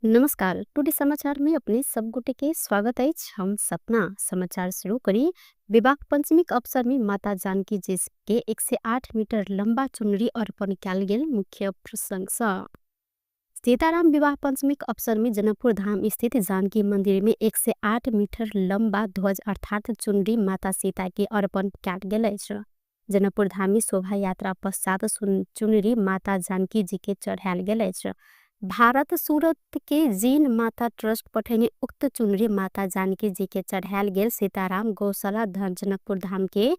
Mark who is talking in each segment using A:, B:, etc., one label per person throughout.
A: नमस्कार, टुडे समाचार में अपने सब गोटे के स्वागत अछि। हम सपना समाचार शुरू करी। विवाह पंचमी के अवसर में माता जानकी जी के 108 मीटर लंबा चुनरी अर्पण कयल गेल मुख्य प्रसंग सँ। सीताराम विवाह पंचमी के अवसर में जनकपुर धाम स्थित जानकी मंदिर में 108 मीटर लंबा ध्वज अर्थात चुनरी माता सीता के अर्पण कयल गेल अछि। जनकपुर धाम में शोभा यात्रा पश्चात चुनरी माता जानकी जी के चढ़ायल गेल अछि। भारत सूरत के जीन माता ट्रस्ट पठेने उक्त चुनरी माता जानकी जी के चढ़ायल गेल सीताराम गौशाला जनकपुर धाम के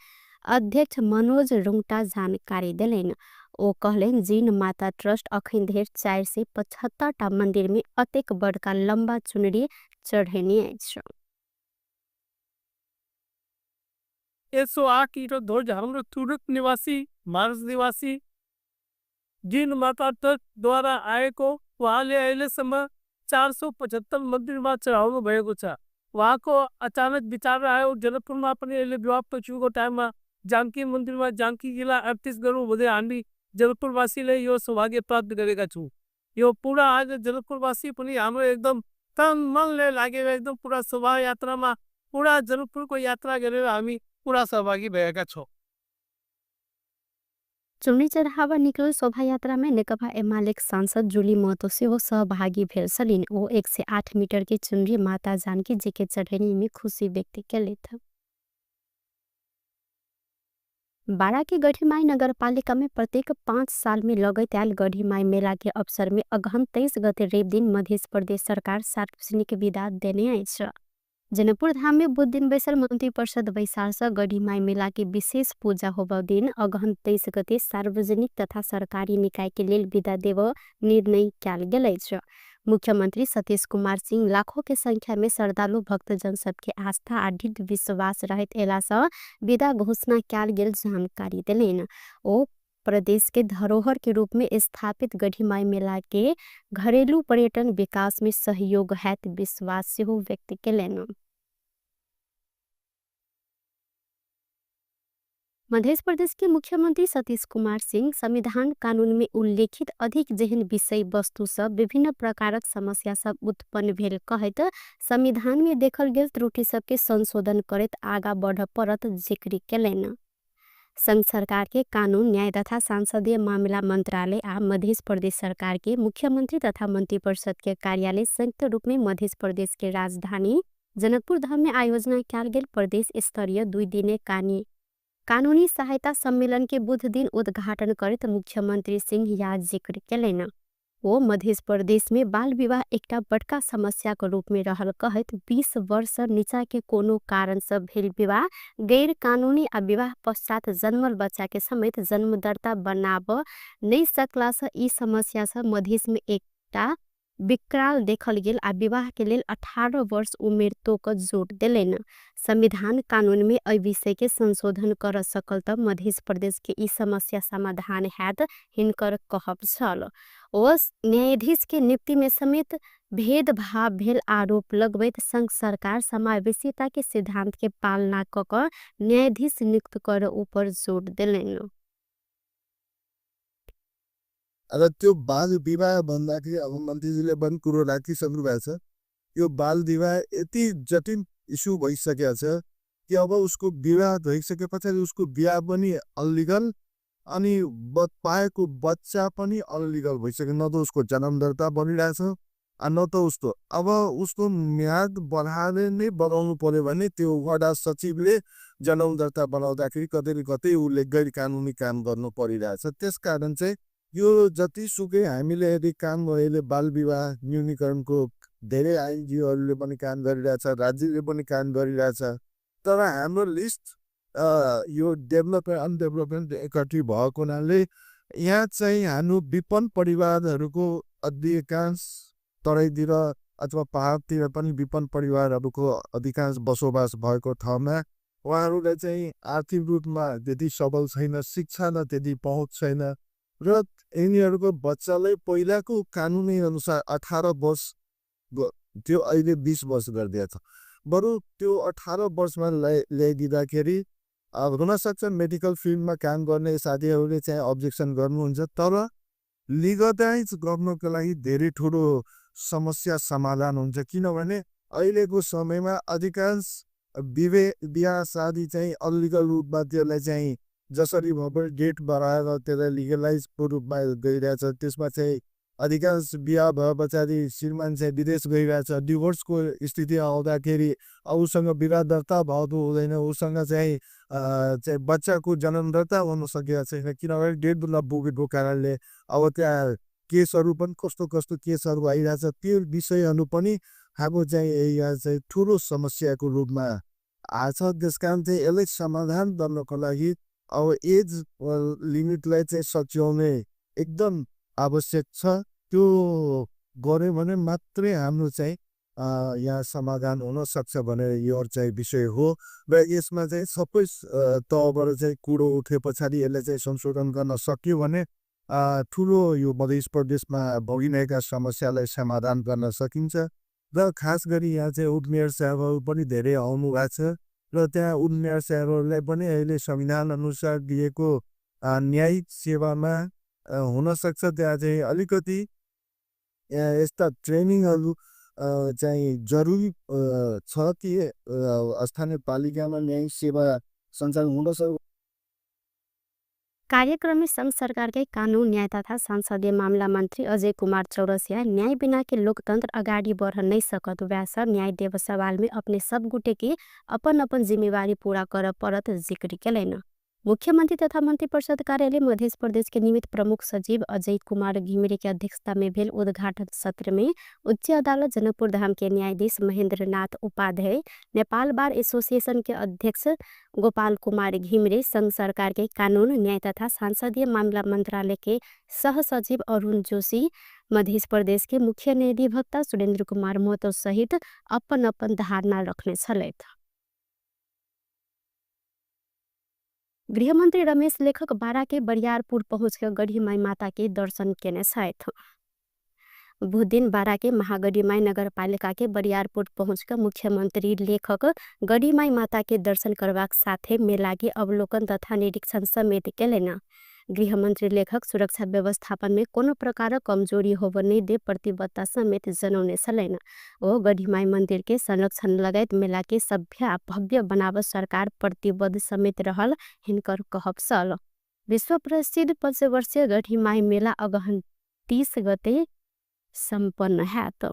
A: अध्यक्ष मनोज रुंगटा जानकारी देलनि। ओ कहलनि जीन माता ट्रस्ट अखन धरि 475 टा मंदिर में अतेक बड़का लंबा चुनरी चढ़ेने अछि।
B: 108 मीटर ध्वज हाम्रो तुरक निवासी मानस निवासी जीन माता ट्रस्ट द्वारा आएको वहाँले अहिलेसम्म 475 मन्दिरमा चढाउनु भएको छ। वहाँको अचानक विचार आयो जनकपुरमा पनि अहिले विवाह पञ्चमीको टाइममा जानकी मन्दिरमा जानकी जिल्ला 38 गर्नु हुँदै हामी जनकपुरवासीले यो सौभाग्य प्राप्त गरेका छौँ। यो पुरा आज जनकपुरवासी पनि हाम्रो एकदम तन मनले लागेर एकदम पुरा शोभायात्रामा पुरा जनकपुरको यात्रा गरेर हामी पुरा सहभागी भएका छौँ।
A: चुनरी चढ़ावा निकलल शोभायात्रा में नेकपा एमाले सांसद जुली महतो सेहो सहभागी भेल छलिन। ओ 108 मीटर के चुनरी माता जानकी जी के चढ़ेनी में खुशी व्यक्त केलथि। बारा के गढ़ीमाई नगरपालिका में प्रत्येक 5 साल में लगैत आयल गढ़ीमाई मेला के अवसर में अगहन 23 गते रवि दिन मध्य प्रदेश सरकार सार्वजनिक विदा देने अछि। जनकपुर धाम में बुध दिन बैसल मंत्री परिषद बैसार से गढ़ीमाई मेला के विशेष पूजा होबऽ दिन अगहन 23 गते सार्वजनिक तथा सरकारी निकाय के लेल विदा देबऽ निर्णय कयल गेल अछि। मुख्यमंत्री सतीश कुमार सिंह लाखों के संख्या में श्रद्धालु भक्तजन सबके आस्था आ दृढ़ विश्वास रहैत एला सँ विदा घोषणा कयल गेल जानकारी देलनि। ओ प्रदेश के धरोहर के रूप में स्थापित गढ़ीमाई मेला के घरेलू पर्यटन विकास में सहयोग हैत विश्वास सेहो व्यक्त केलनि। मध्य प्रदेश के मुख्यमंत्री सतीश कुमार सिंह संविधान कानून में उल्लेखित अधिक जेहन विषय वस्तु सब विभिन्न प्रकारक समस्या सब उत्पन्न भेल कहैत संविधान में देखल गेल त्रुटि सबके संशोधन करैत आगा बढ़ पड़त जिक्र केलनि। संघ सरकार के कानून न्याय तथा संसदीय मामला मंत्रालय आ मध्य प्रदेश सरकार के मुख्यमंत्री तथा मंत्रिपरिषद के कार्यालय संयुक्त रूप में मध्य प्रदेश के राजधानी जनकपुर धाम में आयोजना कयल गेल प्रदेश स्तरीय 2 दिने कानूनी सहायता सम्मेलन के बुध दिन उद्घाटन करैत मुख्यमंत्री सिंह या जिक्र केलनि। ओ मध्य प्रदेश में बाल विवाह एकटा बड़का समस्या के रूप में रहल कहैत 20 वर्ष नीचा के कोनो कारण से भेल विवाह गैर कानूनी आ विवाह पश्चात जन्मल बच्चा के समेत जन्मदर्ता बनाब नहीं सकला से ई समस्या से मधेश में एकटा विकराल देखल गेल आ विवाह के लेल 18 वर्ष उमेर तोक जोड़ देलनि। संविधान कानून में एहि विषय के संशोधन कर सकल त मध्य प्रदेश के ई समस्या समाधान हैत हिनकर कहब छल। ओ न्यायाधीश के नियुक्ति में समेत भेदभाव भेल आरोप लगबैत संघ सरकार समावेशिता के सिद्धांत के पालना क क न्यायाधीश नियुक्त कर ऊपर जोड़ देलनि।
C: अरे त्यो बाल विवाह भन्दाखेरि अब मन्त्रीजीले पनि कुरो राखिसक्नु भएको छ। यो बाल विवाह यति जटिल इस्यु भइसकेको छ कि अब उसको विवाह भइसके पछाडि उसको बिहा पनि अनलिगल अनि पाएको बच्चा पनि अनलिगल भइसक्यो। न त उसको जन्म दर्ता बनिरहेछ न त उसको अब उसको म्याद बढाएर नै बनाउनु पर्यो भने त्यो वडा सचिवले जन्म दर्ता बनाउँदाखेरि कतै न कतै उसले गैर कानुनी काम गर्नु परिरहेछ। त्यसकारण चाहिँ यो जतिसुकै हामीले यदि काम अहिले बाल विवाह न्यूनीकरणको धेरै आइएनजिओहरूले पनि काम गरिरहेछ, राज्यले पनि काम गरिरहेछ, तर हाम्रो लिस्ट यो डेभलपमेन्ट अनडेभलपमेन्ट एकट्ठी भएको हुनाले यहाँ चाहिँ हाम्रो विपन्न परिवारहरूको अधिकांश तराईतिर अथवा पहाडतिर पनि विपन्न परिवारहरूको अधिकांश बसोबास भएको ठाउँमा उहाँहरूलाई चाहिँ आर्थिक रूपमा त्यति सबल छैन, शिक्षामा त्यति पहुँच छैन र यिनीहरूको बच्चालाई पहिलाको कानुनी अनुसार 18 वर्ष त्यो अहिले 20 वर्ष गरिदिएको छ। बरु त्यो 18 वर्षमा ल्याइदिँदाखेरि अब हुनसक्छ मेडिकल फिल्डमा काम गर्ने साथीहरूले चाहिँ अब्जेक्सन गर्नुहुन्छ, तर लिगलाइज गर्नको लागि धेरै ठुलो समस्या समाधान हुन्छ। किनभने अहिलेको समयमा अधिकांश बिहा शादी चाहिँ अनलिगल रूपमा त्यसलाई चाहिँ जसरी भए पनि डेट बढाएर त्यसलाई लिगलाइजको रूपमा गइरहेछ। त्यसमा चाहिँ अधिकांश बिहा भए पछाडि श्रीमान चाहिँ विदेश गइरहेछ। डिभोर्सको स्थिति आउँदाखेरि उसँग विवाह दर्ता भएको हुँदैन, उसँग चाहिँ चाहिँ बच्चाको जन्म दर्ता हुन सकेको छैन, किनभने डेढ नपुगेको कारणले। अब त्यहाँ केसहरू पनि कस्तो कस्तो केसहरू आइरहेछ, त्यो विषयहरू पनि हाम्रो चाहिँ यहाँ चाहिँ ठुलो समस्याको रूपमा आछ। त्यस कारण चाहिँ यसलाई समाधान गर्नको लागि अब एज लिमिटलाई चाहिँ सच्याउने एकदम आवश्यक छ। त्यो गऱ्यो भने मात्रै हाम्रो चाहिँ यहाँ समाधान हुन सक्छ भनेर यो चाहिँ विषय हो। र यसमा चाहिँ सबै तहबाट चाहिँ कुरो उठे पछाडि यसलाई चाहिँ संशोधन गर्न सकियो भने ठुलो यो मध्य प्रदेशमा भोगिरहेका समस्यालाई समाधान गर्न सकिन्छ। र खास गरी यहाँ चाहिँ उपमेयर साहबहरू पनि धेरै आउनु भएको छ र त्यहाँ उपमेयर साहबहरूलाई पनि अहिले संविधान अनुसार दिएको न्यायिक सेवामा हुनसक्छ त्यहाँ चाहिँ अलिकति यस्ता ट्रेनिङहरू चाहिँ जरुरी छ कि स्थानीय पालिकामा न्यायिक सेवा सञ्चालन हुन सक्छ।
A: कार्यक्रममे संघ सरकारकै कानून न्याय तथा संसदीय मामला मन्त्री अजय कुमार चौरसिया न्याय बिना के लोकतंत्र अगाडि बढ़ नहीं सकत व्यास न्याय देव सवाल में अपने सब गुटे के अपन अपन जिम्मेवारी पूरा कर परत जिक्र केलैन। मुख्यमंत्री तथा मंत्री परिषद कार्यालय मध्य प्रदेश के निमित्त प्रमुख सचिव अजय कुमार घिमिरे के अध्यक्षता में भेल उद्घाटन सत्र में उच्च अदालत जनकपुर धाम के न्यायाधीश महेंद्र नाथ उपाध्याय, नेपाल बार एसोसिएशन के अध्यक्ष गोपाल कुमार घिमिरे, संघ सरकार के कानून न्याय तथा संसदीय मामला मंत्रालय के सह सचिव अरुण जोशी, मध्य प्रदेश के मुख्य न्यायाधिवक्ता सुरेंद्र कुमार महतो सहित अपन अपन धारणा रखने छलथि। गृहमंत्री रमेश लेखक बारा के बरियारपुर पहुँच गढ़ीमाई माता के दर्शन केने छथि। बुधदिन बारा के महागढ़ीमाई नगरपालिका के बरियारपुर पहुँच मुख्यमंत्री लेखक गढ़ीमाई माता के दर्शन करबाक साथे मेला के अवलोकन तथा निरीक्षण समेत केलनि। गृहमंत्री लेखक सुरक्षा व्यवस्थापन में कोनो प्रकारक कमजोरी होब नहि दे प्रतिबद्धता समेत जनौने छलनि। ओ गढ़ीमाई मंदिर के संरक्षण लगायत मेला के सभ्य आ भव्य बनाव सरकार प्रतिबद्ध समेत रहल हिनकर कहब छल। विश्व प्रसिद्ध पंचवर्षीय गढ़ीमाई मेला अगहन 30 गते सम्पन्न हैत।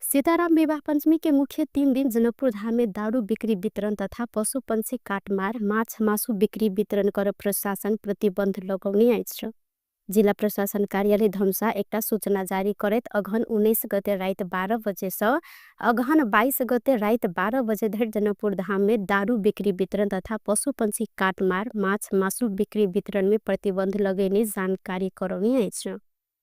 A: सीताराम विवाह पंचमी के मुख्य 3 दिन जनकपुर धाम में दारू बिक्री वितरण तथा पशु पंछी काटमार माछ मासु बिक्री वितरण कर प्रशासन प्रतिबंध लगौने अछि। जिला प्रशासन कार्यालय धनुषा एकटा सूचना जारी करैत अगहन 19 गते राति 12 बजे सँ अगहन 22 गते राति 12 बजे धरि जनकपुर धाम में दारू बिक्री वितरण तथा पशु पंछी काटमार माछ मासु बिक्री वितरण में प्रतिबंध लगेने जानकारी करौने अछि।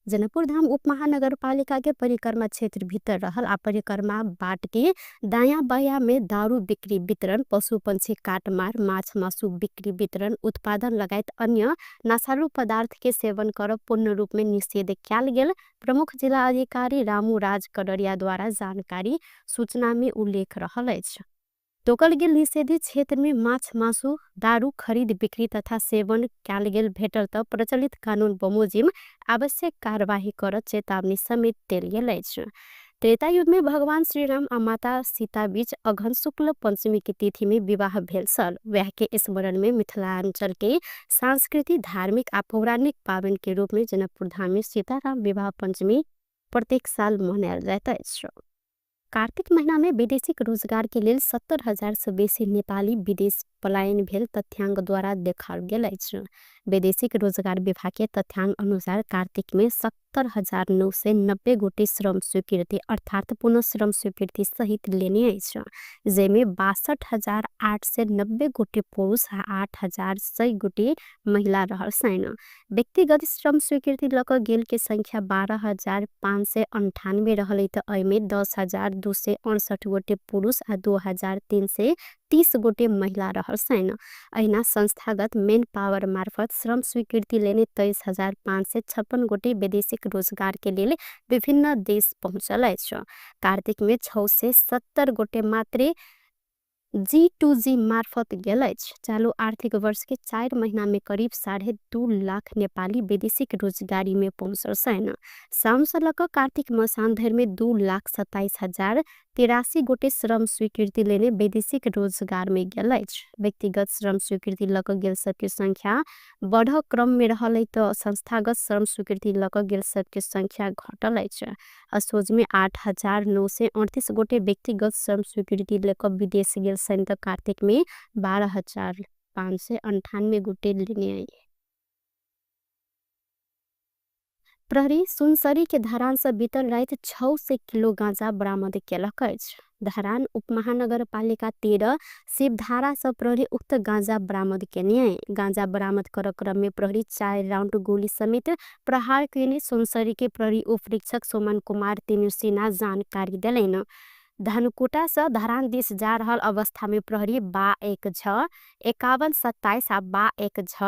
A: जनकपुर धाम उपमहानगरपालिका के परिक्रमा क्षेत्र भीतर रहल आ परिक्रमा बाट के दायाँ बायाँ में दारू बिक्री वितरण, पशु पंछी काटमार, माछ मासु बिक्री वितरण, उत्पादन लगायत अन्य नशालु पदार्थ के सेवन करब पूर्ण रूप में निषेध कयल गेल प्रमुख जिला अधिकारी रामू राज कडरिया द्वारा जानकारी सूचना में उल्लेख रहल अछि। तोकल गेल निषेधित क्षेत्र में माछ मासु दारू खरीद बिक्री तथा सेवन कयल गेल भेटल त प्रचलित कानून बमोजिम आवश्यक कार्यवाही कर चेतावनी समेत देल गेल अछि। त्रेतायुग में भगवान श्रीराम आ माता सीता बीच अगहन शुक्ल पंचमी के तिथि में विवाह भेल छल। वह के स्मरण में मिथिलांचल के सांस्कृतिक धार्मिक आ पौराणिक पावन के रूप में जनकपुर धाम में सीताराम विवाह पंचमी प्रत्येक साल मनायल जाइत अछि। कार्तिक महीना में वैदेशिक रोजगार के लेल 70,000 से बेसी नेपाली विदेश पलायन भेल तथ्यांक द्वारा देखाओल गेल अछि। वैदेशिक रोजगार विभाग के तथ्यांक अनुसार कार्तिक में 70,990 गोटे श्रम स्वीकृति अर्थात पुनः श्रम स्वीकृति सहित लेने अछि, जाहिमे 62,890 गोटे पुरुष आ 8,100 गोटे महिला रहल छनि। व्यक्तिगत श्रम स्वीकृति लऽ कऽ गेल के संख्या 12,598 रहल त एहिमे 10,268 गोटे पुरुष आ 2,330 गोटे महिला रहल छनि। अहिना संस्थागत मेन पावर मार्फत श्रम स्वीकृति लेने 23,556 गोटे वैदेशिक रोजगार के लेल विभिन्न देश पहुँचल अछि। कार्तिक में 670 गोटे मात्रे जी टू जी मार्फत गेल अछि। चालू आर्थिक वर्ष के 4 महीना में करीब 2.5 लाख नेपाली वैदेशिक रोजगारी में पहुँचल छन्। साउन से लक कार्तिक मसान धरि में 2,27,083 गोटे श्रम स्वीकृति लेने वैदेशिक रोजगार में गेल अछि। व्यक्तिगत श्रम स्वीकृति लक गेल सबके संख्या बढ़ क्रम में रहल त संस्थागत श्रम स्वीकृति लक गेल सबके संख्या घटल अछि। असोज में 8,938 गोटे व्यक्तिगत श्रम स्वीकृति लक विदेश गेल छन् त कार्तिक में 12,598 गोटे लेने आई। प्रहरी सुनसरी के धरान से बीतल रात 600 किलो गांजा बरामद केलक अछि। धरान उपमहानगरपालिका 13 शिवधारा से प्रहरी उक्त गांजा बरामद केने आई। गांजा बरामद कर क्रम में प्रहरी 4 राउंड गोली समेत प्रहार केने सुनसरी के प्रहरी उपरीक्षक सोमन कुमार तिमिल्सिना जानकारी देलैन। धनकुटा से धरान दिस जा रहल अवस्था में प्रहरी बा एक छ एकावन सत्ताईस आ बा एक छ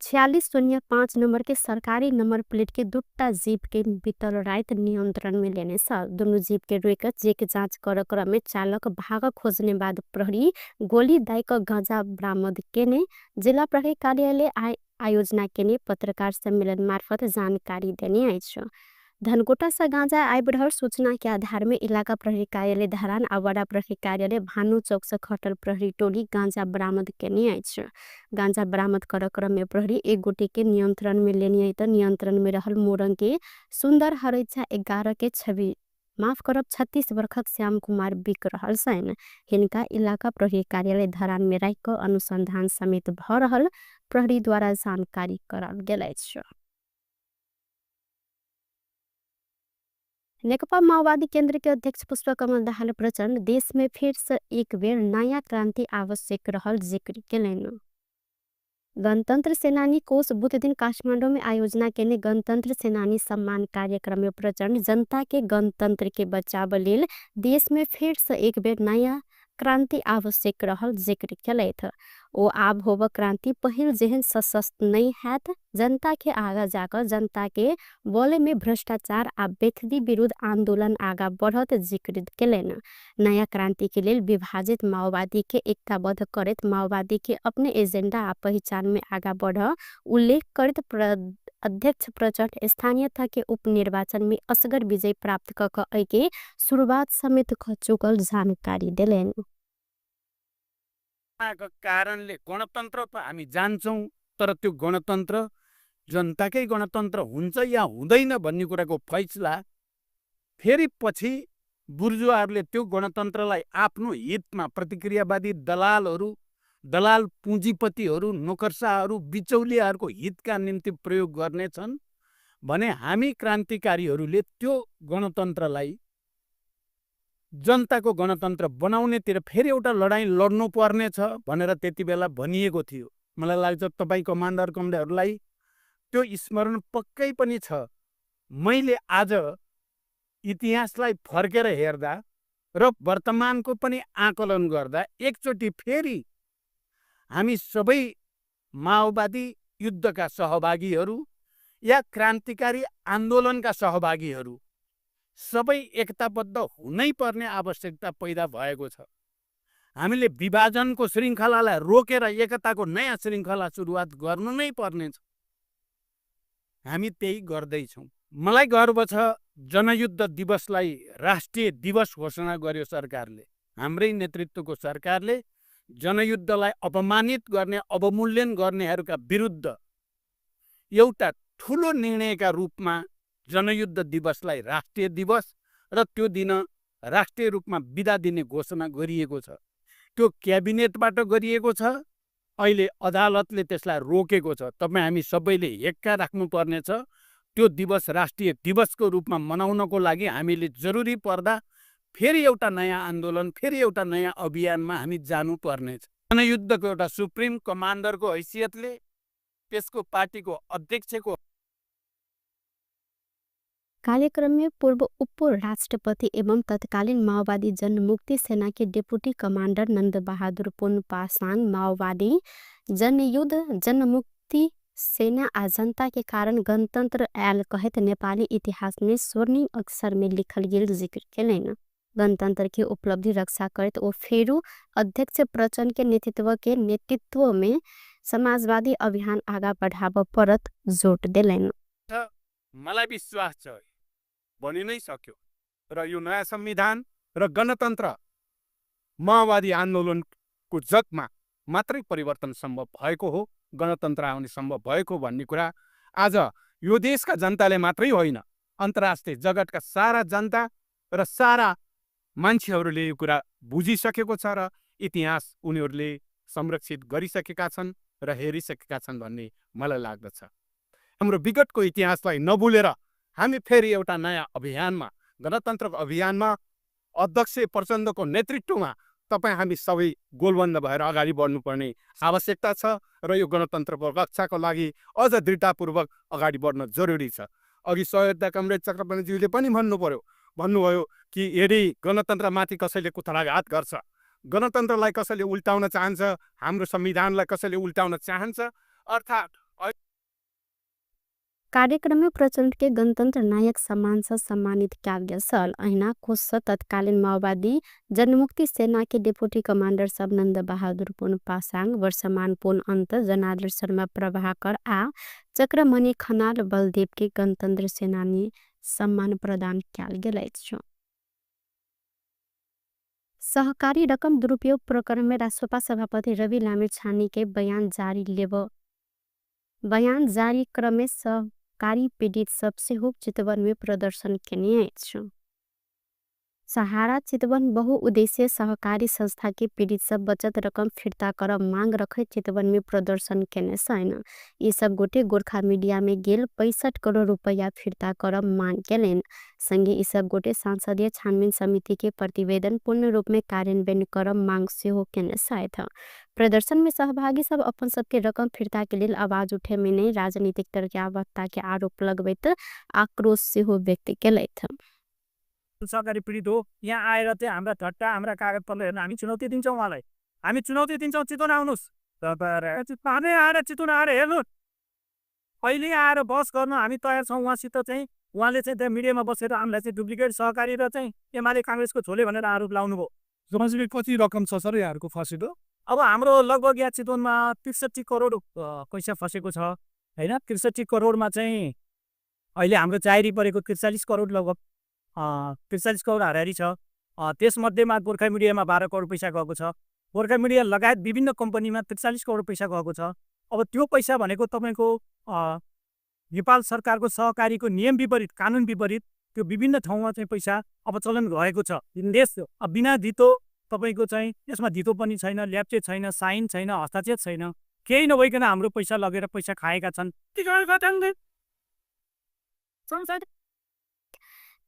A: छियालीस शून्य पाँच नंबर के सरकारी नंबर प्लेट के दुटा जीप के बीतल रात नियंत्रण में लेने स दुनु जीप के रोक चेक जांच कर क्रम में चालक भाग खोजने बाद प्रहरी गोली दाई क गांजा बरामद केने जिला प्रहरी कार्यालय आयोजना केने पत्रकार सम्मेलन मार्फत जानकारी देने अछि। धनकुटा से गांजा आबि रहल सूचना के आधार में इलाका प्रहरी कार्यालय धरान आ वडा प्रहरी कार्यालय भानु चौक से खटल प्रहरी टोली गांजा बरामद केने अछि। गांजा बरामद कर क्रम में प्रहरी एक गोटे के नियंत्रण में लेने आई त नियंत्रण में रहल मोरंग के सुंदर हरैछा 11 के छवि माफ करब 36 वर्षक श्याम कुमार बिक रहल छनि। हिनका इलाका प्रहरी कार्यालय धरान में राखि क अनुसंधान समेत भ रहल प्रहरी द्वारा जानकारी कराओल गेल अछि। नेकपा माओवादी केंद्र के अध्यक्ष पुष्पकमल दाहाल प्रचण्ड देश में फिर से एक बेर नया क्रांति आवश्यक रहल जिक्र केलनि। गणतंत्र सेनानी कोष बुध दिन काठमाडौँ में आयोजना केने गणतंत्र सेनानी सम्मान कार्यक्रम में प्रचण्ड जनता के गणतंत्र के बचाव लेल देश में फिर से एक बेर नया क्रांति आवश्यक रहल जिक्र केलथि। ओ आब होब क्रांति पहिल जेहन सशक्त नहीं हैत, जनता के आगा जाकर जनता के बोले में भ्रष्टाचार आ बेथदी विरुद्ध आंदोलन आगा बढ़त जिक्र केलनि। नया क्रांति के लेल विभाजित माओवादी के एकताबद्ध करैत माओवादी के अपने एजेंडा आ पहचान में आगा बढ़ उल्लेख करैत अध्यक्ष प्रचण्ड स्थानीयता के उपनिर्वाचन में असगर विजय प्राप्त क क के शुरुआत समेत क चुकल जानकारी देलनि।
D: कारणले गणतन्त्र त हामी जान्छौँ, तर त्यो गणतन्त्र जनताकै गणतन्त्र हुन्छ या हुँदैन भन्ने कुराको फैसला फेरि पछि बुर्जुवाहरूले त्यो गणतन्त्रलाई आफ्नो हितमा प्रतिक्रियावादी दलालहरू, दलाल पुँजीपतिहरू, नोकरशाहहरू, बिचौलियाहरूको हितका निम्ति प्रयोग गर्नेछन् भने हामी क्रान्तिकारीहरूले त्यो गणतन्त्रलाई जनताको गणतन्त्र बनाउनेतिर फेरि एउटा लडाइँ लड्नु पर्नेछ भनेर त्यति बेला भनिएको थियो। मलाई लाग्छ तपाईँ कमान्डर कमरेडहरूलाई त्यो स्मरण पक्कै पनि छ। मैले आज इतिहासलाई फर्केर हेर्दा र वर्तमानको पनि आकलन गर्दा एकचोटि फेरि हामी सबै माओवादी युद्धका सहभागीहरू या क्रान्तिकारी आन्दोलनका सहभागीहरू सबै एकताबद्ध हुनै पर्ने आवश्यकता पैदा भएको छ। हामीले विभाजनको श्रृङ्खलालाई रोकेर एकताको नयाँ श्रृङ्खला सुरुवात गर्नु नै पर्नेछ। हामी त्यही गर्दैछौँ। मलाई गर्व छ जनयुद्ध दिवसलाई राष्ट्रिय दिवस घोषणा गर्यो सरकारले। हाम्रै नेतृत्वको सरकारले जनयुद्धलाई अपमानित गर्ने, अवमूल्यन गर्नेहरूका विरुद्ध एउटा ठुलो निर्णयका रूपमा जनयुद्ध दिवसलाई राष्ट्रिय दिवस र त्यो दिन राष्ट्रिय रूपमा बिदा दिने घोषणा गरिएको छ। त्यो क्याबिनेटबाट गरिएको छ। अहिले अदालतले त्यसलाई रोकेको छ। तपाईँ हामी सबैले हेक्का राख्नुपर्नेछ। त्यो दिवस राष्ट्रिय दिवसको रूपमा मनाउनको लागि हामीले जरुरी पर्दा फेरि एउटा नयाँ आन्दोलन, फेरि एउटा नयाँ अभियानमा हामी जानुपर्नेछ। जनयुद्धको एउटा सुप्रिम कमान्डरको हैसियतले त्यसको पार्टीको अध्यक्षको
A: कार्यक्रम में पूर्व उपराष्ट्रपति एवं तत्कालीन माओवादी जनमुक्ति सेना के डेप्यूटी कमांडर नंद बहादुर पुन पासाङ माओवादी जनयुद्ध जनमुक्ति सेना आ जनता के कारण गणतंत्र आयल कहैत नेपाली इतिहास में स्वर्णिम अक्षर में लिखल गेल जिक्र केलनि। गणतन्त्रके उपलब्धि रक्षा करैत ओ फेरु अध्यक्ष प्रचण्डके नेतृत्वमे समाजवादी अभियान आगा बढाब परत जोड देलनि।
D: मलाई विश्वास छ बनि नै सक्यो र यो नयाँ संविधान र गणतन्त्र माओवादी आन्दोलनको जगमा मात्रै परिवर्तन सम्भव भएको हो, गणतन्त्र आउने सम्भव भएको भन्ने कुरा आज यो देशका जनताले मात्रै होइन, अन्तर्राष्ट्रिय जगतका सारा जनता र सारा मान्छेहरूले यो कुरा बुझिसकेको छ र इतिहास उनीहरूले संरक्षित गरिसकेका छन् र हेरिसकेका छन् भन्ने मलाई लाग्दछ। हाम्रो विगतको इतिहासलाई नभुलेर हामी फेरि एउटा नयाँ अभियानमा, गणतन्त्रको अभियानमा अध्यक्ष प्रचण्डको नेतृत्वमा तपाईँ हामी सबै गोलबन्द भएर अगाडि बढ्नुपर्ने आवश्यकता छ र यो गणतन्त्रको रक्षाको लागि अझ दृढतापूर्वक अगाडि बढ्न जरुरी छ। अघि सहयोगता कमरेड चक्रपाणीज्यूले पनि भन्नुभयो कि यदि गणतन्त्रमाथि कसैले कुथराघात गर्छ, गणतन्त्रलाई कसैले उल्टाउन चाहन्छ, हाम्रो संविधानलाई कसैले उल्टाउन चाहन्छ, अर्थात्
A: कार्यक्रममे प्रचण्डके गणतन्त्र नायक सम्मानसँ सम्मानित कयल गेल छल। अहिना कोषसँ तत्कालीन माओवादी जनमुक्ति सेनाके डेपुटी कमान्डर सब नन्द बहादुर पुन पासाङ, वर्षमान पुन अन्त, जनार्दन शर्मा प्रभाकर आ चक्रमणि खनाल बलदेवके गणतन्त्र सेनानी सम्मान प्रदान कयल गेल अछि। सहकारी रकम दुरुपयोग प्रकरणमे रास्वपा सभापति रवि लामिछानेके बयान जारी क्रममे सहकारी पीडित सब सेहो चितवनमे प्रदर्शन केने अछि। सहारा चितवन बहुउद्देश्यीय सहकारी संस्थाके पीडित सब बचत रकम फिर्ता करब मांग रखैत चितवनमे प्रदर्शन केने छनि। ई सब गोटे गोरखा मीडियामे गेल 65 करोड़ रुपैया फिर्ता करब मांग केलनि। संगे ई सब गोटे संसदीय छानबिन समितिके प्रतिवेदन पूर्ण रूपमे कार्यान्वयन करब मांग सेहो केने छथि। प्रदर्शनमे सहभागी सब अपन सबके रकम फिर्ताके लेल आवाज उठेमे नै राजनीतिक दलके आरोप लगबैत आक्रोश सेहो व्यक्त केलथि।
E: सहकारी पीडित हो, यहाँ आएर चाहिँ हाम्रा झट्टा हाम्रा कागजपत्र हेर्न हामी चुनौती दिन्छौँ उहाँलाई, हामी चुनौती दिन्छौँ, चितवन आउनुहोस्, हामी आएर चितवन आएर हेर्नुहोस्, अहिले आएर बहस गर्न हामी तयार छौँ उहाँसित चाहिँ। उहाँले चाहिँ त्यहाँ मिडियामा बसेर हामीलाई चाहिँ डुप्लिकेट सहकारी र चाहिँ एमाले काङ्ग्रेसको छोले भनेर आरोप लाउनुभयो।
B: जमाजीले कति रकम छ सर यहाँहरूको फसेको?
E: अब हाम्रो लगभग यहाँ चितवनमा 63 करोड पैसा फसेको छ होइन। 63 करोडमा चाहिँ अहिले हाम्रो जारी परेको 43 करोड लगभग 43 करोड हाराहारी छ। त्यसमध्येमा गोर्खा मिडियामा 12 करोड पैसा गएको छ, गोर्खा मिडिया लगायत विभिन्न कम्पनीमा 43 करोड पैसा गएको छ। अब त्यो पैसा भनेको तपाईँको नेपाल सरकारको सहकारीको नियम विपरीत, कानुन विपरीत त्यो विभिन्न ठाउँमा चाहिँ पैसा अपचलन भएको छ। देश बिना धितो तपाईँको चाहिँ यसमा धितो पनि छैन, ल्याप्चे छैन, साइन छैन, हस्ताक्षर छैन, केही नभइकन हाम्रो पैसा लगेर पैसा खाएका छन्।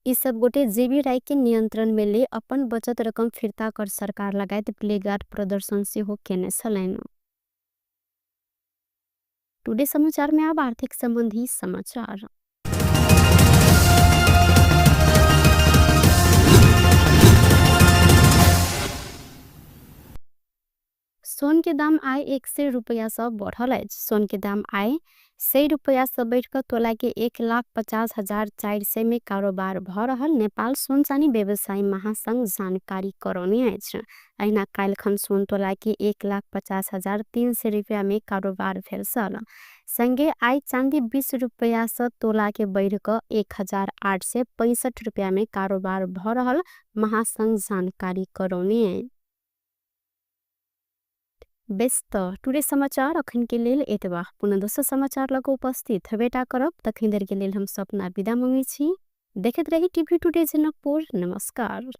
A: ई सब गोटे जेबी राईके नियन्त्रणमे ले अपन बचत रकम फिर्ता कर सरकार लगायत प्लेगार्ड प्रदर्शन सेहो केने छलनि। टुडे समाचार में अब आर्थिक संबंधी समाचार। सोन के दाम आइ 100 रुपैया सँ बढ़ल अछि। सोन के दाम आइ 100 रुपैया सँ बढ़ि कऽ तोला के 1,50,400 में कारोबार भऽ रहल नेपाल सोन चानी व्यवसायी महासंघ जानकारी करौने अछि। अहिना काल्हिखन सोन तोला के 1,50,300 रुपैया में कारोबार भेल छल। संगे आइ चांदी 20 रुपैया सँ तोला के बढ़ि कऽ 1,865 रुपैया में कारोबार भऽ रहल महासंघ जानकारी करौने अछि। बेस त टुडे समाचार अखन के लेल एतबा। पुनः दोसर समाचार लग उपस्थित हेबेटा करब, तखन देर के लेल हम सपना विदा मंगै छी। देखैत रही टीवी टुडे जनकपुर। नमस्कार।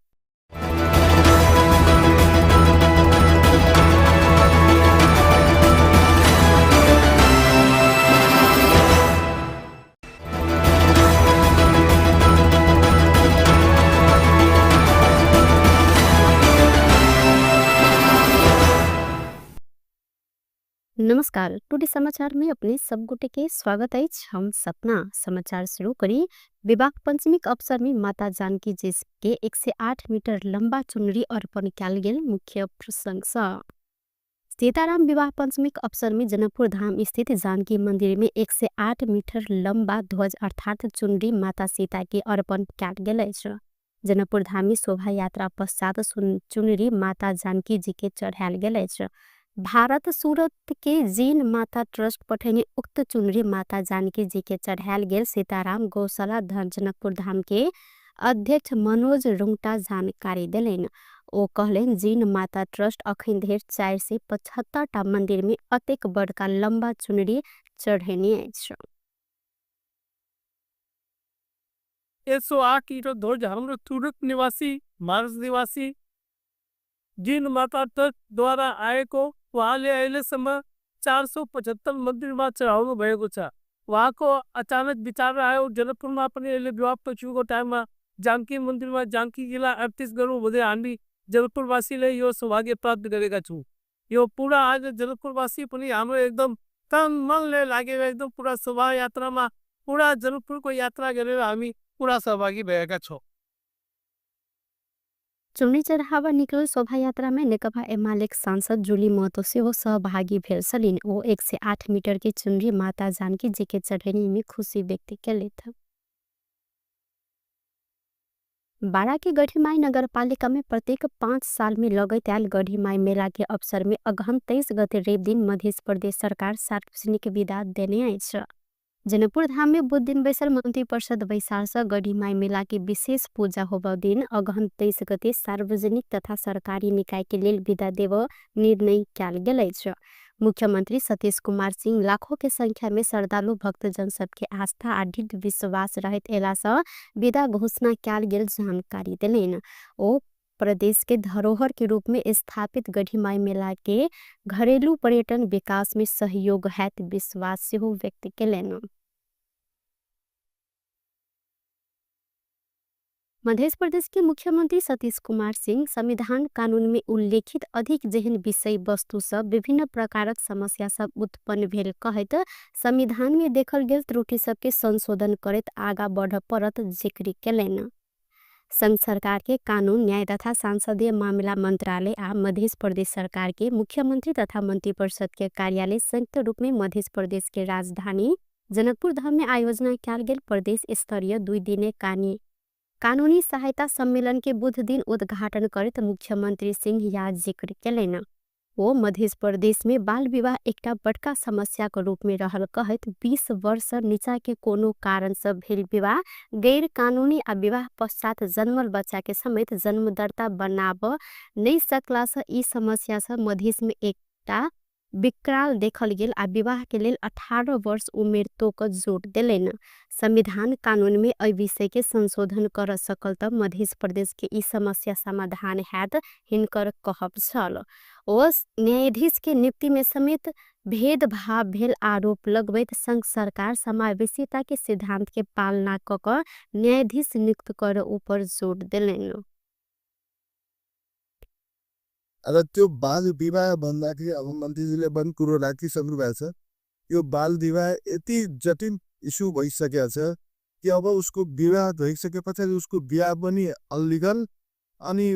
A: नमस्कार, टुडे समाचार में अपने सब गोटे के स्वागत अछि। हम सपना समाचार शुरू करी। विवाह पंचमी के अवसर में माता जानकी जी के 108 मीटर लंबा चुनरी अर्पण कयल गेल मुख्य प्रसंग सँ। सीताराम विवाह पंचमी के अवसर में जनकपुर धाम स्थित जानकी मंदिर में 108 मीटर लंबा ध्वज अर्थात चुनरी माता सीता के अर्पण कयल गेल अछि। जनकपुरधाममे शोभा यात्रा पश्चात चुनरी माता जानकी जी के चढ़ायल गेल अछि। भारत सूरत के जीन माता ट्रस्ट पठेने उक्त चुनरी माता जानकी जी के चढ़ायल गेल सीताराम गौशाला जनकपुरधाम के अध्यक्ष मनोज रुंगटा जानकारी देलनि। ओ कहलनि जीन माता ट्रस्ट अखन धरि 475 टा मंदिर में अतेक बड़का लम्बा चुनरी चढ़ेने अछि।
B: 108 ईंटो ध्वज हाम्रो तुरक निवासी मार्स निवासी जिन माता ट्रस्ट द्वारा आएको उहाँले अहिलेसम्म 475 मन्दिरमा चढाउनु भएको छ। उहाँको अचानक विचार आयो जनकपुरमा पनि अहिले विवाह पछिको टाइममा जानकी मन्दिरमा जानकी जिल्ला 38 गर्नु हुँदै हामी जनकपुरवासीले यो सौभाग्य प्राप्त गरेका छौँ। यो पुरा आज जनकपुरवासी पनि हाम्रो एकदम तन मनले लागेर एकदम पुरा शोभायात्रामा पुरा जनकपुरको यात्रा गरेर हामी पुरा सहभागी भएका छौँ।
A: चुनरी चढ़ावा निकलल शोभायात्रा में नेकपा एमाले सांसद जुली महतो सेहो सहभागी भेल छलिन। ओ 108 मीटर के चुनरी माता जानकी जी के चढ़ेनी में खुशी व्यक्त केलथि। बारा के गढ़ीमाई नगरपालिका में प्रत्येक 5 साल में लगैत आयल गढ़ीमाई मेला के अवसर में अगहन 23 गते रवि दिन मध्य प्रदेश सरकार सार्वजनिक विदा देने अछि। जनकपुरधाम में बुध दिन बैसल मंत्री परिषद बैसार से गढ़ीमाई मेला के विशेष पूजा होबऽ दिन अगहन 23 गते सार्वजनिक तथा सरकारी निकाय के लेल विदा देबऽ निर्णय कयल गेल अछि। मुख्यमंत्री सतीश कुमार सिंह लाखों के संख्या में श्रद्धालु भक्तजन सबके आस्था आ दृढ़ विश्वास रहैत एला सँ विदा घोषणा कयल गेल जानकारी देलनि। ओ प्रदेश के धरोहर के रूप में स्थापित गढ़ीमाई मेला के घरेलू पर्यटन विकास में सहयोग हैत विश्वास सेहो व्यक्त केलनि। मध्य प्रदेश के मुख्यमंत्री सतीश कुमार सिंह संविधान कानून में उल्लेखित अधिक जेहन विषय वस्तु सब विभिन्न प्रकारक समस्या सब उत्पन्न भेल कहैत संविधान में देखल गेल त्रुटि सबके संशोधन करैत आगा बढ़ पड़त जिक्र केलनि। संघ सरकार के कानून न्याय तथा संसदीय मामला मंत्रालय आ मध्य प्रदेश सरकार के मुख्यमंत्री तथा मंत्री परिषद के कार्यालय संयुक्त रूप में मध्य प्रदेश के राजधानी जनकपुरधाम में आयोजना कयल गेल प्रदेश स्तरीय 2 दिने कानूनी सहायता सम्मेलन के बुध दिन उद्घाटन करैत मुख्यमंत्री सिंह या जिक्र केलनि। ओ मध्य प्रदेश में बाल विवाह एकटा बड़का समस्या के रूप में रहल कहैत 20 वर्ष नीचा के कोनो कारण से भेल विवाह गैर कानूनी आ विवाह पश्चात जन्मल बच्चा के समेत जन्मदर्ता बनाब नहीं सकला से ई समस्या से मधेश में एकटा विकराल देखल गेल आ विवाह के लेल 18 वर्ष उमेर तोक जोड़ देलनि। संविधान कानून में एहि विषय के संशोधन कर सकल त मध्य प्रदेश के ई समस्या समाधान हैत हिनकर कहब छल। ओ न्यायाधीश के नियुक्ति में समेत भेदभाव भेल आरोप लगबैत संघ सरकार समावेशिता के सिद्धांत के पालना क क न्यायाधीश नियुक्त कर ऊपर जोड़ देलनि।
C: र त्यो बाल विवाह भन्दाखेरि अब मन्त्रीजीले पनि कुरो राखिसक्नु भएको छ। यो बाल विवाह यति जटिल इस्यु भइसकेको छ कि अब उसको विवाह भइसके पछाडि उसको बिहा पनि अनलिगल अनि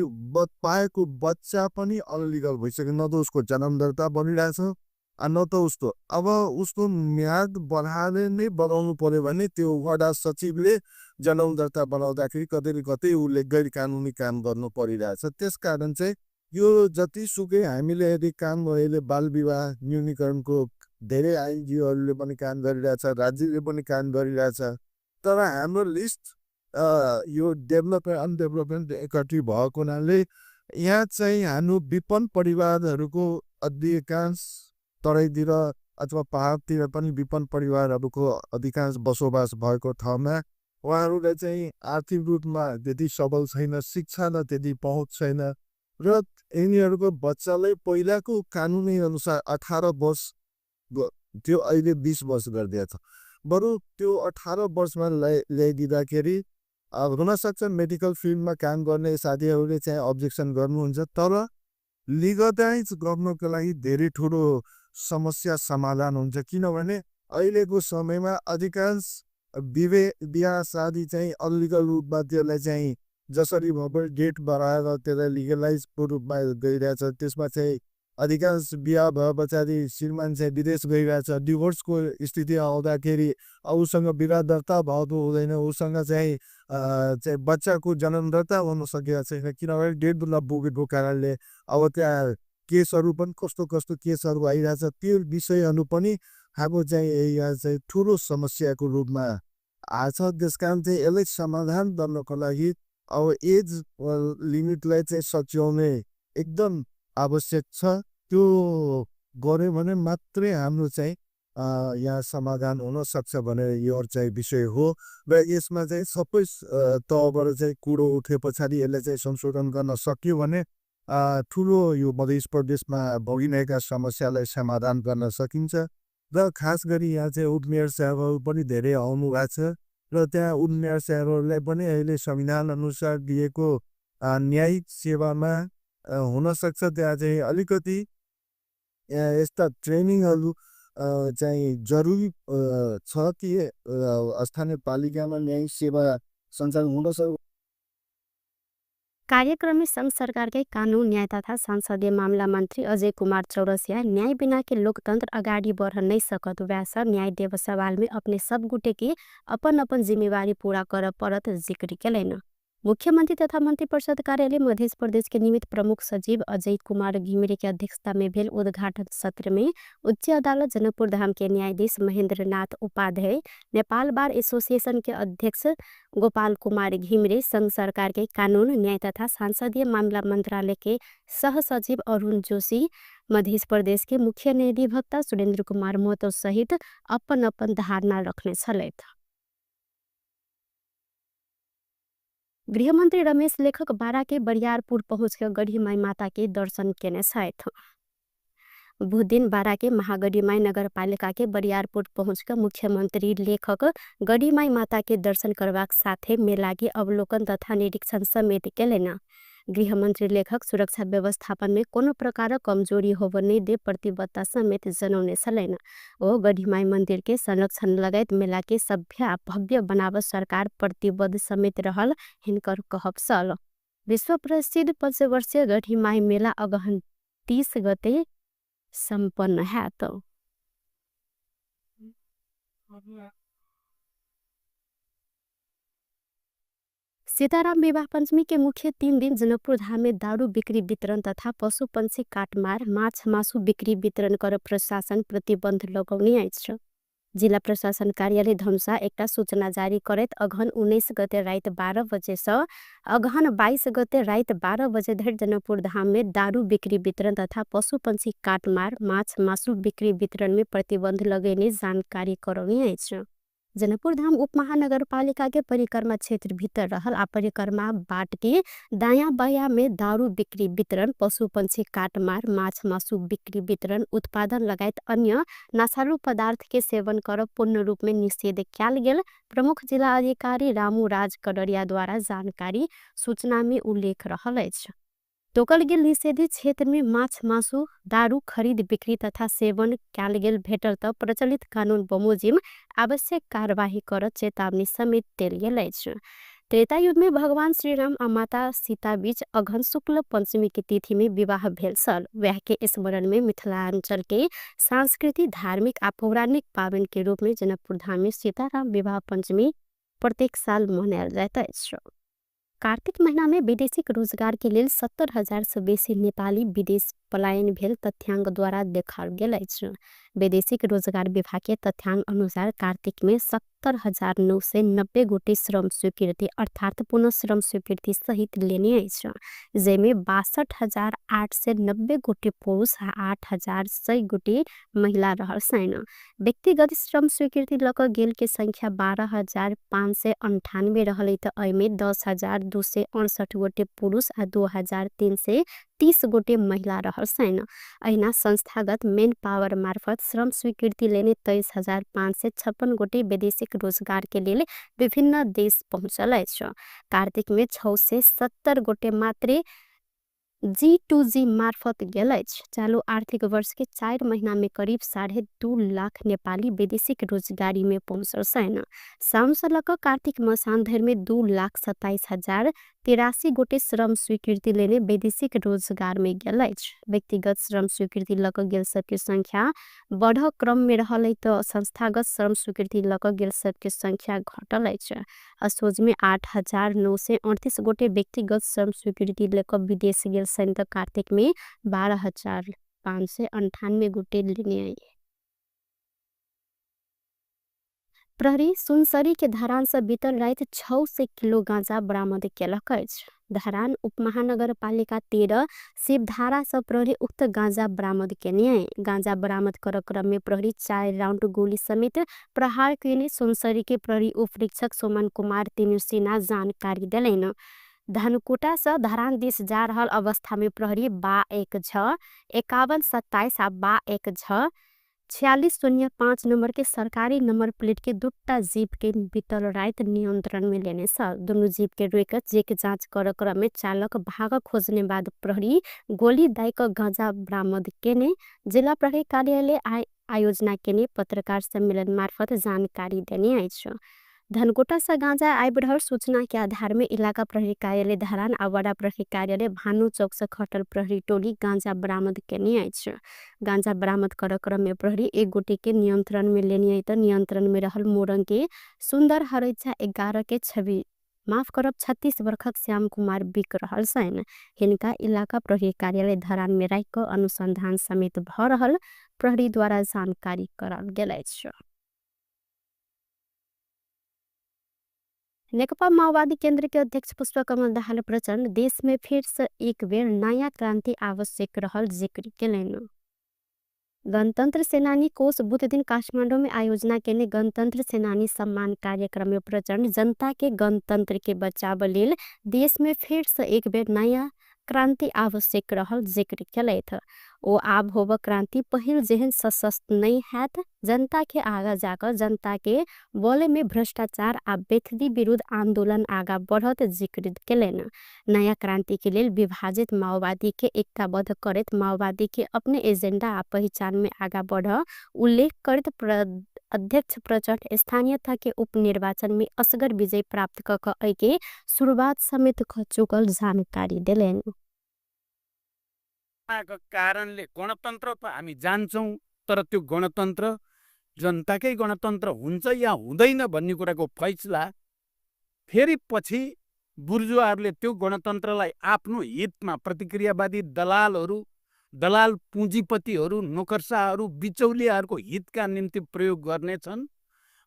C: पाएको बच्चा पनि अनलिगल भइसक्यो। न त उसको जन्म दर्ता बनिरहेछ न त उसको अब उसको म्याद बढाएर नै बनाउनु पर्यो भने त्यो वडा सचिवले जन्म दर्ता बनाउँदाखेरि कतै न कतै उसले गैर कानुनी काम गर्नु परिरहेछ। त्यसकारण चाहिँ यो जतिसुकै हामीले यदि काम अहिले बाल विवाह न्यूनीकरणको धेरै आइएनजिओहरूले पनि काम गरिरहेछ, राज्यले पनि काम गरिरहेछ, तर हाम्रो लिस्ट यो डेभलपमेन्ट अनडेभलपमेन्ट एकट्री भएको हुनाले यहाँ चाहिँ हाम्रो विपन्न परिवारहरूको अधिकांश तराईतिर अथवा पहाडतिर पनि विपन्न परिवारहरूको अधिकांश बसोबास भएको ठाउँमा उहाँहरूलाई चाहिँ आर्थिक रूपमा त्यति सबल छैन, शिक्षामा त्यति पहुँच छैन र यिनीहरूको बच्चालाई पहिलाको कानुनी अनुसार 18 वर्ष त्यो अहिले 20 वर्ष गरिदिएको छ। बरु त्यो 18 वर्षमा ल्याइदिँदाखेरि अब हुनसक्छ मेडिकल फिल्डमा काम गर्ने साथीहरूले चाहिँ अब्जेक्सन गर्नुहुन्छ, तर लिगलाइज गर्नको लागि धेरै ठुलो समस्या समाधान हुन्छ। किनभने अहिलेको समयमा अधिकांश बिहा शादी चाहिँ अनलिगल रूपमा त्यसलाई चाहिँ जसरी भए पनि डेट बढाएर त्यसलाई लिगलाइजको रूपमा गइरहेछ। त्यसमा चाहिँ अधिकांश बिहा भए पछाडि श्रीमान चाहिँ विदेश गइरहेछ, डिभोर्सको स्थिति आउँदाखेरि उसँग विवाह दर्ता भएको हुँदैन, उसँग चाहिँ चाहिँ बच्चाको जन्म दर्ता हुन सकेको छैन, किनभने 1.5 लाख पुगेको कारणले अब त्यहाँ केसहरू पनि कस्तो कस्तो केसहरू आइरहेछ। त्यो विषयहरू पनि हाम्रो चाहिँ यहाँ चाहिँ ठुलो समस्याको रूपमा आछ। त्यस कारण चाहिँ यसलाई समाधान गर्नको लागि अब एज लिमिटलाई चाहिँ सच्याउने एकदम आवश्यक छ। त्यो गऱ्यो भने मात्रै हाम्रो चाहिँ यहाँ समाधान हुन सक्छ भनेर यो चाहिँ विषय हो। र यसमा चाहिँ सबै तहबाट चाहिँ कुरो उठे पछाडि यसलाई चाहिँ संशोधन गर्न सकियो भने ठुलो यो मध्य प्रदेशमा भोगिरहेका समस्यालाई समाधान गर्न सकिन्छ। र खास गरी यहाँ चाहिँ उपमेयर साहबहरू पनि धेरै आउनु भएको छ र त्यहाँ उपमेयर साहबहरूलाई पनि अहिले संविधान अनुसार दिएको न्यायिक सेवामा हुनसक्छ त्यहाँ चाहिँ अलिकति यस्ता ट्रेनिङहरू चाहिँ जरुरी छ कि स्थानीय पालिकामा न्यायिक सेवा सञ्चालन हुन सक्छ।
A: कार्यक्रम में संघ सरकार के कानून न्याय तथा संसदीय मामला मंत्री अजय कुमार चौरसिया न्याय बिना के लोकतंत्र अगाडि बढ़ नहीं सकत वैसा न्याय देव सवाल में अपने सब गुटे के अपन अपन जिम्मेवारी पूरा कर परत जिक्र केलनि। मुख्यमंत्री तथा मंत्री परिषद कार्यालय मध्य प्रदेश के निमित्त प्रमुख सचिव अजय कुमार घिमिरे के अध्यक्षता में भेल उद्घाटन सत्र में उच्च अदालत जनकपुर धाम के न्यायाधीश महेंद्र नाथ उपाध्याय, नेपाल बार एसोसिएशन के अध्यक्ष गोपाल कुमार घिमिरे, संघ सरकार के कानून न्याय तथा संसदीय मामला मंत्रालय के सह सचिव अरुण जोशी, मध्य प्रदेश के मुख्य न्यायाधिवक्ता सुरेंद्र कुमार महतो सहित अपन अपन धारणा रखने छलथि। गृहमंत्री रमेश लेखक बारा के बरियारपुर पहुँच कर गढ़ीमाई माता के दर्शन केने छथि। बुधदिन बारा के महागढ़ीमाई नगरपालिका के बरियारपुर पहुँच कर मुख्यमंत्री लेखक गढ़ीमाई माता के दर्शन करबाक साथे मेला के अवलोकन तथा निरीक्षण समेत केलनि। गृहमंत्री लेखक सुरक्षा व्यवस्थापन में कोनो प्रकारक कमजोरी होब नहि दे प्रतिबद्धता समेत जनौने छलनि। ओ गढ़ीमाई मंदिर के संरक्षण लगायत मेला के सभ्य आ भव्य बनाव सरकार प्रतिबद्ध समेत रहल हिनकर कहब छल। विश्व प्रसिद्ध पंचवर्षीय गढ़ीमाई मेला अगहन 30 गते सम्पन्न हैत। सीताराम विवाह पंचमी के मुख्य 3 दिन जनकपुर धाम में दारू बिक्री वितरण तथा पशु पंछी काटमार माछ मासु बिक्री वितरण कर प्रशासन प्रतिबंध लगौने अछि। जिला प्रशासन कार्यालय धनुषा एकटा सूचना जारी करैत अगहन 19 गते राति 12 बजे सँ अगहन 22 गते राति 12 बजे धरि जनकपुर धाम में दारू बिक्री वितरण तथा पशु पंछी काटमार माछ मासु बिक्री वितरण में प्रतिबंध लगेने जानकारी करौने अछि। जनकपुर धाम उपमहानगरपालिका के परिक्रमा क्षेत्र भीतर रहल आ परिक्रमा बाट के दायां बायां में दारू बिक्री वितरण, पशु पंछी काटमार, माछ मासु बिक्री वितरण, उत्पादन लगायत अन्य नशालु पदार्थ के सेवन करब पूर्ण रूप में निषेध कयल गेल प्रमुख जिला अधिकारी रामू राज कडरिया द्वारा जानकारी सूचना में उल्लेख रहल अछि। तोकल गेल निषेधित क्षेत्र में माछ मासु दारू खरीद बिक्री तथा सेवन कयल गेल भेटल त प्रचलित कानून बमोजिम आवश्यक कार्यवाही कर चेतावनी समेत देल गेल अछि। त्रेता युग में भगवान श्रीराम आ माता सीता बीच अगहन शुक्ल पंचमी के तिथि में विवाह भेल छल। वह के स्मरण में मिथिलांचल के सांस्कृतिक धार्मिक आ पौराणिक पावन के रूप में जनकपुर धाम में सीताराम विवाह पंचमी प्रत्येक साल मनायल जाइत अछि। कार्तिक महीना में वैदेशिक रोजगार के लेल 70,000 से बेसी नेपाली विदेश पलायन भेल तथ्यांक द्वारा देखाओल गेल अछि। वैदेशिक रोजगार विभाग के तथ्यांक अनुसार कार्तिक में 70,990 गोटे श्रम स्वीकृति अर्थात पुनः श्रम स्वीकृति सहित लेने अछि, जाहिमे 62,890 गोटे पुरुष आ 8,100 गोटे महिला रहल छनि। व्यक्तिगत श्रम स्वीकृति लऽ कऽ गेल के संख्या 12,598 रहल त एहिमे 10,268 गोटे पुरुष आ 2,330 गोटे महिला रहल छनि। अहिना संस्थागत मेन पावर मार्फत श्रम स्वीकृति लेने 23,556 गोटे वैदेशिक रोजगार के लेल विभिन्न देश पहुँचल अछि। कार्तिक में 670 गोटे मात्रे जी टू जी मार्फत गेल अछि। चालू आर्थिक वर्ष के 4 महीना में करीब 2.5 लाख नेपाली वैदेशिक रोजगारी में पहुँचल छन्। साउन से लक कार्तिक मसान धरि में 2,27,083 गोटे श्रम स्वीकृति लेने वैदेशिक रोजगार में गेल अछि। व्यक्तिगत श्रम स्वीकृति लक गेल सबके संख्या बढ़ क्रम में रहल त संस्थागत श्रम स्वीकृति लक गेल सबके संख्या घटल अछि। असोज में 8,938 गोटे व्यक्तिगत श्रम स्वीकृति लक विदेश गेल छन् त कार्तिक में 12,598 गोटे लेने आई। प्रहरी सुनसरी के धरान से बीतल राति 600 किलो गांजा बरामद केलक अछि। धरान उपमहानगरपालिका 13 शिवधारा से प्रहरी उक्त गांजा बरामद केने आई। गांजा बरामद कर क्रम में प्रहरी 4 राउंड गोली समेत प्रहार केने सुनसरी के प्रहरी उपरीक्षक सोमन कुमार तिमिल्सिना जानकारी देलैन। धनकुटा से धरान दिस जा रहल अवस्था में प्रहरी बा एक छ एकावन सत्ताईस आ बा एक छ छियालीस शून्य पाँच नंबर के सरकारी नंबर प्लेट के दुटा जीप के बीतल राति नियंत्रण में लेने छ। दुनू जीप के रोक चेक जांच कर क्रम में चालक भाग खोजने बाद प्रहरी गोली दाई क गांजा बरामद केने जिला प्रहरी कार्यालय आयोजना केने पत्रकार सम्मेलन मार्फत जानकारी देने अछि। धनकुटा से गांजा आबि रहल सूचना के आधार में इलाका प्रहरी कार्यालय धरान आ वडा प्रहरी कार्यालय भानु चौक से खटल प्रहरी टोली गांजा बरामद केने अछि। गांजा बरामद कर क्रम में प्रहरी एक गोटे के नियंत्रण में लेने आई त नियंत्रण में रहल मोरंग के सुंदर हरैछा 11 के छवि माफ करब 36 वर्षक श्याम कुमार बिक रहल छनि। हिनका इलाका प्रहरी कार्यालय धरान में राखि क अनुसंधान समेत भ रहल प्रहरी द्वारा जानकारी कराओल गेल अछि। नेकपा माओवादी केंद्र के अध्यक्ष पुष्पकमल दाहाल प्रचण्ड देश में फिर से एक बेर नया क्रांति आवश्यक रहल जिक्र केलनि। गणतंत्र सेनानी कोष बुध दिन काठमांडू में आयोजना केने गणतंत्र सेनानी सम्मान कार्यक्रम में प्रचण्ड जनता के गणतंत्र के बचाव लेल देश में फिर से एक बेर नया क्रांति आवश्यक रहल जिक्र केलथि। ओ आब होब क्रांति पहिल जेहन सशक्त नहीं हैत, जनता के आगा जाकर जनता के बोले में भ्रष्टाचार आ बेथदी विरुद्ध आंदोलन आगा बढ़त जिक्र केलनि। नया क्रांति के लेल विभाजित माओवादी के एकताबद्ध करैत माओवादी के अपने एजेंडा आ पहचान में आगा बढ़ उल्लेख करैत अध्यक्ष प्रचण्ड स्थानीयता के उपनिर्वाचन में असगर विजय प्राप्त क क के शुरुआत समेत क चुकल जानकारी देलनि।
D: कारणले गणतन्त्र त हामी जान्छौँ, तर त्यो गणतन्त्र जनताकै गणतन्त्र हुन्छ या हुँदैन भन्ने कुराको फैसला फेरि पछि बुर्जुवाहरूले त्यो गणतन्त्रलाई आफ्नो हितमा प्रतिक्रियावादी दलालहरू, दलाल पुँजीपतिहरू, नोकरशाहहरू, बिचौलियाहरूको हितका निम्ति प्रयोग गर्नेछन्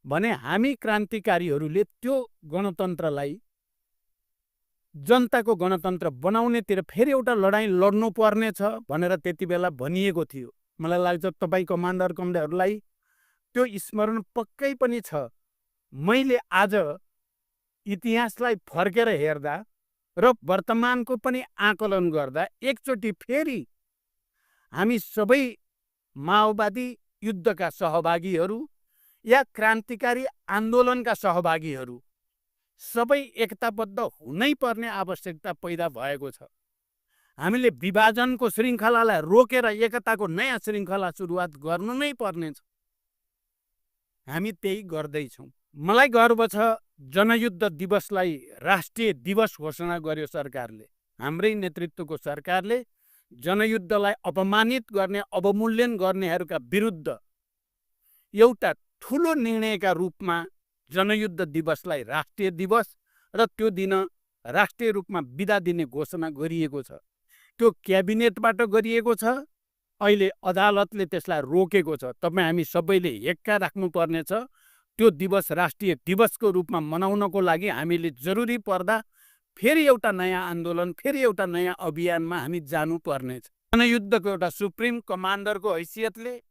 D: भने हामी क्रान्तिकारीहरूले त्यो गणतन्त्रलाई जनताको गणतन्त्र बनाउनेतिर फेरि एउटा लडाइँ लड्नु पर्नेछ भनेर त्यति बेला भनिएको थियो। मलाई लाग्छ तपाईँ कमान्डर कमरेडहरूलाई त्यो स्मरण पक्कै पनि छ। मैले आज इतिहासलाई फर्केर हेर्दा र वर्तमानको पनि आकलन गर्दा एकचोटि फेरि हामी सबै माओवादी युद्धका सहभागीहरू या क्रान्तिकारी आन्दोलनका सहभागीहरू सबै एकताबद्ध हुनै पर्ने आवश्यकता पैदा भएको छ। हामीले विभाजनको श्रृङ्खलालाई रोकेर एकताको नयाँ श्रृङ्खला सुरुवात गर्नु नै पर्नेछ। हामी त्यही गर्दैछौँ। मलाई गर्व छ जनयुद्ध दिवसलाई राष्ट्रिय दिवस घोषणा गर्यो सरकारले। हाम्रै नेतृत्वको सरकारले जनयुद्धलाई अपमानित गर्ने, अवमूल्यन गर्नेहरूका विरुद्ध एउटा ठुलो निर्णयका रूपमा जनयुद्ध दिवसलाई राष्ट्रिय दिवस र त्यो दिन राष्ट्रिय रूपमा बिदा दिने घोषणा गरिएको छ। त्यो क्याबिनेटबाट गरिएको छ। अहिले अदालतले त्यसलाई रोकेको छ। तपाईँ हामी सबैले हेक्का राख्नुपर्नेछ। त्यो दिवस राष्ट्रिय दिवसको रूपमा मनाउनको लागि हामीले जरुरी पर्दा फेरि एउटा नयाँ आन्दोलन, फेरि एउटा नयाँ अभियानमा हामी जानुपर्नेछ। जनयुद्धको एउटा सुप्रिम कमान्डरको हैसियतले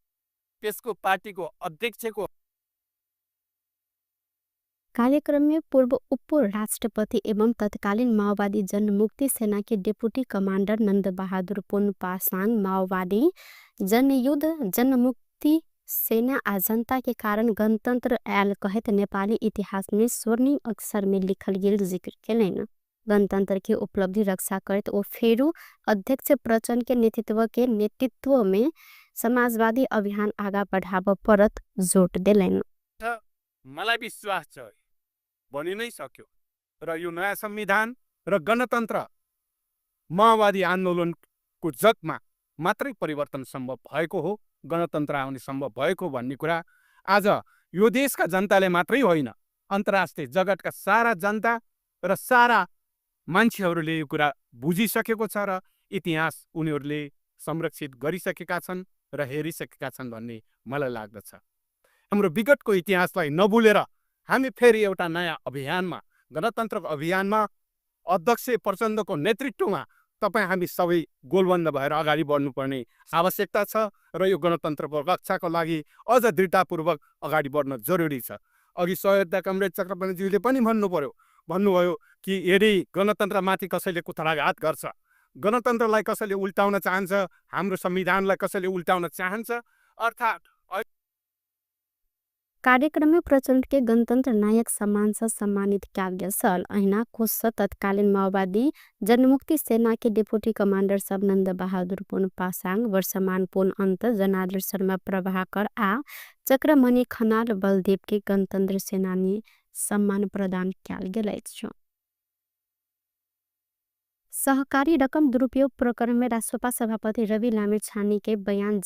D: त्यसको पार्टीको अध्यक्षको
A: कार्यक्रम में पूर्व उपराष्ट्रपति एवं तत्कालीन माओवादी जनमुक्ति सेना के डेप्यूटी कमांडर नंद बहादुर पुन पासाङ माओवादी जनयुद्ध जनमुक्ति सेना आ जनता के कारण गणतंत्र आयल कहैत नेपाली इतिहास में स्वर्णिम अक्षर में लिखल गेल जिक्र केलनि। गणतन्त्रके उपलब्धि रक्षा करैत ओ फेरु अध्यक्ष प्रचण्डके नेतृत्वमे समाजवादी अभियान आगा बढाब परत जोड देलनि।
D: मलाई विश्वास छ बनि नै सक्यो र यो नयाँ संविधान र गणतन्त्र माओवादी आन्दोलनको जगमा मात्रै परिवर्तन सम्भव भएको हो, गणतन्त्र आउने सम्भव भएको भन्ने कुरा आज यो देशका जनताले मात्रै होइन, अन्तर्राष्ट्रिय जगतका सारा जनता र सारा मान्छेहरूले यो कुरा बुझिसकेको छ र इतिहास उनीहरूले संरक्षित गरिसकेका छन् र हेरिसकेका छन् भन्ने मलाई लाग्दछ। हाम्रो विगतको इतिहासलाई नभुलेर हामी फेरि एउटा नयाँ अभियानमा, गणतन्त्रको अभियानमा अध्यक्ष प्रचण्डको नेतृत्वमा तपाईँ हामी सबै गोलबन्द भएर अगाडि बढ्नुपर्ने आवश्यकता छ र यो गणतन्त्रको रक्षाको लागि अझ दृढतापूर्वक अगाडि बढ्न जरुरी छ। अघि सहयोगता कमरेड चक्रपाणीज्यूले पनि भन्नुभयो कि यदि गणतन्त्रमाथि कसैले कुथराघात गर्छ, गणतन्त्रलाई कसैले उल्टाउन चाहन्छ, हाम्रो संविधानलाई कसैले उल्टाउन चाहन्छ, अर्थात्
A: कार्यक्रममे प्रचण्डके गणतन्त्र नायक सम्मानसँ सम्मानित कयल गेल छल। अहिना कोषसँ तत्कालीन माओवादी जनमुक्ति सेनाके डिप्टी कमांडर सब नन्द बहादुर पुन पासाङ, वर्षमान पुन अन्त, जनार्दन शर्मा प्रभाकर आ चक्रमणि खनाल बलदेवके गणतन्त्र सेनानी सम्मान प्रदान कयल गेल अछि। सहकारी रकम दुरुपयोग प्रकरणमे रास्वपा सभापति रवि लामिछानेके बयान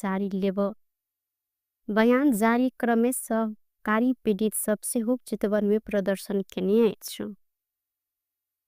A: जारी क्रममे सहकारी पीडित सब सेहो चितवनमे प्रदर्शन केने अछि।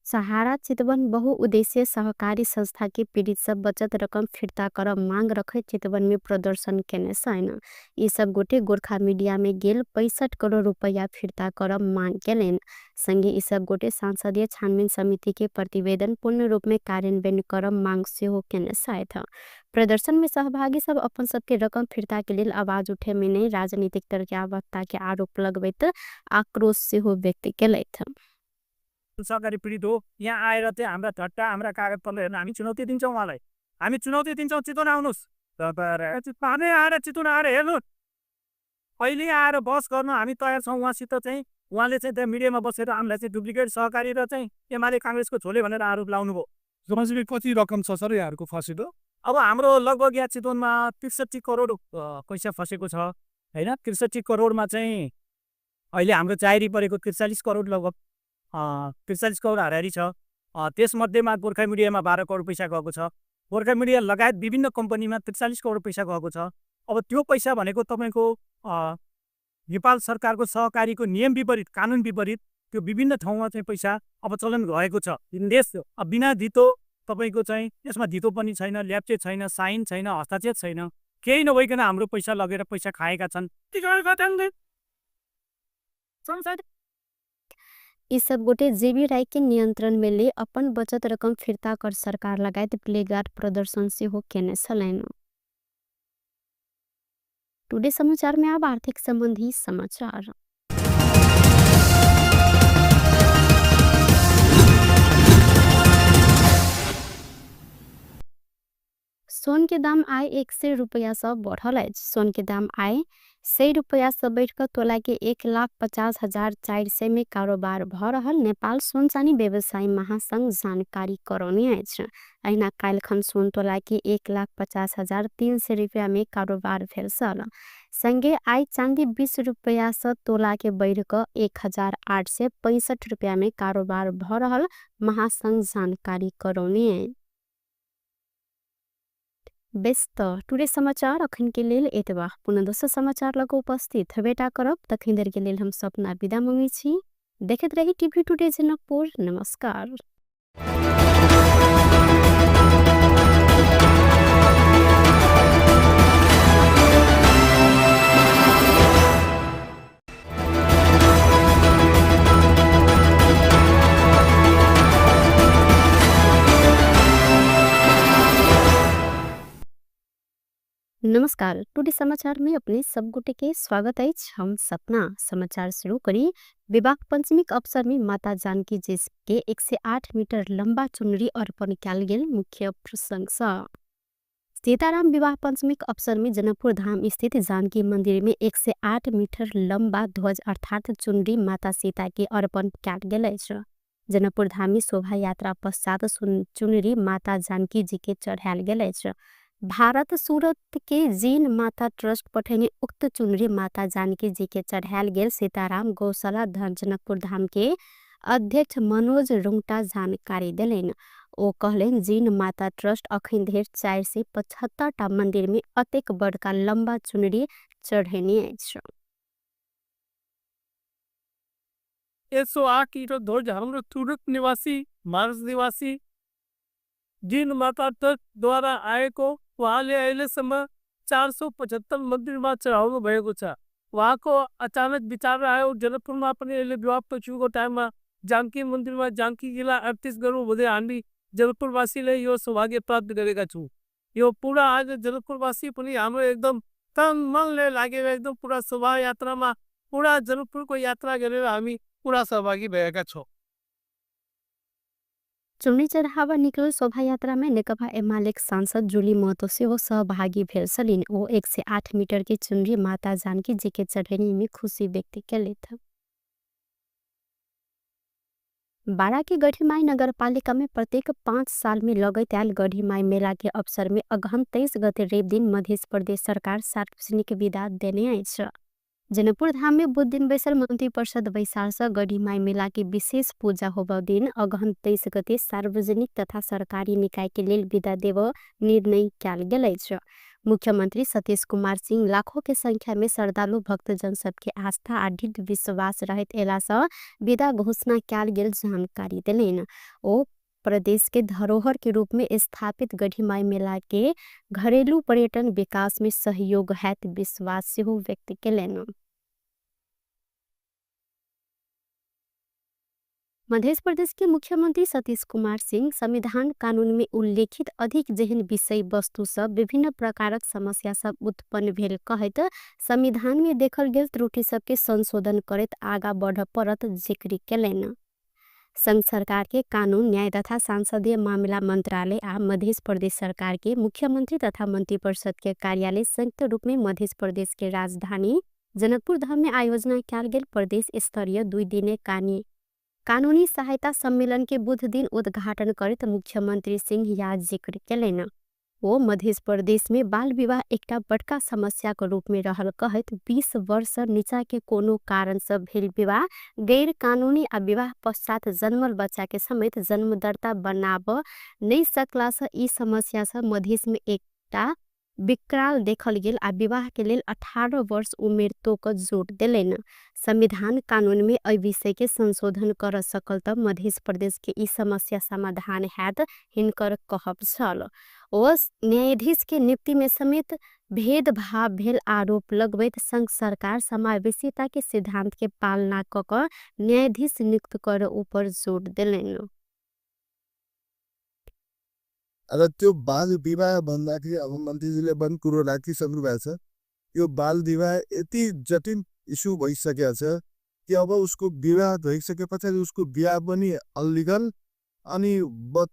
A: सहारा चितवन बहुउद्देश्यीय सहकारी संस्था के पीडित सब बचत रकम फिर्ता कर मांग रखैत चितवनमे प्रदर्शन केने छनि। ई सब गोटे गोरखा मीडिया में गेल 65 करोड़ रुपैया फिर्ता कर मांग केलनि। संगे ई सब गोटे संसदीय छानबीन समिति के प्रतिवेदन पूर्ण रूप में कार्यान्वयन कर मांग सेहो केने छथि। प्रदर्शन में सहभागी सब अपन सबके रकम फिर्ता के लेल आवाज उठे में नै राजनीतिक दल के आवश्यकता के आरोप लगबैत आक्रोश सेहो व्यक्त केलथि।
E: सहकारी पीडित हो, यहाँ आएर चाहिँ हाम्रा झट्टा हाम्रा कागजपत्र हेर्न हामी चुनौती दिन्छौँ उहाँलाई। हामी चुनौती दिन्छौँ, चितवन आउनुहोस्, पानी आएर चितवन आएर हेर्नु, अहिले आएर बहस गर्न हामी तयार छौँ उहाँसित चाहिँ। उहाँले चाहिँ त्यहाँ मिडियामा बसेर हामीलाई चाहिँ डुप्लिकेट सहकारी र चाहिँ एमाले काङ्ग्रेसको छोले भनेर आरोप लाउनुभयो।
B: जमाजीले कति रकम छ सर यहाँहरूको फसेको?
E: अब हाम्रो लगभग यहाँ चितवनमा 63 करोड पैसा फसेको छ होइन। 63 करोडमा चाहिँ अहिले हाम्रो जारी परेको 43 करोड लगभग 43 करोड हाराहारी छ। त्यसमध्येमा गोर्खा मिडियामा 12 करोड पैसा गएको छ। गोर्खा मिडिया लगायत विभिन्न कम्पनीमा 43 करोड पैसा गएको छ। अब त्यो पैसा भनेको तपाईँको नेपाल सरकारको सहकारीको नियम विपरीत, कानुन विपरीत त्यो विभिन्न ठाउँमा चाहिँ पैसा अपचलन भएको छ। देश बिना धितो तपाईँको चाहिँ यसमा धितो पनि छैन, ल्याप्चे छैन, साइन छैन, हस्ताक्षर छैन, केही नभइकन हाम्रो पैसा लगेर पैसा खाएका छन्।
A: ई सब गोटे जेबी राय के नियंत्रण में ले अपन बचत रकम फिर्ता कर सरकार लगायत प्लेगार्ड प्रदर्शन सेहो केने छलनि। टुडे समाचार में अब आर्थिक संबंधी समाचार। सोन के दाम आइ 100 रुपैया सँ बढ़ल अछि। सोन के दाम आइ 100 रुपैया सँ बढ़ि कऽ तोला के 1,50,400 में कारोबार भऽ रहल नेपाल सोन चानी व्यवसायी महासंघ जानकारी करौने अछि। अहिना काल्हिखन सोन तोला के 1,50,300 रुपैया में कारोबार भेल छल। संगे आइ चांदी 20 रुपैया सँ तोला के बढ़ि कऽ 1,865 रुपैया में कारोबार भऽ रहल महासंघ जानकारी करौने अछि। बेस त टुडे समाचार अखन के लेल एतबा। पुनः दोसर समाचार लग उपस्थित हेबेटा करब। तखन देर के लेल हम सपना विदा मंगै छी। देखैत रही टीवी टुडे जनकपुर। नमस्कार। नमस्कार, टुडे समाचार में अपने सब गोटे के स्वागत अछि। हम सपना समाचार शुरू करी। विवाह पंचमी के अवसर में माता जानकी जी के 108 मीटर लंबा चुनरी अर्पण कयल गेल मुख्य प्रसंग सँ। सीताराम विवाह पंचमी के अवसर में जनकपुर धाम स्थित जानकी मंदिर में 108 मीटर लंबा ध्वज अर्थात चुनरी माता सीता के अर्पण कयल गेल अछि। जनकपुरधाममे शोभा यात्रा पश्चात चुनरी माता जानकी जी के चढ़ायल गेल अछि। भारत सूरत के जीन माता ट्रस्ट पठेने उक्त चुनरी माता जानकी जी के चढ़ायल गेल सीताराम गौशाला जनकपुरधाम के अध्यक्ष मनोज रुंगटा जानकारी देलनि। ओ कहलनि जीन माता ट्रस्ट अखन धरि 475 टा मंदिर में अतेक बड़का लम्बा चुनरी चढ़ेने अछि।
B: 108 ईंटो ध्वज हाम्रो तुरक निवासी मार्स निवासी जिन माता ट्रस्ट द्वारा आएको उहाँले अहिलेसम्म 475 मन्दिरमा चढाउनु भएको छ। उहाँको अचानक विचार आयो जनकपुरमा पनि अहिले विवाह पछिको टाइममा जानकी मन्दिरमा जानकी जिल्ला 38 गर्नु हुँदै हामी जनकपुरवासीले यो सौभाग्य प्राप्त गरेका छौँ। यो पुरा आज जनकपुरवासी पनि हाम्रो एकदम तन मनले लागेर एकदम पुरा शोभायात्रामा पुरा जनकपुरको यात्रा गरेर हामी पुरा सहभागी भएका छौँ।
A: चुनरी चढ़ावा निकलल शोभायात्रा में नेकपा एमाले सांसद जुली महतो सेहो सहभागी भेल छलिन। ओ 108 मीटर के चुनरी माता जानकी जी के चढ़ेनी में खुशी व्यक्त केलथि। बारा के गढ़ीमाई नगरपालिका में प्रत्येक 5 साल में लगैत आयल गढ़ीमाई मेला के अवसर में अगहन 23 गते रवि दिन मध्य प्रदेश सरकार सार्वजनिक विदा देने अछि। जनकपुरधाम में बुध दिन बैसल मंत्री परिषद बैसार से गढ़ीमाई मेला के विशेष पूजा होबऽ दिन अगहन 23 गते सार्वजनिक तथा सरकारी निकाय के लेल विदा देबऽ निर्णय कयल गेल अछि। मुख्यमंत्री सतीश कुमार सिंह लाखों के संख्या में श्रद्धालु भक्तजन सबके आस्था आ दृढ़ विश्वास रहैत एला सँ विदा घोषणा कयल गेल जानकारी देलनि। ओ प्रदेश के धरोहर के रूप में स्थापित गढ़ीमाई मेला के घरेलू पर्यटन विकास में सहयोग हैत विश्वास सेहो व्यक्त केलनि। मध्य प्रदेश के मुख्यमंत्री सतीश कुमार सिंह संविधान कानून में उल्लेखित अधिक जेहन विषय वस्तु सब विभिन्न प्रकारक समस्या सब उत्पन्न भेल कहैत संविधान में देखल गेल त्रुटि सबके संशोधन करैत आगा बढ़ परत जिक्र केलनि। संघ सरकार के कानून न्याय तथा संसदीय मामला मंत्रालय आ मध्य प्रदेश सरकार के मुख्यमंत्री तथा मंत्री परिषद के कार्यालय संयुक्त रूप में मध्य प्रदेश के राजधानी जनकपुरधाम में आयोजना कयल गेल प्रदेश स्तरीय 2 दिने कानूनी सहायता सम्मेलन के बुध दिन उद्घाटन करैत मुख्यमंत्री सिंह या जिक्र केलनि। ओ मध्य प्रदेश में बाल विवाह एकटा बड़का समस्या के रूप में रहल कहैत 20 वर्ष नीचा के कोनो कारण से भेल विवाह गैर कानूनी आ विवाह पश्चात जन्मल बच्चा के समेत जन्मदर्ता बनाब नहीं सकला से ई समस्या से मधेश में एकटा विकराल देखल गेल आ विवाह के लेल 18 वर्ष उमेर तोक जोड़ देलनि। संविधान कानून में एहि विषय के संशोधन कर सकल त मध्य प्रदेश के ई समस्या समाधान हैत हिनकर कहब छल। ओ न्यायाधीश के नियुक्ति में समेत भेदभाव भेल आरोप लगबैत संघ सरकार समावेशिता के सिद्धांत के पालना क क न्यायाधीश नियुक्त कर ऊपर जोड़ देलनि।
C: र त्यो बाल विवाह भन्दाखेरि अब मन्त्रीजीले पनि कुरो राखिसक्नु भएको छ। यो बाल विवाह यति जटिल इस्यु भइसकेको छ कि अब उसको विवाह भइसके पछाडि उसको बिहा पनि अनलिगल अनि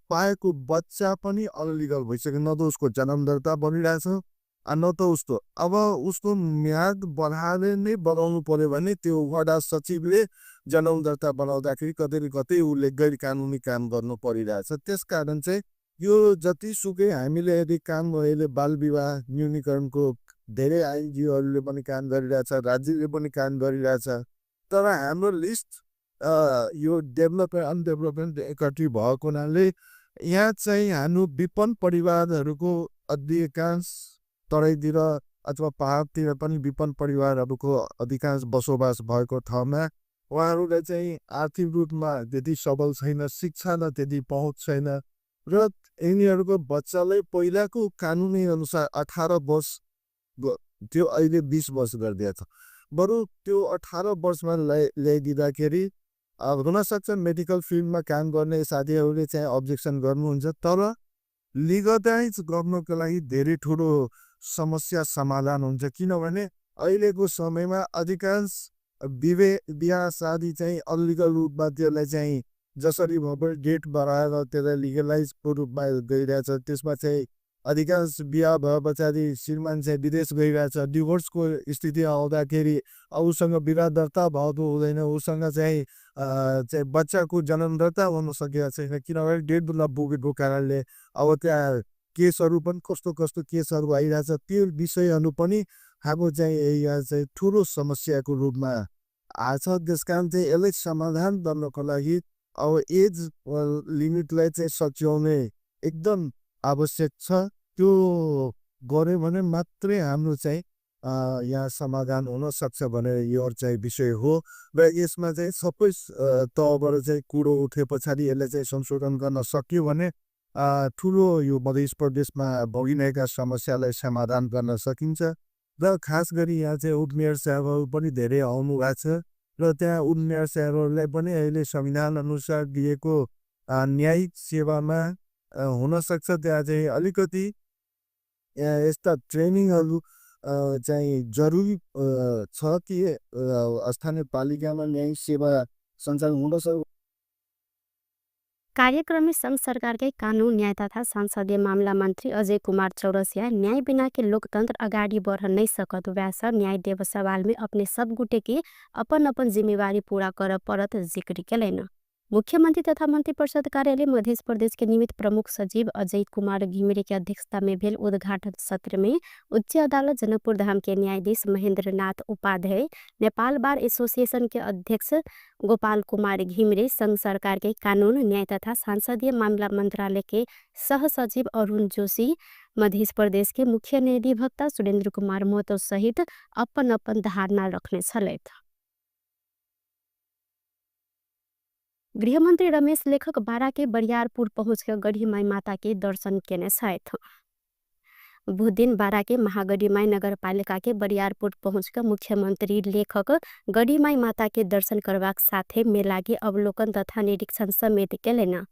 C: पाएको बच्चा पनि अनलिगल भइसक्यो। न त उसको जन्म दर्ता बनिरहेछ न त उसको अब उसको म्याद बढाएर नै बनाउनु पर्यो भने त्यो वडा सचिवले जन्म दर्ता बनाउँदाखेरि कतै न कतै उसले गैर कानुनी काम गर्नु परिरहेछ। त्यसकारण चाहिँ यो जतिसुकै हामीले यदि काम अहिले बाल विवाह न्यूनीकरणको धेरै आइएनजिओहरूले पनि काम गरिरहेछ, राज्यले पनि काम गरिरहेछ, तर हाम्रो लिस्ट यो डेभलपमेन्ट अनडेभलपमेन्ट एकट्री भएको हुनाले यहाँ चाहिँ हाम्रो विपन्न परिवारहरूको अधिकांश तराईतिर अथवा पहाडतिर पनि विपन्न परिवारहरूको अधिकांश बसोबास भएको ठाउँमा उहाँहरूलाई चाहिँ आर्थिक रूपमा त्यति सबल छैन, शिक्षामा त्यति पहुँच छैन र यिनीहरूको बच्चालाई पहिलाको कानुनी अनुसार 18 वर्ष त्यो अहिले 20 वर्ष गरिदिएको छ। बरु त्यो 18 वर्षमा ल्याइदिँदाखेरि हुनसक्छ मेडिकल फिल्डमा काम गर्ने साथीहरूले चाहिँ अब्जेक्सन गर्नुहुन्छ, तर लिगलाइज गर्नको लागि धेरै ठुलो समस्या समाधान हुन्छ। किनभने अहिलेको समयमा अधिकांश बिहा शादी चाहिँ अनलिगल रूपमा त्यसलाई चाहिँ जसरी भए पनि डेट बढाएर त्यसलाई लिगलाइजको रूपमा गइरहेछ। त्यसमा चाहिँ अधिकांश बिहा भए पछाडि श्रीमान चाहिँ विदेश गइरहेछ, डिभोर्सको स्थिति आउँदाखेरि उसँग विवाह दर्ता भएको हुँदैन, उसँग चाहिँ चाहिँ बच्चाको जन्म दर्ता हुन सकेको छैन, किनभने 1.5 लाख पुगेको कारणले अब त्यहाँ केसहरू पनि कस्तो कस्तो केसहरू आइरहेछ। त्यो विषयहरू पनि हाम्रो चाहिँ यहाँ चाहिँ ठुलो समस्याको रूपमा आछ। त्यस कारण चाहिँ यसलाई समाधान गर्नको लागि अब एज लिमिटलाई चाहिँ सच्याउने एकदम आवश्यक छ। त्यो गऱ्यो भने मात्रै हाम्रो चाहिँ यहाँ समाधान हुन सक्छ भनेर यो चाहिँ विषय हो। र यसमा चाहिँ सबै तहबाट चाहिँ कुरो उठे पछाडि यसलाई चाहिँ संशोधन गर्न सकियो भने ठुलो यो मध्य प्रदेशमा भोगिरहेका समस्यालाई समाधान गर्न सकिन्छ। र खास गरी यहाँ चाहिँ उपमेयर साहबहरू पनि धेरै आउनु भएको छ र त्यहाँ उपमेयर साहबहरूलाई पनि अहिले संविधान अनुसार दिएको न्यायिक सेवामा हुनसक्छ त्यहाँ चाहिँ अलिकति यस्ता ट्रेनिङहरू चाहिँ जरुरी छ कि स्थानीय पालिकामा न्यायिक सेवा सञ्चालन हुन सक्छ।
A: कार्यक्रम में संघ सरकार के कानून न्याय तथा संसदीय मामला मंत्री अजय कुमार चौरसिया न्याय बिना के लोकतंत्र अगाडि बढ़ नहीं सकत वैसा न्याय देव सवाल में अपने सब गुटे के अपन अपन जिम्मेवारी पूरा कर परत जिक्र केलनि। मुख्यमंत्री तथा मंत्री परिषद कार्यालय मध्य प्रदेश के निमित्त प्रमुख सचिव अजय कुमार घिमिरे के अध्यक्षता में भेल उद्घाटन सत्र में उच्च अदालत जनकपुर धाम के न्यायाधीश महेंद्र नाथ उपाध्याय, नेपाल बार एसोसिएशन के अध्यक्ष गोपाल कुमार घिमिरे, संघ सरकार के कानून न्याय तथा संसदीय मामला मंत्रालय के सह सचिव अरुण जोशी, मध्य प्रदेश के मुख्य न्यायाधिवक्ता सुरेंद्र कुमार महतो सहित अपन अपन धारणा रखने छलथि। गृहमंत्री रमेश लेखक बारा के बरियारपुर पहुँच कर गढ़ीमाई माता के दर्शन केने छथि। बुधदिन बारा के महागढ़ीमाई नगरपालिका के बरियारपुर पहुँच कर मुख्यमंत्री लेखक गढ़ीमाई माता के दर्शन करबाक साथे मेला के अवलोकन तथा निरीक्षण समेत केलनि।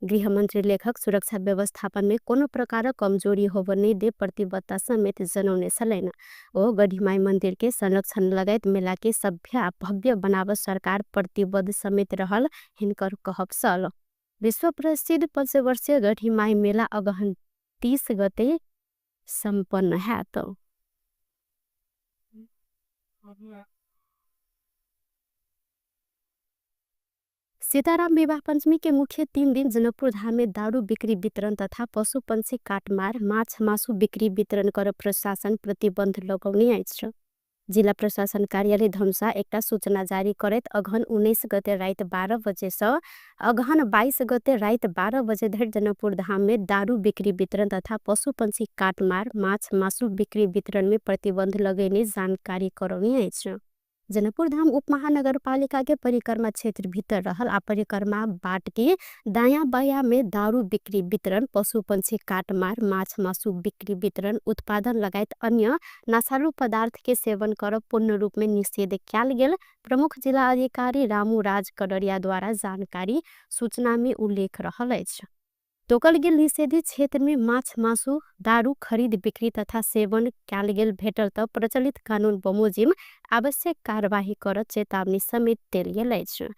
A: गृहमंत्री लेखक सुरक्षा व्यवस्थापन में कोनो प्रकारक कमजोरी होब नहि दे प्रतिबद्धता समेत जनौने छलनि। ओ गढ़ीमाई मंदिर के संरक्षण लगायत मेला के सभ्य आ भव्य बनाव सरकार प्रतिबद्ध समेत रहल हिनकर कहब छल। विश्व प्रसिद्ध पंचवर्षीय गढ़ीमाई मेला अगहन 30 गते सम्पन्न हैत। सीताराम विवाह पंचमी के मुख्य 3 दिन जनकपुर धाम में दारू बिक्री वितरण तथा पशु पंछी काटमार माछ मासु बिक्री वितरण कर प्रशासन प्रतिबंध लगौने अछि। जिला प्रशासन कार्यालय धनुषा एकटा सूचना जारी करैत अगहन 19 गते राति 12 बजे सँ अगहन 22 गते राति 12 बजे धरि जनकपुर धाम में दारू बिक्री वितरण तथा पशु पंछी काटमार माछ मासु बिक्री वितरण में प्रतिबंध लगेने जानकारी करौने अछि। जनकपुर धाम उपमहानगरपालिका के परिक्रमा क्षेत्र भीतर रहल आ परिक्रमा बाट के दायां बायां में दारू बिक्री वितरण, पशु पंछी काटमार, माछ मासु बिक्री वितरण, उत्पादन लगायत अन्य नशालु पदार्थ के सेवन करब पूर्ण रूप में निषेध कयल गेल प्रमुख जिला अधिकारी रामू राज कडरिया द्वारा जानकारी सूचना में उल्लेख रहल अछि। तोकल गेल निषेधित क्षेत्र में माछ मासु दारू खरीद बिक्री तथा सेवन कयल गेल भेटल त प्रचलित कानून बमोजिम आवश्यक कार्यवाही कर चेतावनी समेत देल गेल अछि।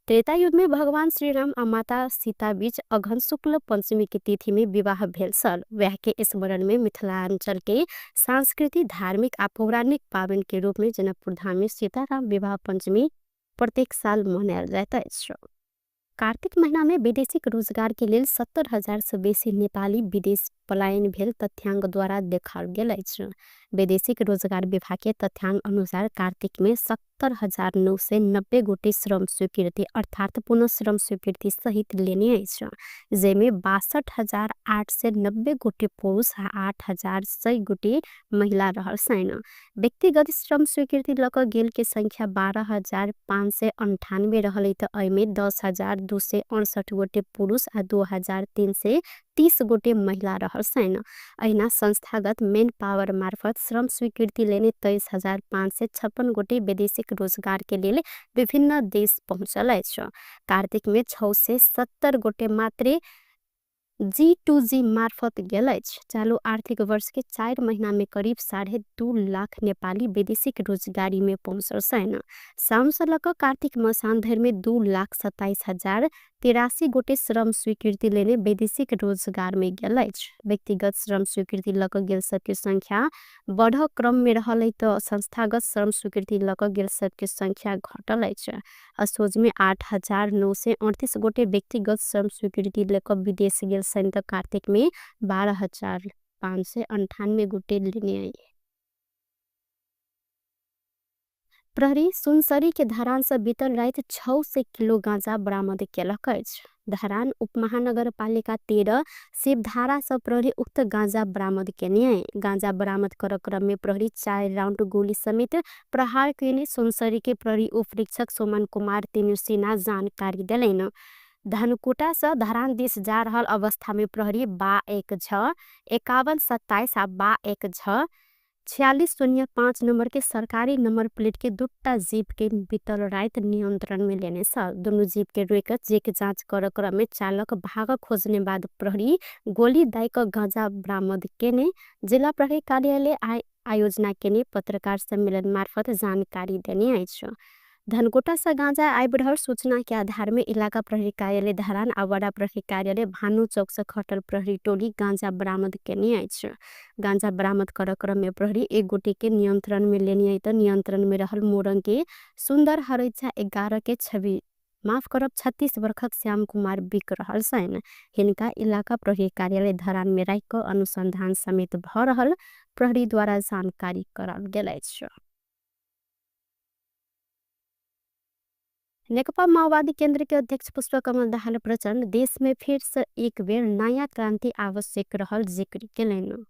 A: त्रेता युग में भगवान श्रीराम आ माता सीता बीच अगहन शुक्ल पंचमी के तिथि में विवाह भेल छल। वह के स्मरण में मिथिलांचल के सांस्कृतिक, धार्मिक आ पौराणिक पावन के रूप में जनकपुर धाम में सीताराम विवाह पंचमी प्रत्येक साल मनायल जाइत अछि। कार्तिक महीना में वैदेशिक रोजगार के लेल 70,000 से बेसी नेपाली विदेश पलायन भेल तथ्यांक द्वारा देखाओल गेल अछि। वैदेशिक रोजगार विभाग के तथ्यांक अनुसार कार्तिक में 70,990 गोटे श्रम स्वीकृति अर्थात पुनः श्रम स्वीकृति सहित लेने अछि, जाहिमे 62,890 गोटे पुरुष आ 8,100 गोटे महिला रहल छनि। व्यक्तिगत श्रम स्वीकृति लऽ कऽ गेल के संख्या 12,598 रहल तऽ एहिमे 10,268 गोटे पुरुष आ 2,330 गोटे महिला रहल छनि। अहिना संस्थागत मेन पावर मार्फत श्रम स्वीकृति लेने 23,556 गोटे वैदेशिक रोजगार के लेल विभिन्न देश पहुँचल अछि। कार्तिक में 670 गोटे मात्रे G2G मार्फत गेल अछि। चालू आर्थिक वर्ष के 4 महीना में करीब 2.5 लाख नेपाली वैदेशिक रोजगारी में पहुँचल छनि। साउन से लऽ कऽ कार्तिक मसान धरि में 2,27,000 83 गोटे श्रम स्वीकृति लेने वैदेशिक रोजगारमे गेल अछि। व्यक्तिगत श्रम स्वीकृति लक गेल सबके संख्या बढ़ क्रम में रहल त संस्थागत श्रम स्वीकृति लक गेल सबके संख्या घटल अछि। असोज में 8938 गोटे व्यक्तिगत श्रम स्वीकृति लक विदेश गेल सन त कार्तिक में 12598 गोटे लेने आई। प्रहरी सुनसरी के धरान से बीतल रात 600 किलो गांजा बरामद केलक अछि। धरान उपमहानगरपालिका 13 शिवधारा से प्रहरी उक्त गांजा बरामद केने है। गांजा बरामद कर क्रम में प्रहरी 4 राउंड गोली समेत प्रहार केने सुनसरी के प्रहरी उपरीक्षक सोमन कुमार तिनुसेना जानकारी देलैन। धनकुटा से धरान दिस जा रहल अवस्था में प्रहरी 1 6 51 27 आ 1 6 46 0 5 नंबर के सरकारी नंबर प्लेट के दुटा जीप के बीतल रात नियंत्रण में लेने छ। दोनों जीप के रोक चेक जांच कर क्रम में चालक भाग खोजने बाद प्रहरी गोली दाई क गांजा बरामद केने जिला प्रहरी कार्यालय आयोजना केने पत्रकार सम्मेलन मार्फत जानकारी देने अछि। धनकुटा से गांजा आबि रहल सूचना के आधार में इलाका प्रहरी कार्यालय धरान आ वडा प्रहरी कार्यालय भानु चौक से खटल प्रहरी टोली गांजा बरामद केने अछि। गांजा बरामद कर क्रम में प्रहरी एक गोटे के नियंत्रण में लेने त नियंत्रण में रहल मोरंग के सुंदर हरैछा 11 के छवि माफ करब 36 वर्षक श्याम कुमार बिक रहल छनि। हिनका इलाका प्रहरी कार्यालय धरान में राखि क अनुसंधान समेत भ रहल प्रहरी द्वारा जानकारी कराओल गेल अछि। नेकपा माओवादी केंद्र के अध्यक्ष पुष्पकमल दाहाल प्रचण्ड देश में फिर से एक बेर नया क्रांति आवश्यक रहल जिक्र केलनि।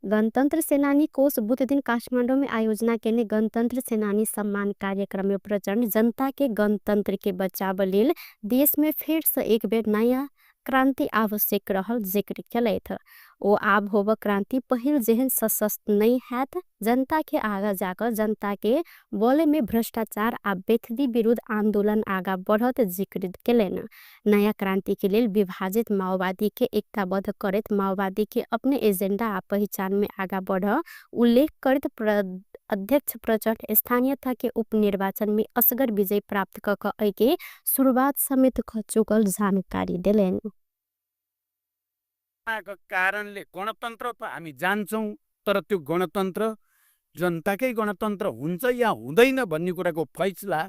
A: गणतंत्र सेनानी कोष बुध दिन काठमांडू में आयोजना केने गणतंत्र सेनानी सम्मान कार्यक्रम में प्रचण्ड जनता के गणतंत्र के बचाव लेल देश में फिर से एक बेर नया क्रांति आवश्यक रहल जिक्र केलथि। ओ आब होब क्रांति पहिल जेहन सशस्त्र नहीं हैत, जनता के आगा जाकर जनता के बोले में भ्रष्टाचार आ बेथदी विरुद्ध आंदोलन आगा बढ़त जिक्र केलनि। नया क्रांति के लेल विभाजित माओवादी के एकताबद्ध करैत माओवादी के अपने एजेंडा आ पहचान में आगा बढ़ उल्लेख करैत अध्यक्ष प्रचण्ड स्थानीयता के उपनिर्वाचन में असगर विजय प्राप्त क के शुरुआत समेत क चुकल जानकारी देलनि।
D: कारणले गणतन्त्र त हामी जान्छौँ, तर त्यो गणतन्त्र जनताकै गणतन्त्र हुन्छ या हुँदैन भन्ने कुराको फैसला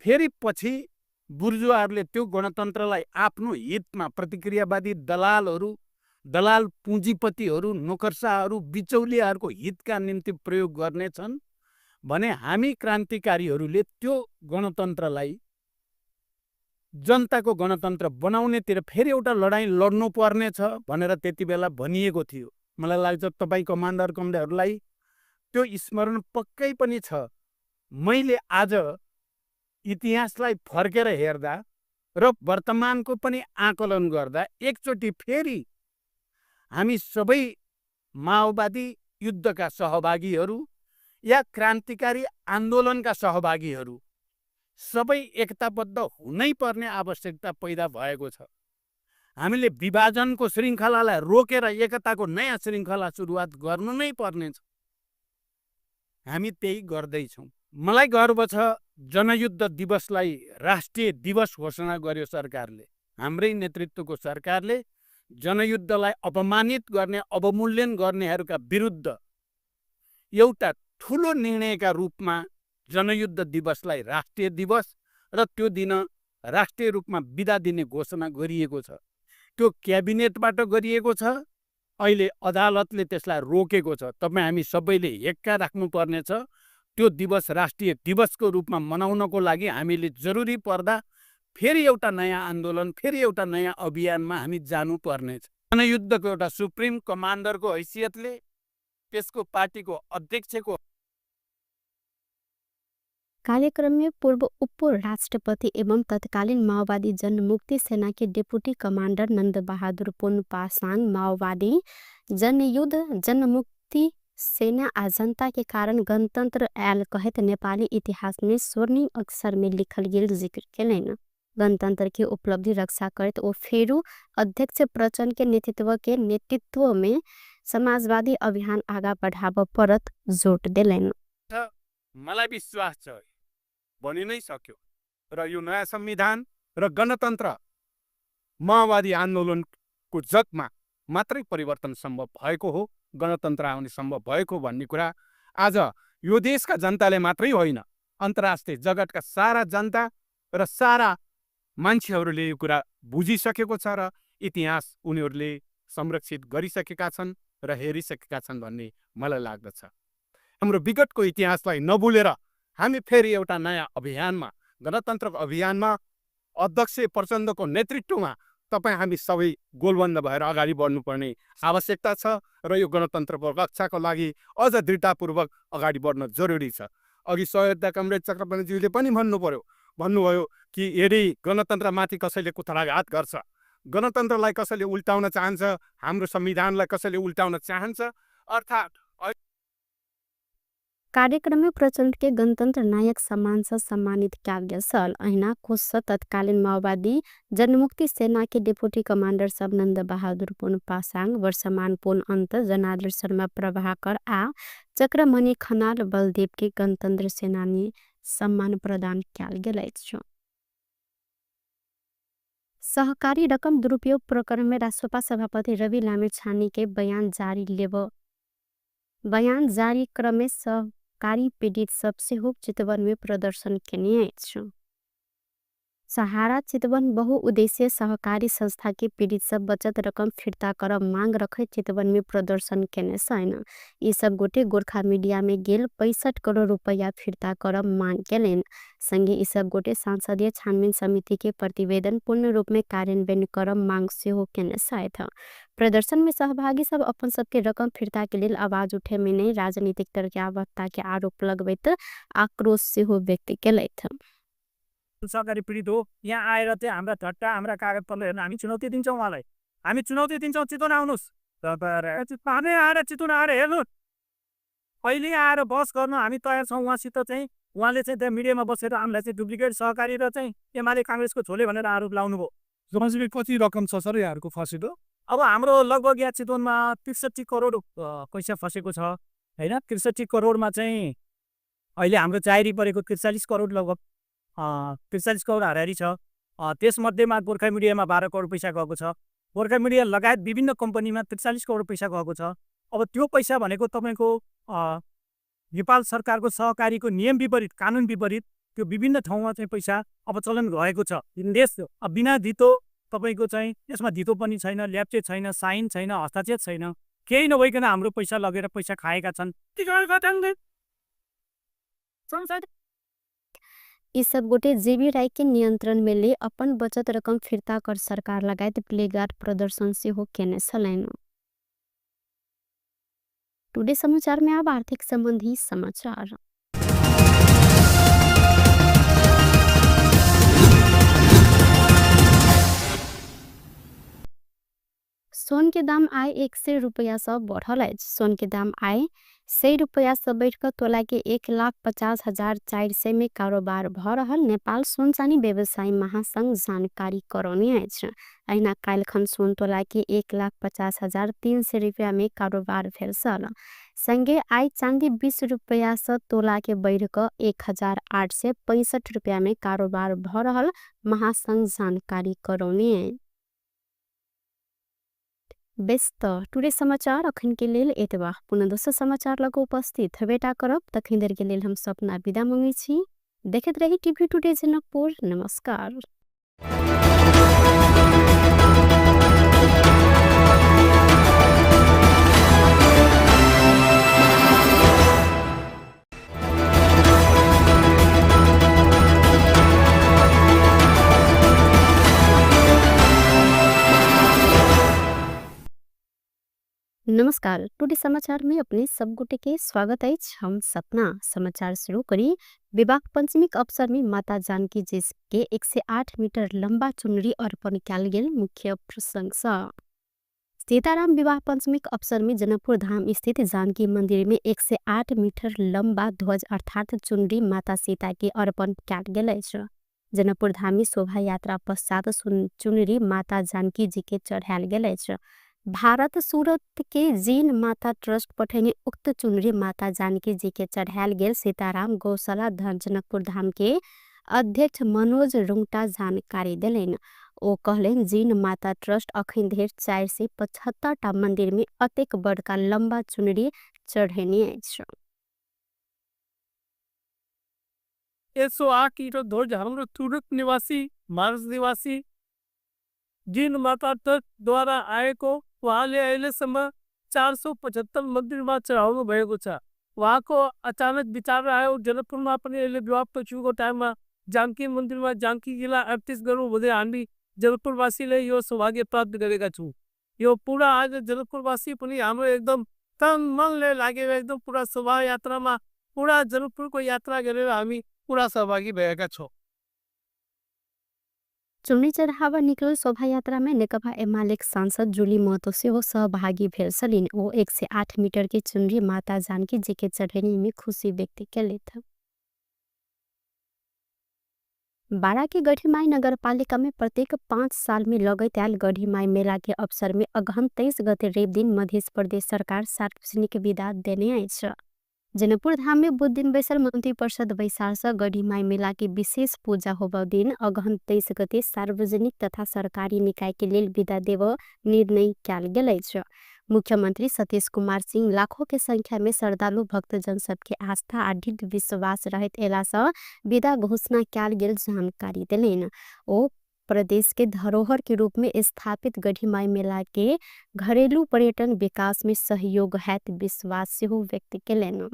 D: फेरि पछि बुर्जुवाहरूले त्यो गणतन्त्रलाई आफ्नो हितमा प्रतिक्रियावादी दलालहरू, दलाल पुँजीपतिहरू, नोकरशाहहरू, बिचौलियाहरूको हितका निम्ति प्रयोग गर्नेछन् भने हामी क्रान्तिकारीहरूले त्यो गणतन्त्रलाई जनताको गणतन्त्र बनाउनेतिर फेरि एउटा लडाइँ लड्नु पर्नेछ भनेर त्यति बेला भनिएको थियो। मलाई लाग्छ तपाईँ कमान्डर कमरेडहरूलाई त्यो स्मरण पक्कै पनि छ। मैले आज इतिहासलाई फर्केर हेर्दा र वर्तमानको पनि आकलन गर्दा एकचोटि फेरि हामी सबै माओवादी युद्धका सहभागीहरू या क्रान्तिकारी आन्दोलनका सहभागीहरू सबै एकताबद्ध हुनै पर्ने आवश्यकता पैदा भएको छ। हामीले विभाजनको श्रृङ्खलालाई रोकेर एकताको नयाँ श्रृङ्खला सुरुवात गर्नु नै पर्नेछ। हामी त्यही गर्दैछौँ। मलाई गर्व छ जनयुद्ध दिवसलाई राष्ट्रिय दिवस घोषणा गर्यो सरकारले। हाम्रै नेतृत्वको सरकारले जनयुद्धलाई अपमानित गर्ने, अवमूल्यन गर्नेहरूका विरुद्ध एउटा ठुलो निर्णयका रूपमा जनयुद्ध दिवसलाई राष्ट्रिय दिवस र त्यो दिन राष्ट्रिय रूपमा बिदा दिने घोषणा गरिएको छ। त्यो क्याबिनेटबाट गरिएको छ। अहिले अदालतले त्यसलाई रोकेको छ। तपाईँ हामी सबैले हेक्का राख्नुपर्नेछ। त्यो दिवस राष्ट्रिय दिवसको रूपमा मनाउनको लागि हामीले जरुरी पर्दा फेरि एउटा नयाँ आन्दोलन, फेरि एउटा नयाँ अभियानमा हामी जानुपर्नेछ। जनयुद्धको एउटा सुप्रिम कमान्डरको हैसियतले त्यसको पार्टीको अध्यक्षको
A: कार्यक्रम में पूर्व उपराष्ट्रपति एवं तत्कालीन माओवादी जनमुक्ति सेना के डिप्टी कमांडर नंद बहादुर पुन पासांग माओवादी जनयुद्ध जनमुक्ति सेना आ जनता के कारण गणतंत्र आयल कहैत नेपाली इतिहास में स्वर्णिम अक्षर में लिखल गेल जिक्र केलनि। गणतंत्र के उपलब्धि रक्षा करैत ओ फेरू अध्यक्ष प्रचण्ड के नेतृत्व में समाजवादी अभियान आगा बढ़ाब परत जोड देलनि।
D: मलाई विश्वास छ भनि नै सक्यो र यो नयाँ संविधान र गणतन्त्र माओवादी आन्दोलनको जगमा मात्रै परिवर्तन सम्भव भएको हो, गणतन्त्र आउने सम्भव भएको भन्ने कुरा आज यो देशका जनताले मात्रै होइन, अन्तर्राष्ट्रिय जगतका सारा जनता र सारा मान्छेहरूले यो कुरा बुझिसकेको छ र इतिहास उनीहरूले संरक्षित गरिसकेका छन् र हेरिसकेका छन् भन्ने मलाई लाग्दछ। हाम्रो विगतको इतिहासलाई नभुलेर हामी फेरि एउटा नयाँ अभियानमा, गणतन्त्रको अभियानमा अध्यक्ष प्रचण्डको नेतृत्वमा तपाईँ हामी सबै गोलबन्द भएर अगाडि बढ्नुपर्ने आवश्यकता छ र यो गणतन्त्रको रक्षाको लागि अझ दृढतापूर्वक अगाडि बढ्न जरुरी छ। अघि सहयोगता कमरेड चक्रपाणीज्यूले पनि भन्नुभयो कि यदि गणतन्त्रमाथि कसैले कुथराघात गर्छ, गणतन्त्रलाई कसैले उल्टाउन चाहन्छ, हाम्रो संविधानलाई कसैले उल्टाउन चाहन्छ, अर्थात्
A: कार्यक्रम में प्रचण्ड के गणतंत्र नायक सम्मान से सम्मानित कयल गेल छल। अहिना कोष तत्कालीन माओवादी जनमुक्ति सेना के डिप्टी कमांडर सब नंद बहादुर पुन पासाङ, वर्षमान पुन अन्त, जनार्दन शर्मा प्रभाकर आ चक्रमणि खनाल बलदेव के गणतंत्र सेनानी सम्मान प्रदान कयल गेल अछि। सहकारी रकम दुरुपयोग प्रकरण में रासोपा सभापति रवि लामिछाने के बयान जारी लेब बयान जारी क्रम में सहकारी पीड़ित सब सेहो चितवन में प्रदर्शन केने अछि। सहारा चितवन बहुउद्देशीय सहकारी संस्था के पीड़ित सब बचत रकम फिर्ता कर मांग रखे चितवन में प्रदर्शन केने छनि। ई सब गोटे गोरखा मीडिया में गेल 65 करोड़ रुपया फिर्ता कर मांग केलनि। संगे ई सब गोटे संसदीय छानबीन समिति के प्रतिवेदन पूर्ण रूप में कार्यान्वयन कर मांग सेहो केने छथि। प्रदर्शन में सहभागी सब अपन सबके रकम फिर्ता के लेल आवाज उठे में नहि राजनीतिक दल के आवश्यकता के आरोप लगबैत आक्रोश सेहो व्यक्त केलथि।
E: सहकारी पीडित हो, यहाँ आएर चाहिँ हाम्रा झट्टा हाम्रा कागजपत्र हेर्न हामी चुनौती दिन्छौँ उहाँलाई। हामी चुनौती दिन्छौँ, चितवन आउनुहोस्, हामी आएर चितवन आएर हेर्नुहोस्, अहिले आएर बहस गर्न हामी तयार छौँ उहाँसित चाहिँ। उहाँले चाहिँ त्यहाँ मिडियामा बसेर हामीलाई चाहिँ डुप्लिकेट सहकारी र चाहिँ एमाले काङ्ग्रेसको छोले भनेर आरोप लाउनुभयो।
B: जमाजीले कति रकम छ सर यहाँहरूको फसेको?
E: अब हाम्रो लगभग यहाँ चितवनमा 63 करोड पैसा फसेको छ होइन। 63 करोडमा चाहिँ अहिले हाम्रो जारी परेको 43 करोड लगभग 43 करोड हाराहारी छ। त्यसमध्येमा गोर्खा मिडियामा 12 करोड पैसा गएको छ। गोर्खा मिडिया लगायत विभिन्न कम्पनीमा 43 करोड पैसा गएको छ। अब त्यो पैसा भनेको तपाईँको नेपाल सरकारको सहकारीको नियम विपरीत, कानुन विपरीत त्यो विभिन्न ठाउँमा चाहिँ पैसा अपचलन भएको छ। देश बिना धितो तपाईँको चाहिँ यसमा धितो पनि छैन, ल्याप्चे छैन, साइन छैन, हस्ताक्षर छैन, केही नभइकन हाम्रो पैसा लगेर पैसा खाएका छन्।
A: ई सब गोटे जेबी राय के नियंत्रण में ले अपन बचत रकम फिर्ता कर सरकार लगायत प्लेगार्ड प्रदर्शन सेहो केने छलनि। टुडे समाचार में अब आर्थिक संबंधी समाचार। सोन के दाम आइ 100 रुपया से बढ़ल अछि। सोन के दाम आइ 100 रुपया से बढ़िकऽ तोला के 1,50,400 में कारोबार भ रहल नेपाल सोन चानी व्यवसायी महासंघ जानकारी करौने अछि। अहिना काल्हिखन सोन तोला के 1,50,300 रुपया में कारोबार भेल छल। संगे आइ चांदी 20 रुपया से तोला के बढ़िकऽ 1,865 रुपया में कारोबार भ रहल महासंघ जानकारी करौने अछि। बेस त टुडे समाचार अखन के लेल एतबा। पुनः दोसर समाचार लग उपस्थित हेबेटा करब। तखन देर के लेल हम सपना विदा मंगै छी। देखैत रही टीवी टुडे जनकपुर। नमस्कार। नमस्कार, टुडे समाचार में अपने सब गोटे के स्वागत अछि। हम सपना समाचार शुरू करी। विवाह पंचमी के अवसर में माता जानकी जी के 108 मीटर लंबा चुनरी अर्पण कयल गेल मुख्य प्रसंग सँ। सीताराम विवाह पंचमी के अवसर में जनकपुर धाम स्थित जानकी मंदिर में 108 मीटर लंबा ध्वज अर्थात चुनरी माता सीता के अर्पण कयल गेल अछि। जनकपुर धाम में शोभा यात्रा पश्चात चुनरी माता जानकी जी के चढ़ायल गेल अछि। भारत सूरत के जीन माता ट्रस्ट पठेने उक्त चुनरी माता जानकी जी के चढ़ायल गेल सीताराम गौशाला जनकपुर धाम के अध्यक्ष मनोज रुंगटा जानकारी देलनि। ओ कहलनि जीन माता ट्रस्ट अखन धरि 475 टा मंदिर में अतेक बड़का लम्बा चुनरी चढ़ेने अछि।
B: 108 ईंटो ध्वज हाम्रो तुरक निवासी मार्स निवासी जिन माता ट्रस्ट द्वारा आएको उहाँले अहिलेसम्म 475 मन्दिरमा चढाउनु भएको छ। उहाँको अचानक विचार आयो जनकपुरमा पनि अहिले विवाह पछिको टाइममा जानकी मन्दिरमा जानकी जिल्ला 38 गर्नु हुँदै हामी जनकपुरवासीले यो सौभाग्य प्राप्त गरेका छौँ। यो पूरा आज जनकपुरवासी पनि हाम्रो एकदम तन मनले लागेर एकदम पूरा शोभायात्रामा पूरा जनकपुरको यात्रा गरेर हामी पूरा सहभागी भएका छौँ।
A: चुनरी चढ़ावा निकलल शोभायात्रा में नेकपा एमाले सांसद जुली महतो सेहो सहभागी भेल छलिन। ओ 108 मीटर के चुनरी माता जानकी जी के चढ़ेनी में खुशी व्यक्त केलथि। बारा के गढ़ीमाई नगरपालिका में प्रत्येक 5 साल में लगैत आयल गढ़ीमाई मेला के अवसर में अगहन 23 गते रवि दिन मध्य प्रदेश सरकार सार्वजनिक विदा देने अछि। जनकपुर धाम में बुध दिन बैसल मंत्री परिषद बैसार से गढ़ीमाई मेला के विशेष पूजा होबऽ दिन अगहन 23 गते सार्वजनिक तथा सरकारी निकाय के लेल विदा देबऽ निर्णय कयल गेल अछि। मुख्यमंत्री सतीश कुमार सिंह लाखों के संख्या में श्रद्धालु भक्तजन सबके आस्था आ दृढ़ विश्वास रहैत एला सँ विदा घोषणा कयल गेल जानकारी देलनि। ओ प्रदेश के धरोहर के रूप में स्थापित गढ़ीमाई मेला के घरेलू पर्यटन विकास में सहयोग हैत विश्वास सेहो व्यक्त केलनि।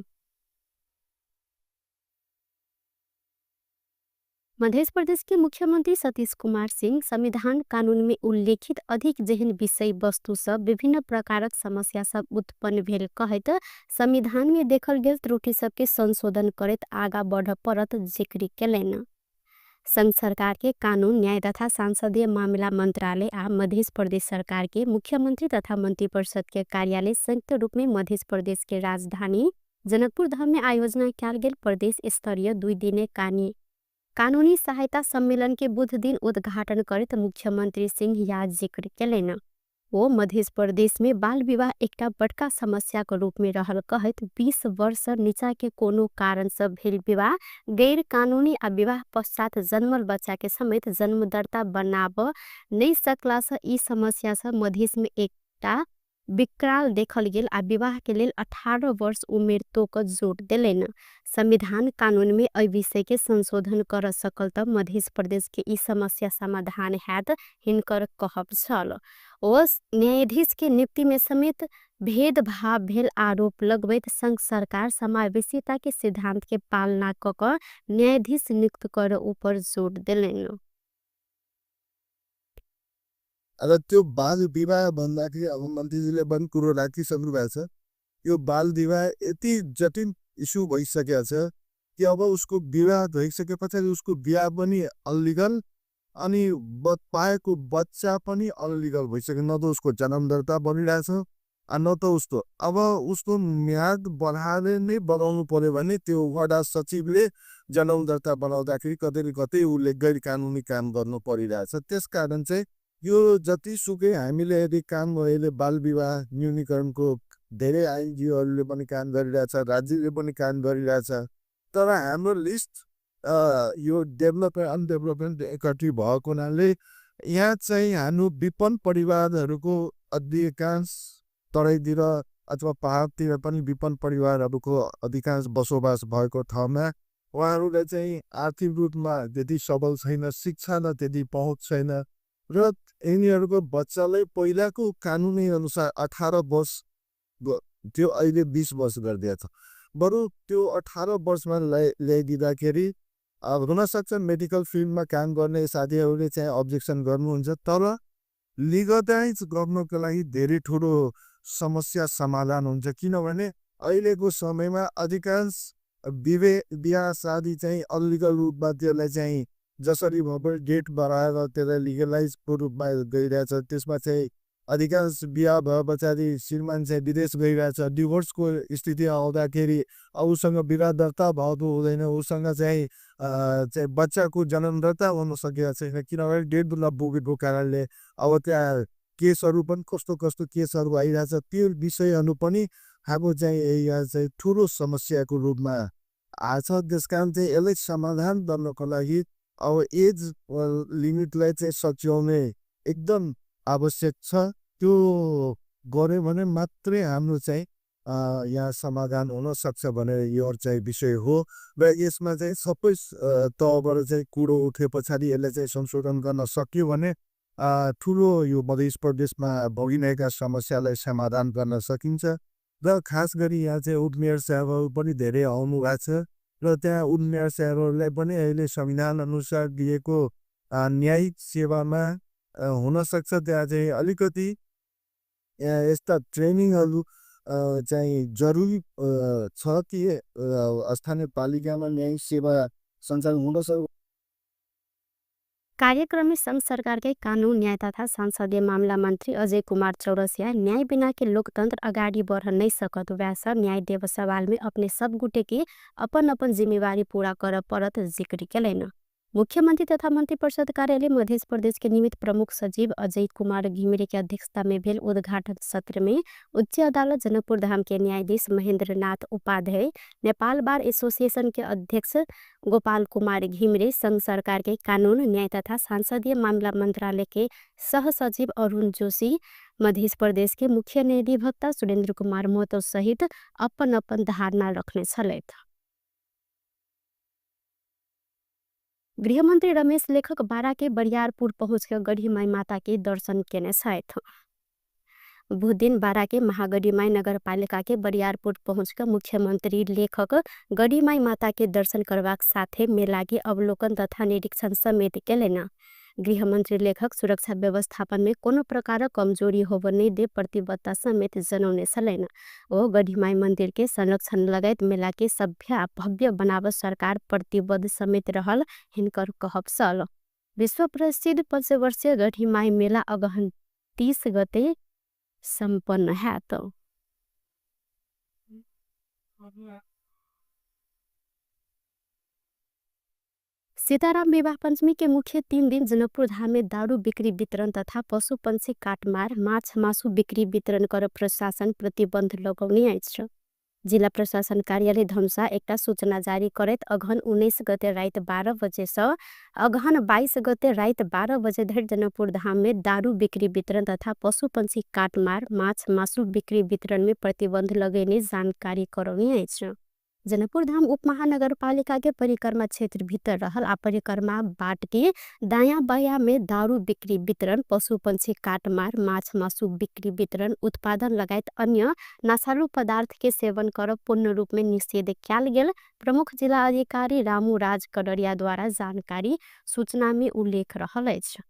A: मध्य प्रदेश के मुख्यमंत्री सतीश कुमार सिंह संविधान कानून में उल्लेखित अधिक जेहन विषय वस्तु सब विभिन्न प्रकारक समस्या सब उत्पन्न भेल कहैत संविधान में देखल गेल त्रुटि सबके संशोधन करैत आगा बढ़ परत जिक्र केलनि। संघ सरकार के कानून न्याय तथा संसदीय मामला मंत्रालय आ मध्य प्रदेश सरकार के मुख्यमंत्री तथा मंत्री परिषद के कार्यालय संयुक्त रूप में मध्य प्रदेश के राजधानी जनकपुर धाम में आयोजना कयल गेल प्रदेश स्तरीय 2 दिने कानूनी सहायता सम्मेलन के बुध दिन उद्घाटन करैत मुख्यमंत्री सिंह या जिक्र केलनि। ओ मध्य प्रदेश में बाल विवाह एकटा बड़का समस्या के रूप में रहल कहैत 20 वर्ष नीचा के कोनो कारण से भेल विवाह गैर कानूनी आ विवाह पश्चात जन्मल बच्चा के समेत जन्म दर्ता बनाब नहीं सकला से ई समस्या से मधेश में एकटा विकराल देखल गेल आ विवाह के लेल 18 वर्ष उमेर तोक जोड़ देलनि। संविधान कानून में एहि विषय के संशोधन कर सकल त मध्य प्रदेश के ई समस्या समाधान हैत हिनकर कहब छल। ओ न्यायाधीश के नियुक्ति में समेत भेदभाव भेल आरोप लगबैत संघ सरकार समावेशिता के सिद्धांत के पालना क क न्यायाधीश नियुक्त कर ऊपर जोड़ देलनि।
C: र त्यो बाल विवाह भन्दाखेरि अब मन्त्रीजीले पनि कुरो राखिसक्नु भएको छ। यो बाल विवाह यति जटिल इस्यु भइसकेको छ कि अब उसको विवाह भइसके पछाडि उसको बिहा पनि अनलिगल अनि पाएको बच्चा पनि अनलिगल भइसक्यो। न त उसको जन्म दर्ता बनिरहेछ न त उसको अब उसको म्याद बढाएर नै बनाउनु पर्यो भने त्यो वडा सचिवले जन्म दर्ता बनाउँदाखेरि कतै न कतै उसले गैर कानुनी काम गर्नु परिरहेछ। त्यसकारण चाहिँ यो जतिसुकै हामीले यदि काम अहिले बाल विवाह न्यूनीकरणको धेरै आइएनजिओहरूले पनि काम गरिरहेछ, राज्यले पनि काम गरिरहेछ, तर हाम्रो लिस्ट यो डेभलपमेन्ट अनडेभलपमेन्ट एकट्री भएको हुनाले यहाँ चाहिँ हाम्रो विपन्न परिवारहरूको अधिकांश तराईतिर अथवा पहाडतिर पनि विपन्न परिवारहरूको अधिकांश बसोबास भएको ठाउँमा उहाँहरूलाई चाहिँ आर्थिक रूपमा त्यति सबल छैन, शिक्षामा त्यति पहुँच छैन र यिनीहरूको बच्चालाई पहिलाको कानुनी अनुसार 18 वर्ष त्यो अहिले 20 वर्ष गरिदिएको छ। बरु त्यो 18 वर्षमा ल्याइदिँदाखेरि अब हुनसक्छ मेडिकल फिल्डमा काम गर्ने साथीहरूले चाहिँ अब्जेक्सन गर्नुहुन्छ, तर लिगलाइज गर्नको लागि धेरै ठुलो समस्या समाधान हुन्छ। किनभने अहिलेको समयमा अधिकांश बिहा शादी चाहिँ अनलिगल रूपमा त्यसलाई चाहिँ जसरी भए पनि डेट बढाएर त्यसलाई लिगलाइजको रूपमा गइरहेछ। त्यसमा चाहिँ अधिकांश बिहा भए पछाडि श्रीमान चाहिँ विदेश गइरहेछ, डिभोर्सको स्थिति आउँदाखेरि उसँग विवाह दर्ता भएको हुँदैन, उसँग चाहिँ चाहिँ बच्चाको जन्म दर्ता हुन सकेको छैन, किनभने डेढ लाख पुगेको कारणले अब त्यहाँ केसहरू पनि कस्तो कस्तो केसहरू आइरहेछ। त्यो विषयहरू पनि हाम्रो चाहिँ यहाँ चाहिँ ठुलो समस्याको रूपमा आछ। त्यस कारण चाहिँ यसलाई समाधान गर्नको लागि अब एज लिमिटलाई चाहिँ सच्याउने एकदम आवश्यक छ। त्यो गऱ्यो भने मात्रै हाम्रो चाहिँ यहाँ समाधान हुन सक्छ भनेर यो चाहिँ विषय हो। र यसमा चाहिँ सबै तहबाट चाहिँ कुरो उठे पछाडि यसलाई चाहिँ संशोधन गर्न सकियो भने ठुलो यो मध्य प्रदेशमा भोगिरहेका समस्यालाई समाधान गर्न सकिन्छ। र खास गरी यहाँ चाहिँ उपमेयर साहबहरू पनि धेरै आउनु भएको छ र त्यहाँ उपमेयर साहबहरूलाई पनि अहिले संविधान अनुसार दिएको न्यायिक सेवामा हुनसक्छ त्यहाँ चाहिँ अलिकति यस्ता ट्रेनिङहरू चाहिँ जरुरी छ कि स्थानीय पालिकामा न्यायिक सेवा सञ्चालन हुन सक्छ।
A: कार्यक्रम में संघ सरकार के कानून न्याय तथा संसदीय मामला मंत्री अजय कुमार चौरसिया न्याय बिना के लोकतंत्र अगाडि बढ़ नहीं सकत वैसा न्याय देव सवाल में अपने सब गुटे के अपन अपन जिम्मेवारी पूरा कर परत जिक्र केलनि। मुख्यमंत्री तथा मंत्री परिषद कार्यालय मध्य प्रदेश के निमित्त प्रमुख सचिव अजय कुमार घिमिरे के अध्यक्षता में भेल उद्घाटन सत्र में उच्च अदालत जनकपुर धाम के न्यायाधीश महेंद्र नाथ उपाध्याय, नेपाल बार एसोसिएशन के अध्यक्ष गोपाल कुमार घिमिरे, संघ सरकार के कानून न्याय तथा संसदीय मामला मंत्रालय के सह सचिव अरुण जोशी, मध्य प्रदेश के मुख्य न्यायाधिवक्ता सुरेंद्र कुमार महतो सहित अपन अपन धारणा रखने छलथि। गृहमंत्री रमेश लेखक बारा के बरियारपुर पहुँच गढ़ीमाई माता के दर्शन केने छथि। बुधदिन बारा के महागढ़ीमाई नगरपालिका के बरियारपुर पहुँच मुख्यमंत्री लेखक गढ़ीमाई माता के दर्शन करबाक साथे मेला के अवलोकन तथा निरीक्षण समेत केलनि। गृहमंत्री लेखक सुरक्षा व्यवस्थापन में कोनो प्रकारक कमजोरी होब नहि दे प्रतिबद्धता समेत जनौने छलनि। ओ गढ़ीमाई मंदिर के संरक्षण लगायत मेला के सभ्य आ भव्य बनाव सरकार प्रतिबद्ध समेत रहल हिनकर कहब छल। विश्व प्रसिद्ध पंचवर्षीय गढ़ीमाई मेला अगहन 30 गते सम्पन्न हैत। सीताराम विवाह पंचमी के मुख्य 3 दिन जनकपुर धाम में दारू बिक्री वितरण तथा पशु पंछी काटमार माछ मासु बिक्री वितरण कर प्रशासन प्रतिबंध लगौने अछि। जिला प्रशासन कार्यालय धनुषा एकटा सूचना जारी करैत अगहन 19 गते राति 12 बजे सँ अगहन 22 गते राति 12 बजे धरि जनकपुर धाम में दारू बिक्री वितरण तथा पशु पंछी काटमार माछ मासु बिक्री वितरण में प्रतिबंध लगेने जानकारी करौने अछि। जनकपुर धाम उपमहानगरपालिका के परिक्रमा क्षेत्र भीतर रहल आ परिक्रमा बाट के दायाँ बायाँ में दारू बिक्री वितरण, पशु पंछी काटमार, माछ मासु बिक्री वितरण, उत्पादन लगायत अन्य नशालु पदार्थ के सेवन करब पूर्ण रूप में निषेध कयल गेल प्रमुख जिला अधिकारी रामू राज कडरिया द्वारा जानकारी सूचना में उल्लेख रहल अछि।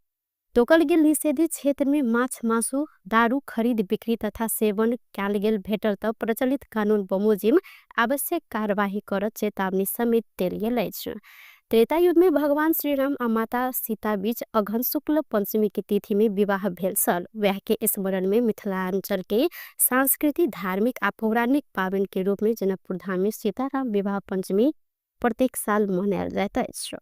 A: तोकल गेल निषेधित क्षेत्र में माछ मासु दारू खरीद बिक्री तथा सेवन कयल गेल भेटल त प्रचलित कानून बमोजिम आवश्यक कार्यवाही कर चेतावनी समेत देल गेल अछि। त्रेता युग में भगवान श्रीराम आ माता सीता बीच अगहन शुक्ल पंचमी के तिथि में विवाह भेल छल। वएह के स्मरण में मिथिलांचल के सांस्कृतिक, धार्मिक आ पौराणिक पाबनि के रूप में जनकपुर धाम में सीताराम विवाह पंचमी प्रत्येक साल मनायल जाइत अछि।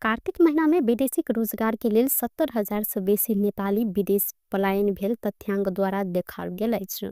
A: कार्तिक महीना में वैदेशिक रोजगार के लेल 70,000 से बेसी नेपाली विदेश पलायन भेल तथ्यांक द्वारा देखाओल गेल अछि।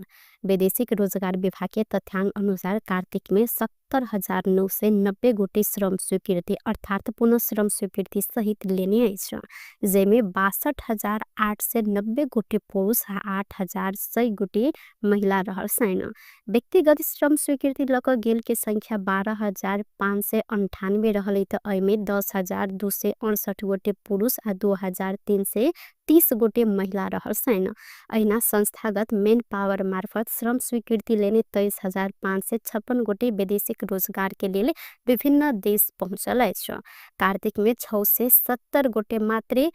A: वैदेशिक रोजगार विभाग के तथ्यांक अनुसार कार्तिक में 70,990 गोटे श्रम स्वीकृति अर्थात पुनः श्रम स्वीकृति सहित लेने अछि, जाहिमे 62,890 गोटे पुरुष आ 8,100 गोटे महिला रहल छनि। व्यक्तिगत श्रम स्वीकृति लऽ कऽ गेल के संख्या 12,598 रहल तऽ एहिमे 10,268 गोटे पुरुष आ 2,330 गोटे महिला रहल छनि। अहिना संस्थागत मेन पावर मार्फत श्रम स्वीकृति लेने 23,556 गोटे वैदेशिक रोजगार के लेल विभिन्न देश पहुँचल अछि। कार्तिक में 670 गोटे मात्रे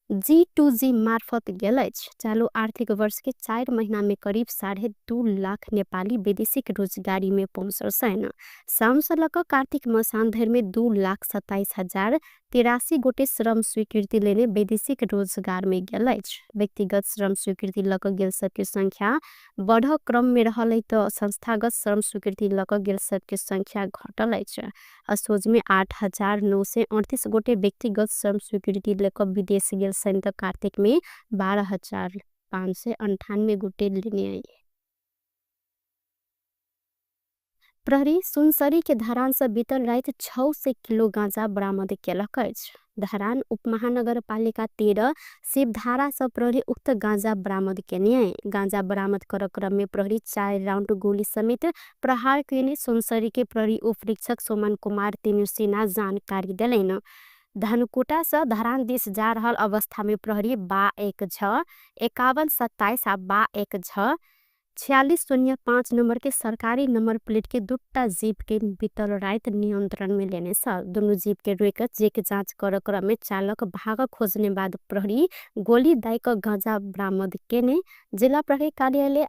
A: G2G मार्फत गेल अछि। चालू आर्थिक वर्ष के 4 महीना में करीब 2.5 लाख नेपाली वैदेशिक रोजगारी में पहुँचल छनि। साउन से लऽ कऽ कार्तिक मसान धरि में 2,27,083 गोटे श्रम स्वीकृति लेने वैदेशिक रोजगार में गेल अछि। व्यक्तिगत श्रम स्वीकृति लऽ कऽ गेल सबके संख्या बढ़ क्रम में रहल अछि तऽ संस्थागत श्रम स्वीकृति लऽ कऽ गेल सबके संख्या घटल अछि। असोज में 8,938 गोटे व्यक्तिगत श्रम स्वीकृति लऽ कऽ विदेश गेल छनि तऽ कार्तिक में 12,598 गोटे लेने अछि। प्रहरी सुनसरी के धरान से बीतल राति 600 किलो गांजा बरामद केलक अछि। धरान उपमहानगरपालिका 13 शिवधारा से प्रहरी उक्त गांजा बरामद केने। गांजा बरामद कर क्रम में प्रहरी 4 राउंड गोली समेत प्रहार केने सुनसरी के प्रहरी उपरीक्षक सोमन कुमार तिमिल्सिना जानकारी देलनि। धनकुटा से धरान दिस जा रहल अवस्था में प्रहरी 1 6 51 27 आ 1 6 46 0 5 नंबर के सरकारी नंबर प्लेट के दुटा जीप के बीतल राति नियंत्रण में लेने छ। दुनु जीप के रोक चेक जांच कर क्रम में चालक भाग खोजने बाद प्रहरी गोली दाई क गांजा बरामद केने जिला प्रहरी कार्यालय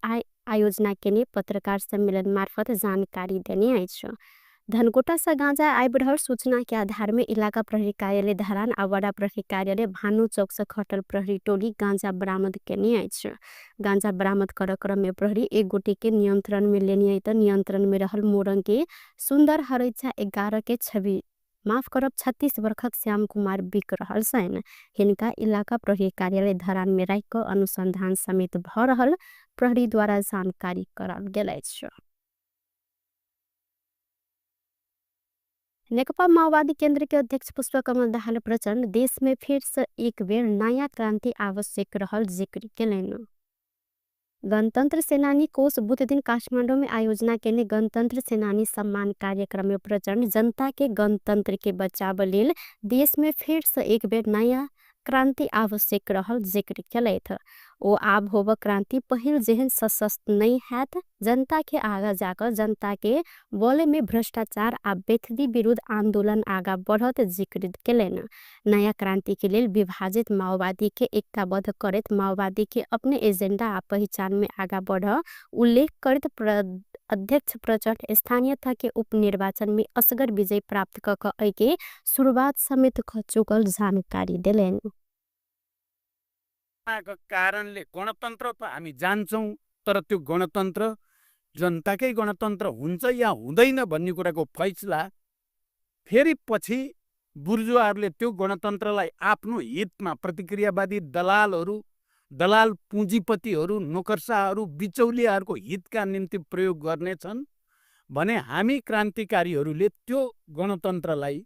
A: आयोजना केने पत्रकार सम्मेलन मार्फत जानकारी देने अछि। धनकुटा से गांजा आबि रहल सूचना के आधार में इलाका प्रहरी कार्यालय धरान आ वडा प्रहरी कार्यालय भानु चौक से खटल प्रहरी टोली गांजा बरामद केने अछि। गांजा बरामद कर क्रम में प्रहरी एक गोटे के नियंत्रण में लेने त नियंत्रण में रहल मोरंग के सुंदर हरैछा 11 के छवि माफ करब 36 वर्षक श्याम कुमार बिक रहल छनि। हिनका इलाका प्रहरी कार्यालय धरान में राखि क अनुसंधान समेत भ रहल प्रहरी द्वारा जानकारी कराओल गेल अछि। नेकपा माओवादी केंद्र के अध्यक्ष पुष्पकमल दाहाल प्रचण्ड देश में फिर से एक बेर नया क्रांति आवश्यक रहल जिक्र केलनि। गणतंत्र सेनानी कोष बुध दिन काठमांडू में आयोजना केने गणतंत्र सेनानी सम्मान कार्यक्रम में प्रचण्ड जनता के गणतंत्र के बचाव लेल देश में फिर से एक बेर नया क्रांति आवश्यक रहल जिक्र केलथि। ओ आब होब क्रांति पहिल जेहन सशस्त्र नहीं हैत, जनता के आगा जाकर जनता के बोले में भ्रष्टाचार आ बेथदी विरुद्ध आंदोलन आगा बढ़त जिक्र केलनि। नया क्रांति के लेल विभाजित माओवादी के एकताबद्ध करैत माओवादी के अपने एजेंडा आ पहचान में आगा बढ़ उल्लेख करैत अध्यक्ष प्रचण्ड स्थानीयता के उपनिर्वाचन में असगर विजय प्राप्त क के शुरुआत समेत क चुकल जानकारी देलनि।
D: कारणले गणतन्त्र त हामी जान्छौँ, तर त्यो गणतन्त्र जनताकै गणतन्त्र हुन्छ या हुँदैन भन्ने कुराको फैसला फेरि पछि बुर्जुवाहरूले त्यो गणतन्त्रलाई आफ्नो हितमा प्रतिक्रियावादी दलालहरू, दलाल पुँजीपतिहरू, नोकरशाहहरू, बिचौलियाहरूको हितका निम्ति प्रयोग गर्नेछन् भने हामी क्रान्तिकारीहरूले त्यो गणतन्त्रलाई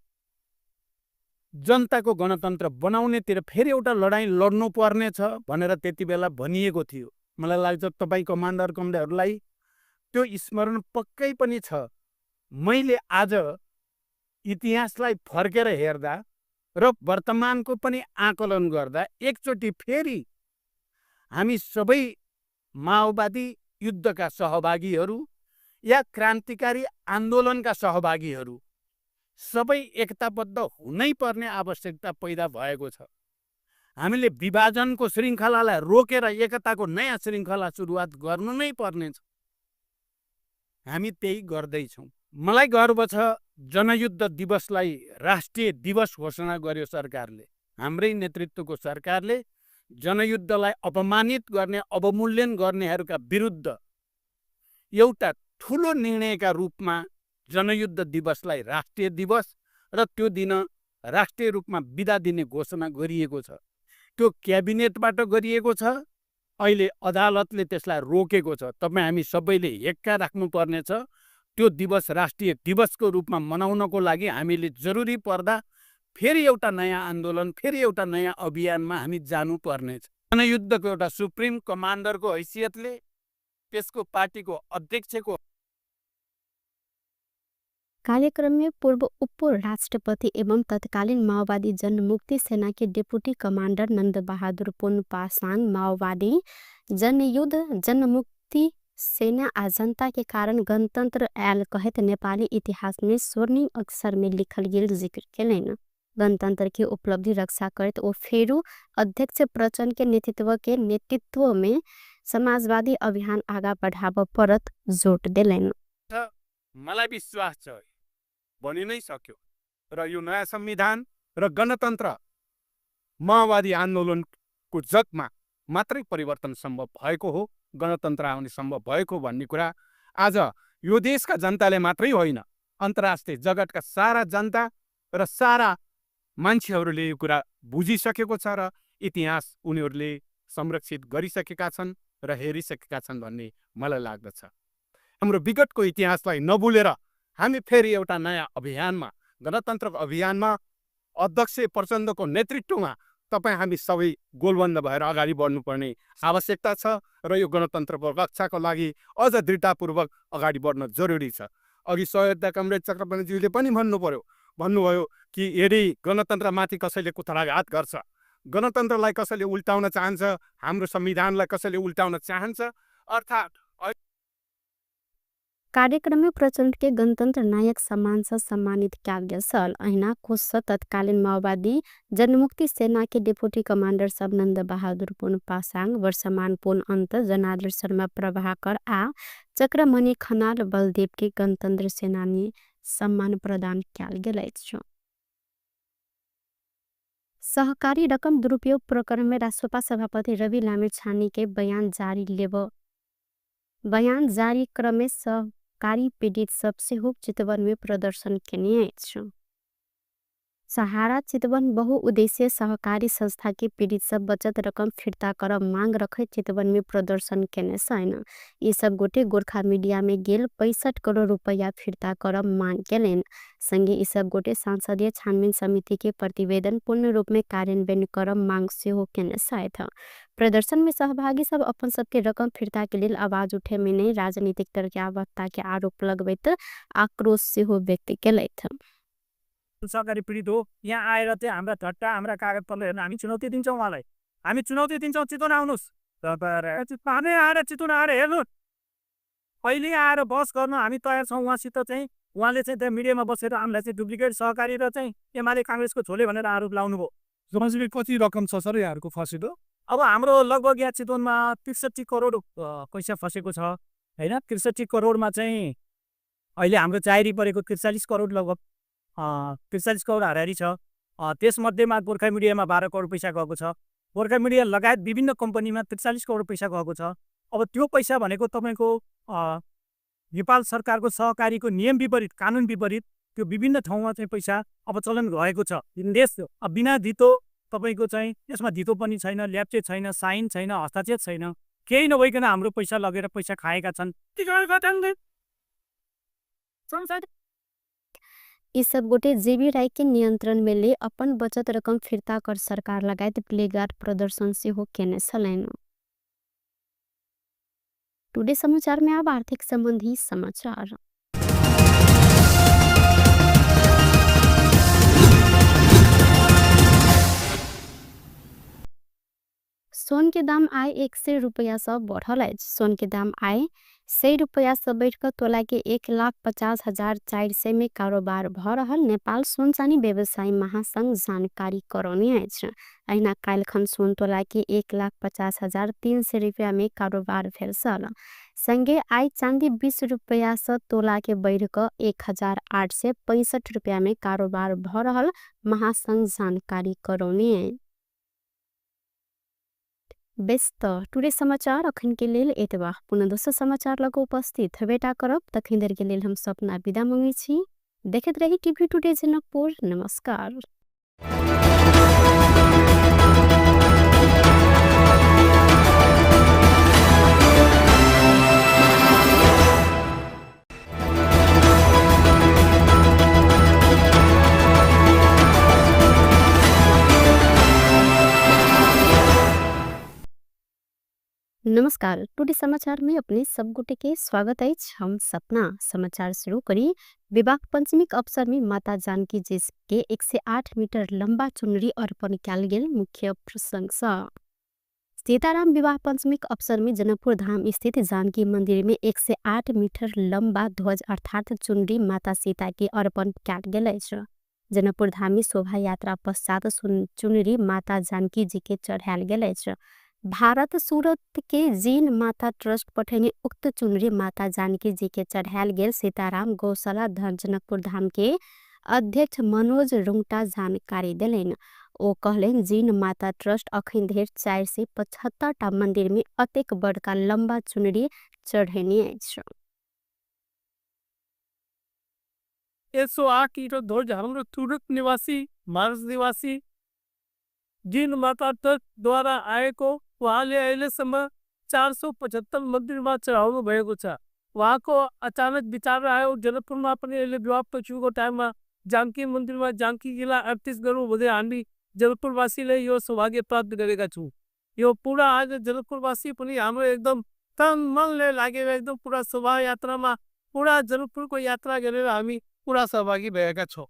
D: जनताको गणतन्त्र बनाउनेतिर फेरि एउटा लडाइँ लड्नु पर्नेछ भनेर त्यति बेला भनिएको थियो। मलाई लाग्छ तपाईँ कमान्डर कमरेडहरूलाई त्यो स्मरण पक्कै पनि छ। मैले आज इतिहासलाई फर्केर हेर्दा र वर्तमानको पनि आकलन गर्दा एकचोटि फेरि हामी सबै माओवादी युद्धका सहभागीहरू या क्रान्तिकारी आन्दोलनका सहभागीहरू सबै एकताबद्ध हुनै पर्ने आवश्यकता पैदा भएको छ। हामीले विभाजनको श्रृङ्खलालाई रोकेर एकताको नयाँ श्रृङ्खला सुरुवात गर्नु नै पर्नेछ। हामी त्यही गर्दैछौँ। मलाई गर्व छ जनयुद्ध दिवसलाई राष्ट्रिय दिवस घोषणा गर्यो सरकारले। हाम्रै नेतृत्वको सरकारले जनयुद्धलाई अपमानित गर्ने, अवमूल्यन गर्नेहरूका विरुद्ध एउटा ठुलो निर्णयका रूपमा जनयुद्ध दिवसलाई राष्ट्रिय दिवस र त्यो दिन राष्ट्रिय रूपमा बिदा दिने घोषणा गरिएको छ। त्यो क्याबिनेटबाट गरिएको छ। अहिले अदालतले त्यसलाई रोकेको छ। तपाईँ हामी सबैले हेक्का राख्नुपर्नेछ। त्यो दिवस राष्ट्रिय दिवसको रूपमा मनाउनको लागि हामीले जरुरी पर्दा फेरि एउटा नयाँ आन्दोलन, फेरि एउटा नयाँ अभियानमा हामी जानुपर्नेछ। जनयुद्धको एउटा सुप्रिम कमान्डरको हैसियतले त्यसको पार्टीको अध्यक्षको
A: कार्यक्रम में पूर्व उपराष्ट्रपति एवं तत्कालीन माओवादी जनमुक्ति सेना के डिप्टी कमांडर नंद बहादुर पुन पासांग माओवादी जनयुद्ध जनमुक्ति सेना आ जनता के कारण गणतंत्र आयल कहैत नेपाली इतिहास में स्वर्णिम अक्षर में लिखल गेल जिक्र केलनि। गणतंत्र के उपलब्धि रक्षा करैत ओ फेरू अध्यक्ष प्रचण्ड के नेतृत्व में समाजवादी अभियान आगा बढ़ाबऽ पड़त जोड़ देलनि।
D: मलाई विश्वास छ बनि नै सक्यो र यो नयाँ संविधान र गणतन्त्र माओवादी आन्दोलनको जगमा मात्रै परिवर्तन सम्भव भएको हो, गणतन्त्र आउने सम्भव भएको भन्ने कुरा आज यो देशका जनताले मात्रै होइन, अन्तर्राष्ट्रिय जगतका सारा जनता र सारा मान्छेहरूले यो कुरा बुझिसकेको छ र इतिहास उनीहरूले संरक्षित गरिसकेका छन् र हेरिसकेका छन् भन्ने मलाई लाग्दछ। हाम्रो विगतको इतिहासलाई नभुलेर हामी फेरि एउटा नयाँ अभियानमा, गणतन्त्रको अभियानमा अध्यक्ष प्रचण्डको नेतृत्वमा तपाईँ हामी सबै गोलबन्द भएर अगाडि बढ्नुपर्ने आवश्यकता छ र यो गणतन्त्रको रक्षाको लागि अझ दृढतापूर्वक अगाडि बढ्न जरुरी छ। अघि सहयोगता कमरेड चक्रपाणीज्यूले पनि भन्नुभयो कि यदि गणतन्त्रमाथि कसैले कुठाराघात गर्छ, गणतन्त्रलाई कसैले उल्टाउन चाहन्छ, हाम्रो संविधानलाई कसैले उल्टाउन चाहन्छ, अर्थात्
A: कार्यक्रम में प्रचण्ड के गणतंत्र नायक सम्मान से सम्मानित कयल गेल छल। अहिना कोष तत्कालीन माओवादी जनमुक्ति सेना के डिप्टी कमांडर सब नंद बहादुर पुन पासाङ, वर्षमान पुन अन्त, जनार्दन शर्मा प्रभाकर आ चक्रमणि खनाल बलदेव के गणतंत्र सेनानी सम्मान प्रदान कयल गेल अछि। सहकारी रकम दुरुपयोग प्रकरण में रासोपा सभापति रवि लामिछाने के बयान जारी लेब बयान जारी क्रम में सहकारी पीड़ित सब सेहो चितवन में प्रदर्शन केने अछि। सहारा चितवन बहुउद्देशीय सहकारी संस्था के पीड़ित सब बचत रकम फिर्ता कर मांग रखैत चितवन में प्रदर्शन केने छनि। ई सब गोटे गोरखा मीडिया में गेल 65 करोड़ रुपैया फिर्ता कर मांग केलनि। संगे ई सब गोटे संसदीय छानबीन समिति के प्रतिवेदन पूर्ण रूप में कार्यान्वयन कर मांग सेहो केने छथि। प्रदर्शन में सहभागी सब अपन सबके रकम फिर्ता के लेल आवाज उठे में नहि राजनीतिक दल के आवश्यकता के आरोप लगबैत आक्रोश सेहो व्यक्त केलथि।
E: सहकारी पीडित हो, यहाँ आएर चाहिँ हाम्रा झट्टा हाम्रा कागजपत्र हेर्न हामी चुनौती दिन्छौँ उहाँलाई। हामी चुनौती दिन्छौँ, चितवन आउनुहोस्, हामी आएर चितवन आएर हेर्नुहोस्, पहिले आएर बहस गर्न हामी तयार छौँ उहाँसित चाहिँ। उहाँले चाहिँ त्यहाँ मिडियामा बसेर हामीलाई चाहिँ डुप्लिकेट सहकारी र चाहिँ एमाले काङ्ग्रेसको छोले भनेर आरोप लाउनुभयो।
B: जमाजीले कति रकम छ सर यहाँहरूको फसेको?
E: अब हाम्रो लगभग यहाँ चितवनमा 63 करोड पैसा फसेको छ होइन। 63 करोडमा चाहिँ अहिले हाम्रो जारी परेको 43 करोड लगभग 43 करोड हाराहारी छ। त्यसमध्येमा गोर्खा मिडियामा 12 करोड पैसा गएको छ। गोर्खा मिडिया लगायत विभिन्न कम्पनीमा 43 करोड पैसा गएको छ। अब त्यो पैसा भनेको तपाईँको नेपाल सरकारको सहकारीको नियम विपरीत, कानुन विपरीत त्यो विभिन्न ठाउँमा चाहिँ पैसा अपचलन भएको छ। देश बिना धितो तपाईँको चाहिँ यसमा धितो पनि छैन, ल्याप्चे छैन, साइन छैन, हस्ताक्षर छैन, केही नभइकन हाम्रो पैसा लगेर पैसा खाएका छन्।
A: ई सब गोटे जेबी राय के नियंत्रण में ले अपन बचत रकम फिर्ता कर सरकार लगायत प्लेगार्ड प्रदर्शन सेहो केने छलनि। टुडे समाचार में अब आर्थिक संबंधी समाचार। सोन के दाम आइ 100 रुपैया से बढ़ल अछि। सोन के दाम आइ 100 रुपैया से बढ़िकऽ तोला के 1,50,400 में कारोबार भ रहल नेपाल सोन चानी व्यवसायी महासंघ जानकारी करौने अछि। अहिना काल्हिखन सोन तोला के 1,50,300 रुपैया में कारोबार भेल छल। संगे आइ चांदी 20 रुपैया से तोला के बढ़िकऽ 1,865 रुपैया में कारोबार भ रहल महासंघ जानकारी करौने अछि। बेस त टुडे समाचार अखन के लेल एतबा। पुनः दोसर समाचार लग उपस्थित हेबेटा करब। तखन देर के लेल हम सपना विदा मंगै छी। देखैत रही टीवी टुडे जनकपुर। नमस्कार। नमस्कार, टुडे समाचार में अपने सब गोटे के स्वागत अछि। हम सपना समाचार शुरू करी। विवाह पंचमी के अवसर में माता जानकी जी के 108 मीटर लंबा चुनरी अर्पण कयल गेल मुख्य प्रसंग सँ। सीताराम विवाह पंचमी के अवसर में जनकपुर धाम स्थित जानकी मंदिर में 108 मीटर लंबा ध्वज अर्थात चुनरी माता सीता के अर्पण कयल गेल अछि। जनकपुर धाम में शोभा यात्रा पश्चात चुनरी माता जानकी जी के चढ़ायल गेल अछि। भारत सूरत के जीन माता ट्रस्ट पठेने उक्त चुनरी माता जानकी जी के चढ़ायल गेल सीताराम गौशाला जनकपुर धाम के अध्यक्ष मनोज रुंगटा जानकारी देलनि। ओ कहलनि जीन माता ट्रस्ट अखन धरि 475 टा मंदिर में अतेक बड़का लंबा चुनरी चढ़ेने अछि।
B: 108 मीटर ध्वज हाम्रो तुरक निवासी, मार्स निवासी जिन माता ट्रस्ट द्वारा आएको उहाँले अहिलेसम्म 475 मन्दिरमा चढाउनु भएको छ। उहाँको अचानक विचार आयो। जनकपुरमा पनि अहिले विवाह पछिको टाइममा जानकी मन्दिरमा जानकीजीलाई 38 गर्नु भन्दै हामी जनकपुरवासीले यो सौभाग्य प्राप्त गरेका छौँ। यो पुरा आज जनकपुरवासी पनि हाम्रो एकदम तन मनले लागेर एकदम पुरा शोभायात्रामा पुरा जनकपुरको यात्रा गरेर हामी पुरा सहभागी भएका छौँ।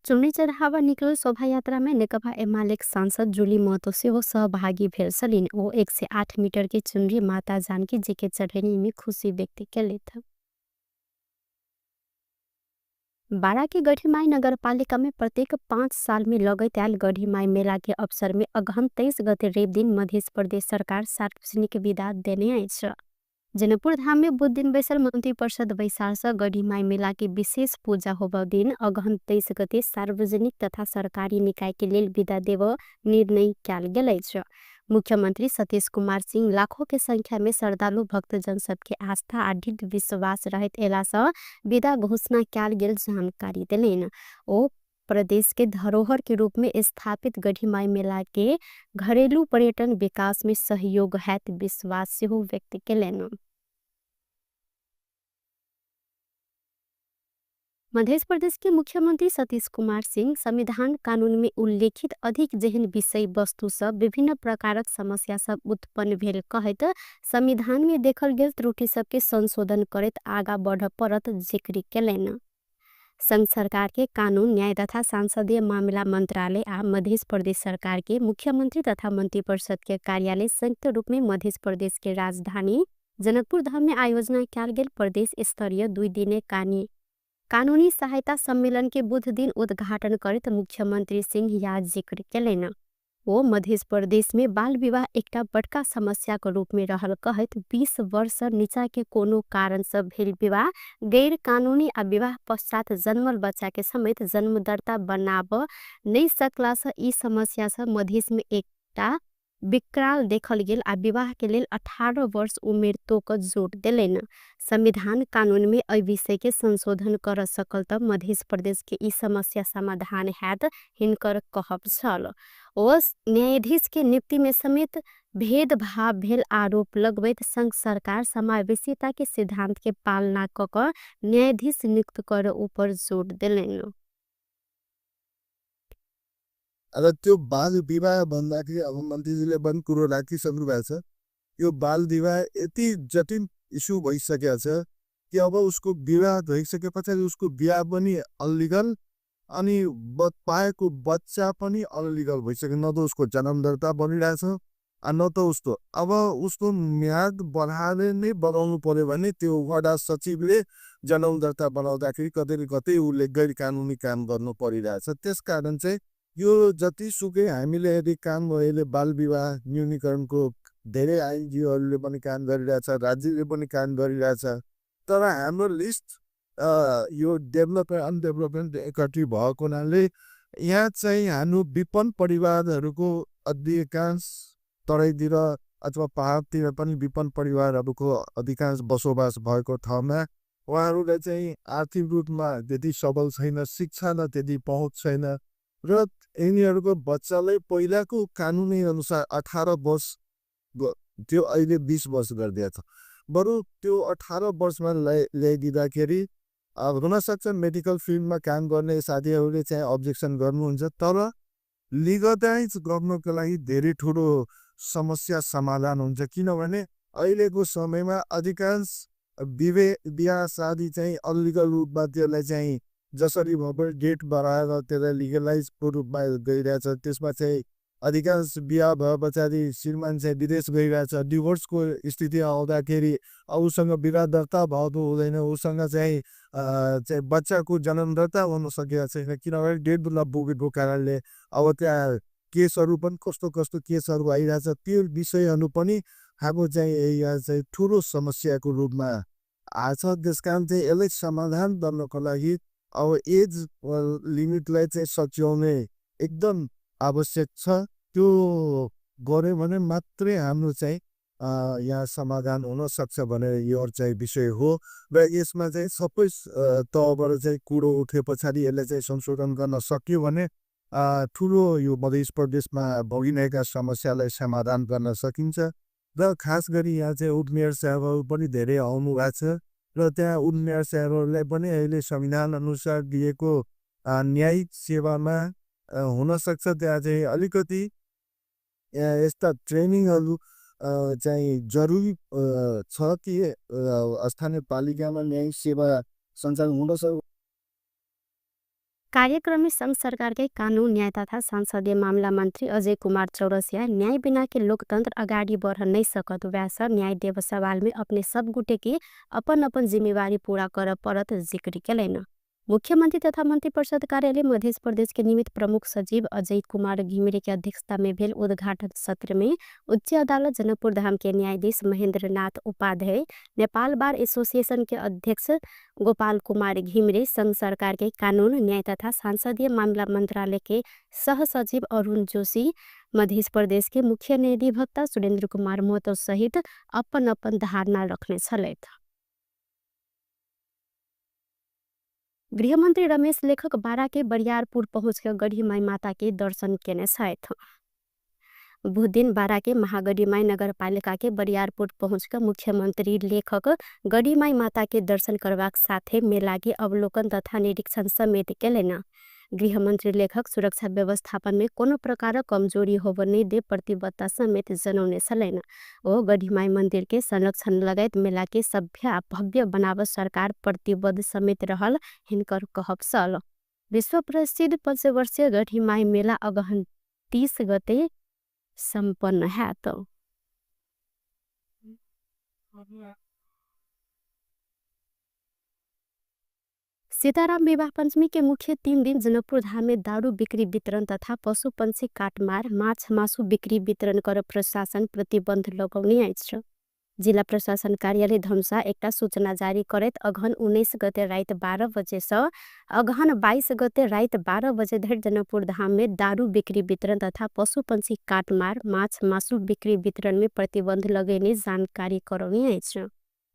A: चुनरी चढ़ावा निकलल शोभायात्रा में नेकपा एमालेक सांसद जुली महतो सेहो सहभागी भेल छलिन। ओ 108 मीटर के चुनरी माता जानकी जी के चढ़ेनी में खुशी व्यक्त केलथि। बारा के गढ़ीमाई नगरपालिका में प्रत्येक 5 साल में लगैत आयल गढ़ीमाई मेला के अवसर में अगहन 23 गते रवि दिन मध्य प्रदेश सरकार सार्वजनिक विदा देने अछि। जनकपुर धाम में बुध दिन बैसल मंत्री परिषद बैसार से गढ़ीमाई मेला के विशेष पूजा होबऽ दिन अगहन 23 गते सार्वजनिक तथा सरकारी निकाय के लेल विदा देबऽ निर्णय कयल गेल अछि। मुख्यमंत्री सतीश कुमार सिंह लाखों के संख्या में श्रद्धालु भक्तजन सबके आस्था आ दृढ़ विश्वास रहैत एला सँ विदा घोषणा कयल गेल जानकारी देलनि। ओ प्रदेश के धरोहर के रूप में स्थापित गढ़ीमाई मेला के घरेलू पर्यटन विकास में सहयोग हैत विश्वास सेहो व्यक्त केलनि। मध्य प्रदेश के मुख्यमंत्री सतीश कुमार सिंह संविधान कानून में उल्लेखित अधिक जेहन विषय वस्तु सब विभिन्न प्रकारक समस्या सब उत्पन्न भेल कहैत संविधान में देखल गेल त्रुटि सबके संशोधन करैत आगा बढ़ परत जिक्र केलनि। संघ सरकार के कानून न्याय तथा संसदीय मामला मंत्रालय आ मध्य प्रदेश सरकार के मुख्यमंत्री तथा मंत्री परिषद के कार्यालय संयुक्त रूप में मध्य प्रदेश के राजधानी जनकपुर धाम में आयोजना कयल गेल प्रदेश स्तरीय 2 दिने कानूनी सहायता सम्मेलन के बुध दिन उद्घाटन करैत मुख्यमंत्री सिंह या जिक्र केलनि। ओ मध्य प्रदेश में बाल विवाह एकटा बड़का समस्या के रूप में रहल कहैत 20 वर्ष नीचा के कोनो कारण से भेल विवाह गैर कानूनी आ विवाह पश्चात जन्मल बच्चा के समेत जन्म दर्ता बनाब नहीं सकला से ई समस्या से मधेश में एकटा विकराल देखल गेल आ विवाह के लेल 18 वर्ष उमेर तोक जोड़ देलनि। संविधान कानून में एहि विषय के संशोधन कर सकल त मध्य प्रदेश के ई समस्या समाधान हैत हिनकर कहब छल। ओ न्यायाधीश के नियुक्ति में समेत भेदभाव भेल आरोप लगबैत संघ सरकार समावेशिता के सिद्धांत के पालना क क न्यायाधीश नियुक्त कर ऊपर जोड़ देलनि।
C: र त्यो बाल विवाह भन्दाखेरि अब मन्त्रीजीले पनि कुरो राखिसक्नु भएको छ। यो बाल विवाह यति जटिल इस्यु भइसकेको छ कि अब उसको विवाह भइसके पछाडि उसको बिहा पनि अनलिगल अनि पाएको बच्चा पनि अनलिगल भइसक्यो। न त उसको जन्म दर्ता बनिरहेछ न त उसको अब उसको म्याद बढाएर नै बनाउनु पर्यो भने त्यो वडा सचिवले जन्म दर्ता बनाउँदाखेरि कतै न कतै उसले गैर कानुनी काम गर्नु परिरहेछ। त्यसकारण चाहिँ यो जतिसुकै हामीले यदि काम अहिले बाल विवाह न्यूनीकरणको धेरै आइएनजिओहरूले पनि काम गरिरहेछ, राज्यले पनि काम गरिरहेछ, तर हाम्रो लिस्ट यो डेभलपमेन्ट अनडेभलपमेन्ट एकट्री भएको हुनाले यहाँ चाहिँ हाम्रो विपन्न परिवारहरूको अधिकांश तराईतिर अथवा पहाडतिर पनि विपन्न परिवारहरूको अधिकांश बसोबास भएको ठाउँमा उहाँहरूलाई चाहिँ आर्थिक रूपमा त्यति सबल छैन, शिक्षामा त्यति पहुँच छैन र यिनीहरूको बच्चालाई पहिलाको कानुनी अनुसार 18 वर्ष त्यो अहिले 20 वर्ष गरिदिएको छ। बरु त्यो 18 वर्षमा ल्याइदिँदाखेरि अब हुनसक्छ मेडिकल फिल्डमा काम गर्ने साथीहरूले चाहिँ अब्जेक्सन गर्नुहुन्छ, तर लिगलाइज गर्नको लागि धेरै ठुलो समस्या समाधान हुन्छ। किनभने अहिलेको समयमा अधिकांश बिहा शादी चाहिँ अनलिगल रूपमा त्यसलाई चाहिँ जसरी भए पनि डेट बढाएर त्यसलाई लिगलाइजको रूपमा गइरहेछ। त्यसमा चाहिँ अधिकांश बिहा भए पछाडि श्रीमान चाहिँ विदेश गइरहेछ, डिभोर्सको स्थिति आउँदाखेरि उसँग विवाह दर्ता भएको हुँदैन, उसँग चाहिँ चाहिँ बच्चाको जन्म दर्ता हुन सकेको छैन, किनभने 1.5 लाख पुगेको कारणले अब त्यहाँ केसहरू पनि कस्तो कस्तो केसहरू आइरहेछ। त्यो विषयहरू पनि हाम्रो चाहिँ यहाँ चाहिँ ठुलो समस्याको रूपमा आछ। त्यस कारण चाहिँ यसलाई समाधान गर्नको लागि अब एज लिमिटलाई चाहिँ सच्याउने एकदम आवश्यक छ। त्यो गऱ्यो भने मात्रै हाम्रो चाहिँ यहाँ समाधान हुन सक्छ भनेर यो चाहिँ विषय हो। र यसमा चाहिँ सबै तहबाट चाहिँ कुरो उठे पछाडि यसलाई चाहिँ संशोधन गर्न सकियो भने ठुलो यो मध्य प्रदेशमा भोगिरहेका समस्यालाई समाधान गर्न सकिन्छ। र खास गरी यहाँ चाहिँ उपमेयर साहबहरू पनि धेरै आउनु भएको छ र त्यहाँ उपमेयर साहबहरूलाई पनि अहिले संविधान अनुसार दिएको न्यायिक सेवामा हुनसक्छ त्यहाँ चाहिँ अलिकति यस्ता ट्रेनिङहरू चाहिँ जरुरी छ कि स्थानीय पालिकामा न्यायिक सेवा सञ्चालन हुन सक्छ।
A: कार्यक्रम में संघ सरकार के कानून न्याय तथा संसदीय मामला मंत्री अजय कुमार चौरसिया न्याय बिना के लोकतंत्र अगाडि बढ़ नहीं सकत वैसा न्याय देव सवाल में अपने सब गुटे के अपन अपन जिम्मेवारी पूरा कर परत जिक्र केलनि। मुख्यमंत्री तथा मंत्री परिषद कार्यालय मध्य प्रदेश के निमित्त प्रमुख सचिव अजय कुमार घिमिरे के अध्यक्षता में भेल उद्घाटन सत्र में उच्च अदालत जनकपुर धाम के न्यायाधीश महेंद्र नाथ उपाध्याय, नेपाल बार एसोसिएशन के अध्यक्ष गोपाल कुमार घिमिरे, संघ सरकार के कानून न्याय तथा संसदीय मामला मंत्रालय के सह सचिव अरुण जोशी, मध्य प्रदेश के मुख्य न्यायाधिवक्ता सुरेंद्र कुमार महतो सहित अपन अपन धारणा रखने छलथि। गृहमंत्री रमेश लेखक बारा के बरियारपुर पहुँच गढ़ीमाई माता के दर्शन केने छथि। बुधदिन बारा के महागढ़ीमाई नगरपालिका के बरियारपुर पहुँच मुख्यमंत्री लेखक गढ़ीमाई माता के दर्शन करबाक साथे मेला के अवलोकन तथा निरीक्षण समेत केलनि। गृहमंत्री लेखक सुरक्षा व्यवस्थापन में कोनो प्रकारक कमजोरी होब नहि दे प्रतिबद्धता समेत जनौने छलनि। ओ गढ़ीमाई मंदिर के संरक्षण लगायत मेला के सभ्य आ भव्य बनाव सरकार प्रतिबद्ध समेत रहल हिनकर कहब छल। विश्व प्रसिद्ध पंचवर्षीय गढ़ीमाई मेला अगहन 30 गते सम्पन्न हैत। सीताराम विवाह पंचमी के मुख्य 3 दिन जनकपुर धाम में दारू बिक्री वितरण तथा पशु पंछी काटमार माछ मासु बिक्री वितरण कर प्रशासन प्रतिबंध लगौने अछि। जिला प्रशासन कार्यालय धनुषा एकटा सूचना जारी करैत अगहन 19 गते राति 12 बजे सँ अगहन 22 गते राति 12 बजे धरि जनकपुर धाम में दारू बिक्री वितरण तथा पशु पंछी काटमार माछ मासु बिक्री वितरण में प्रतिबंध लगेने जानकारी करौने अछि।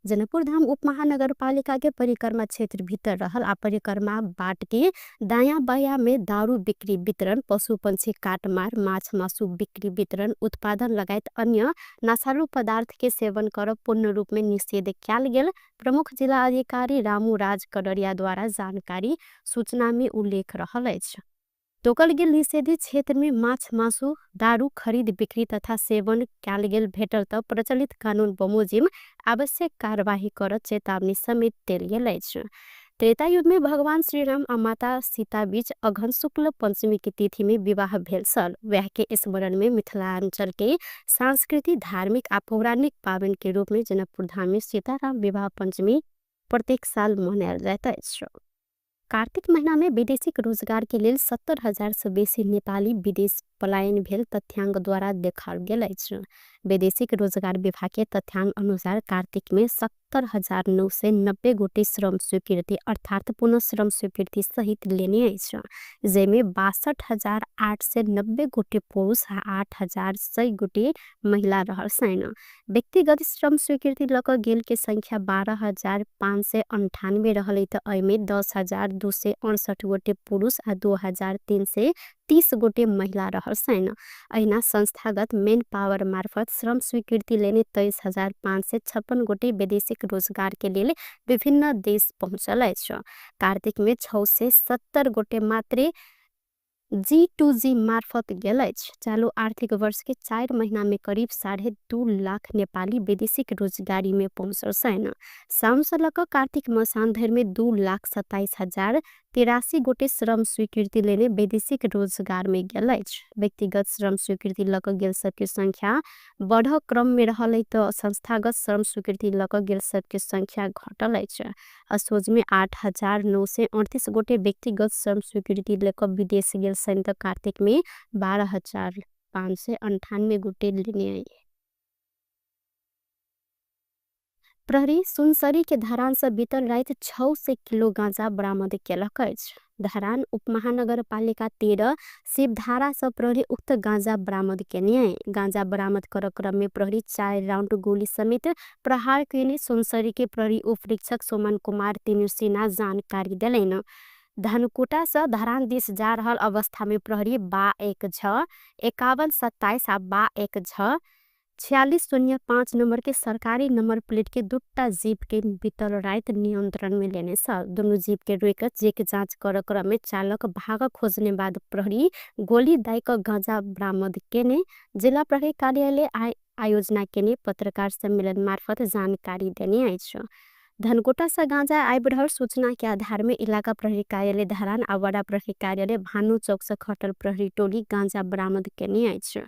A: जनकपुर धाम उपमहानगरपालिका के परिक्रमा क्षेत्र भीतर रहल आ परिक्रमा बाट के दायाँ बायाँ में दारू बिक्री वितरण, पशु पंछी काटमार, माछ मासु बिक्री वितरण, उत्पादन लगायत अन्य नशालु पदार्थ के सेवन करब पूर्ण रूप में निषेध कयल गेल प्रमुख जिला अधिकारी रामू राज कडरिया द्वारा जानकारी सूचना में उल्लेख रहल अछि। तोकल गेल निषेधित क्षेत्र में माछ मासु दारू खरीद बिक्री तथा सेवन कयल गेल भेटल त प्रचलित कानून बमोजिम आवश्यक कार्यवाही कर चेतावनी समेत देल गेल अछि। त्रेता युग में भगवान श्रीराम आ माता सीता बीच अगहन शुक्ल पंचमी के तिथि में विवाह भेल छल। वह के स्मरण में मिथिलांचल के सांस्कृतिक, धार्मिक आ पौराणिक पावन के रूप में जनकपुर धाम में सीताराम विवाह पंचमी प्रत्येक साल मनायल जाइत अछि। कार्तिक महीना में वैदेशिक रोजगार के लेल 70,000 से बेसी नेपाली विदेश पलायन भेल तथ्यांक द्वारा देखाओल गेल अछि। वैदेशिक रोजगार विभाग के तथ्यांक अनुसार कार्तिक में 70,990 गोटे श्रम स्वीकृति अर्थात पुनः श्रम स्वीकृति सहित लेने अछि, जाहिमे 62,890 गोटे पुरुष आ 8,100 गोटे महिला रहल छनि। व्यक्तिगत श्रम स्वीकृति लऽ कऽ गेल के संख्या 12,598 रहल त एहिमे 10,268 गोटे पुरुष आ 2,330 गोटे महिला रहल छनि। अहिना संस्थागत मेन पावर मार्फत श्रम स्वीकृति लेने 23,556 गोटे वैदेशिक रोजगार के लेल विभिन्न देश पहुँचल अछि। कार्तिक में 670 गोटे मात्रे G2G मार्फत गेल अछि। चालू आर्थिक वर्ष के 4 महीना में करीब 2.5 लाख नेपाली वैदेशिक रोजगारी में पहुँचल छनि। साउन से लऽ कऽ कार्तिक मसान धरि में 2,27,083 गोटे श्रम स्वीकृति लेने वैदेशिक रोजगार में गेल अछि। व्यक्तिगत श्रम स्वीकृति लऽ कऽ गेल सबके संख्या बढ़ क्रम में रहल त संस्थागत श्रम स्वीकृति लऽ कऽ गेल सबके संख्या घटल अछि। असोज में 8,938 गोटे व्यक्तिगत श्रम स्वीकृति लऽ कऽ विदेश गेल छनि त कार्तिक में 12,598 गोटे लेने। प्रहरी सुनसरी के धरान से बीतल राति 600 किलो गांजा बरामद केलक अछि। धरान उपमहानगरपालिका 13 शिवधारा से प्रहरी उक्त गांजा बरामद केने। गांजा बरामद कर क्रम में प्रहरी 4 राउंड गोली समेत प्रहार केने सुनसरी के प्रहरी उपरीक्षक सोमन कुमार तिमिल्सिना जानकारी देलनि। धनकुटा से धरान दिस जा रहल अवस्था में प्रहरी बा 1 6 51 27 आ बा 1 6 4605 नम्बर के सरकारी नम्बर प्लेट के दुटा जीप के बीतल रात नियंत्रण में लेने छ। दोनों जीप के रोक चेक जांच कर क्रम में चालक भाग खोजने बाद प्रहरी गोली दाई क गांजा बरामद केने जिला प्रहरी कार्यालय आयोजना केने पत्रकार सम्मेलन मार्फत जानकारी देने अछि। धनकोटा से गांजा आइब रहल सूचना के आधार में इलाका प्रहरी कार्यालय धरान आ वडा प्रहरी कार्यालय भानु चौक से खटल प्रहरी टोली गांजा बरामद केने अछि।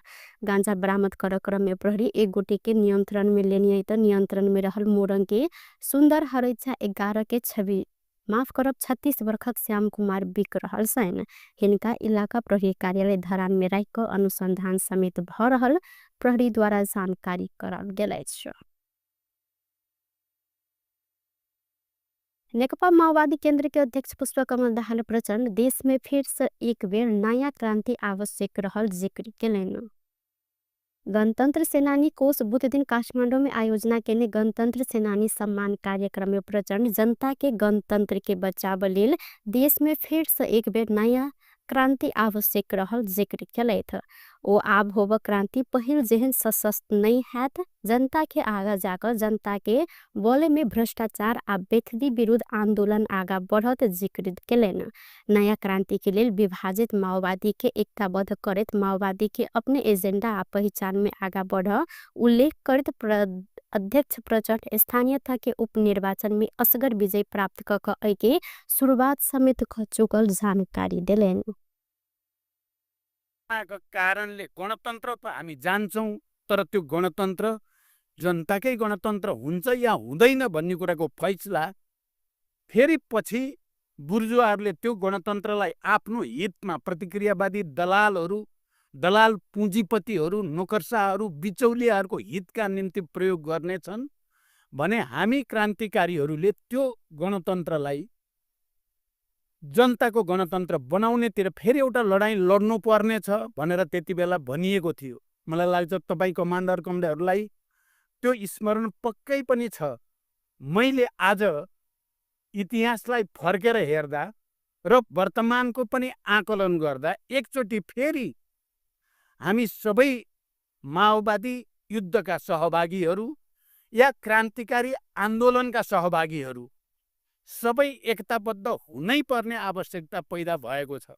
A: गांजा बरामद कर क्रम में प्रहरी एक गोटे के नियंत्रण में लेने त नियंत्रण में रहल मोरंग के सुंदर हरैछा 11 के छवि माफ करब 36 वर्षक श्याम कुमार बिक रहल छनि। हिनका इलाका प्रहरी कार्यालय धरान में राखि क अनुसंधान समेत भ रहल प्रहरी द्वारा जानकारी कराओल गेल अछि। नेकपा माओवादी केंद्र के अध्यक्ष पुष्पकमल दाहाल प्रचण्ड देश में फिर से एक बेर नया क्रांति आवश्यक रहल जिक्र केलनि। गणतंत्र सेनानी कोष बुध दिन काठमांडू में आयोजना केने गणतंत्र सेनानी सम्मान कार्यक्रम में प्रचण्ड जनता के गणतंत्र के बचाव लेल देश में फिर से एक बेर नया क्रांति आवश्यक रहल जिक्र केलथि। ओ आब होब क्रांति पहिल जेहन सशस्त्र नहीं हैत, जनता के आगा जाकर जनता के बोले में भ्रष्टाचार आ बेथदी विरुद्ध आंदोलन आगा बढ़त जिक्र केलनि। नया क्रांति के लेल विभाजित माओवादी के एकताबद्ध करैत माओवादी के अपने एजेंडा आ पहचान में आगा बढ़ उल्लेख करैत अध्यक्ष प्रचण्ड स्थानीयता के उपनिर्वाचन में असगर विजय प्राप्त क क के शुरुआत समेत क चुकल जानकारी देलनि।
D: कारणले गणतन्त्र त हामी जान्छौँ, तर त्यो गणतन्त्र जनताकै गणतन्त्र हुन्छ या हुँदैन भन्ने कुराको फैसला फेरि पछि बुर्जुवाहरूले त्यो गणतन्त्रलाई आफ्नो हितमा प्रतिक्रियावादी दलालहरू, दलाल पुँजीपतिहरू, नोकरशाहहरू, बिचौलियाहरूको हितका निम्ति प्रयोग गर्नेछन् भने हामी क्रान्तिकारीहरूले त्यो गणतन्त्रलाई जनताको गणतन्त्र बनाउनेतिर फेरि एउटा लडाइँ लड्नु पर्नेछ भनेर त्यति बेला भनिएको थियो। मलाई लाग्छ तपाईँ कमान्डर कमरेडहरूलाई त्यो स्मरण पक्कै पनि छ। मैले आज इतिहासलाई फर्केर हेर्दा र वर्तमानको पनि आकलन गर्दा एकचोटि फेरि हामी सबै माओवादी युद्धका सहभागीहरू या क्रान्तिकारी आन्दोलनका सहभागीहरू सबै एकताबद्ध हुनै पर्ने आवश्यकता पैदा भएको छ।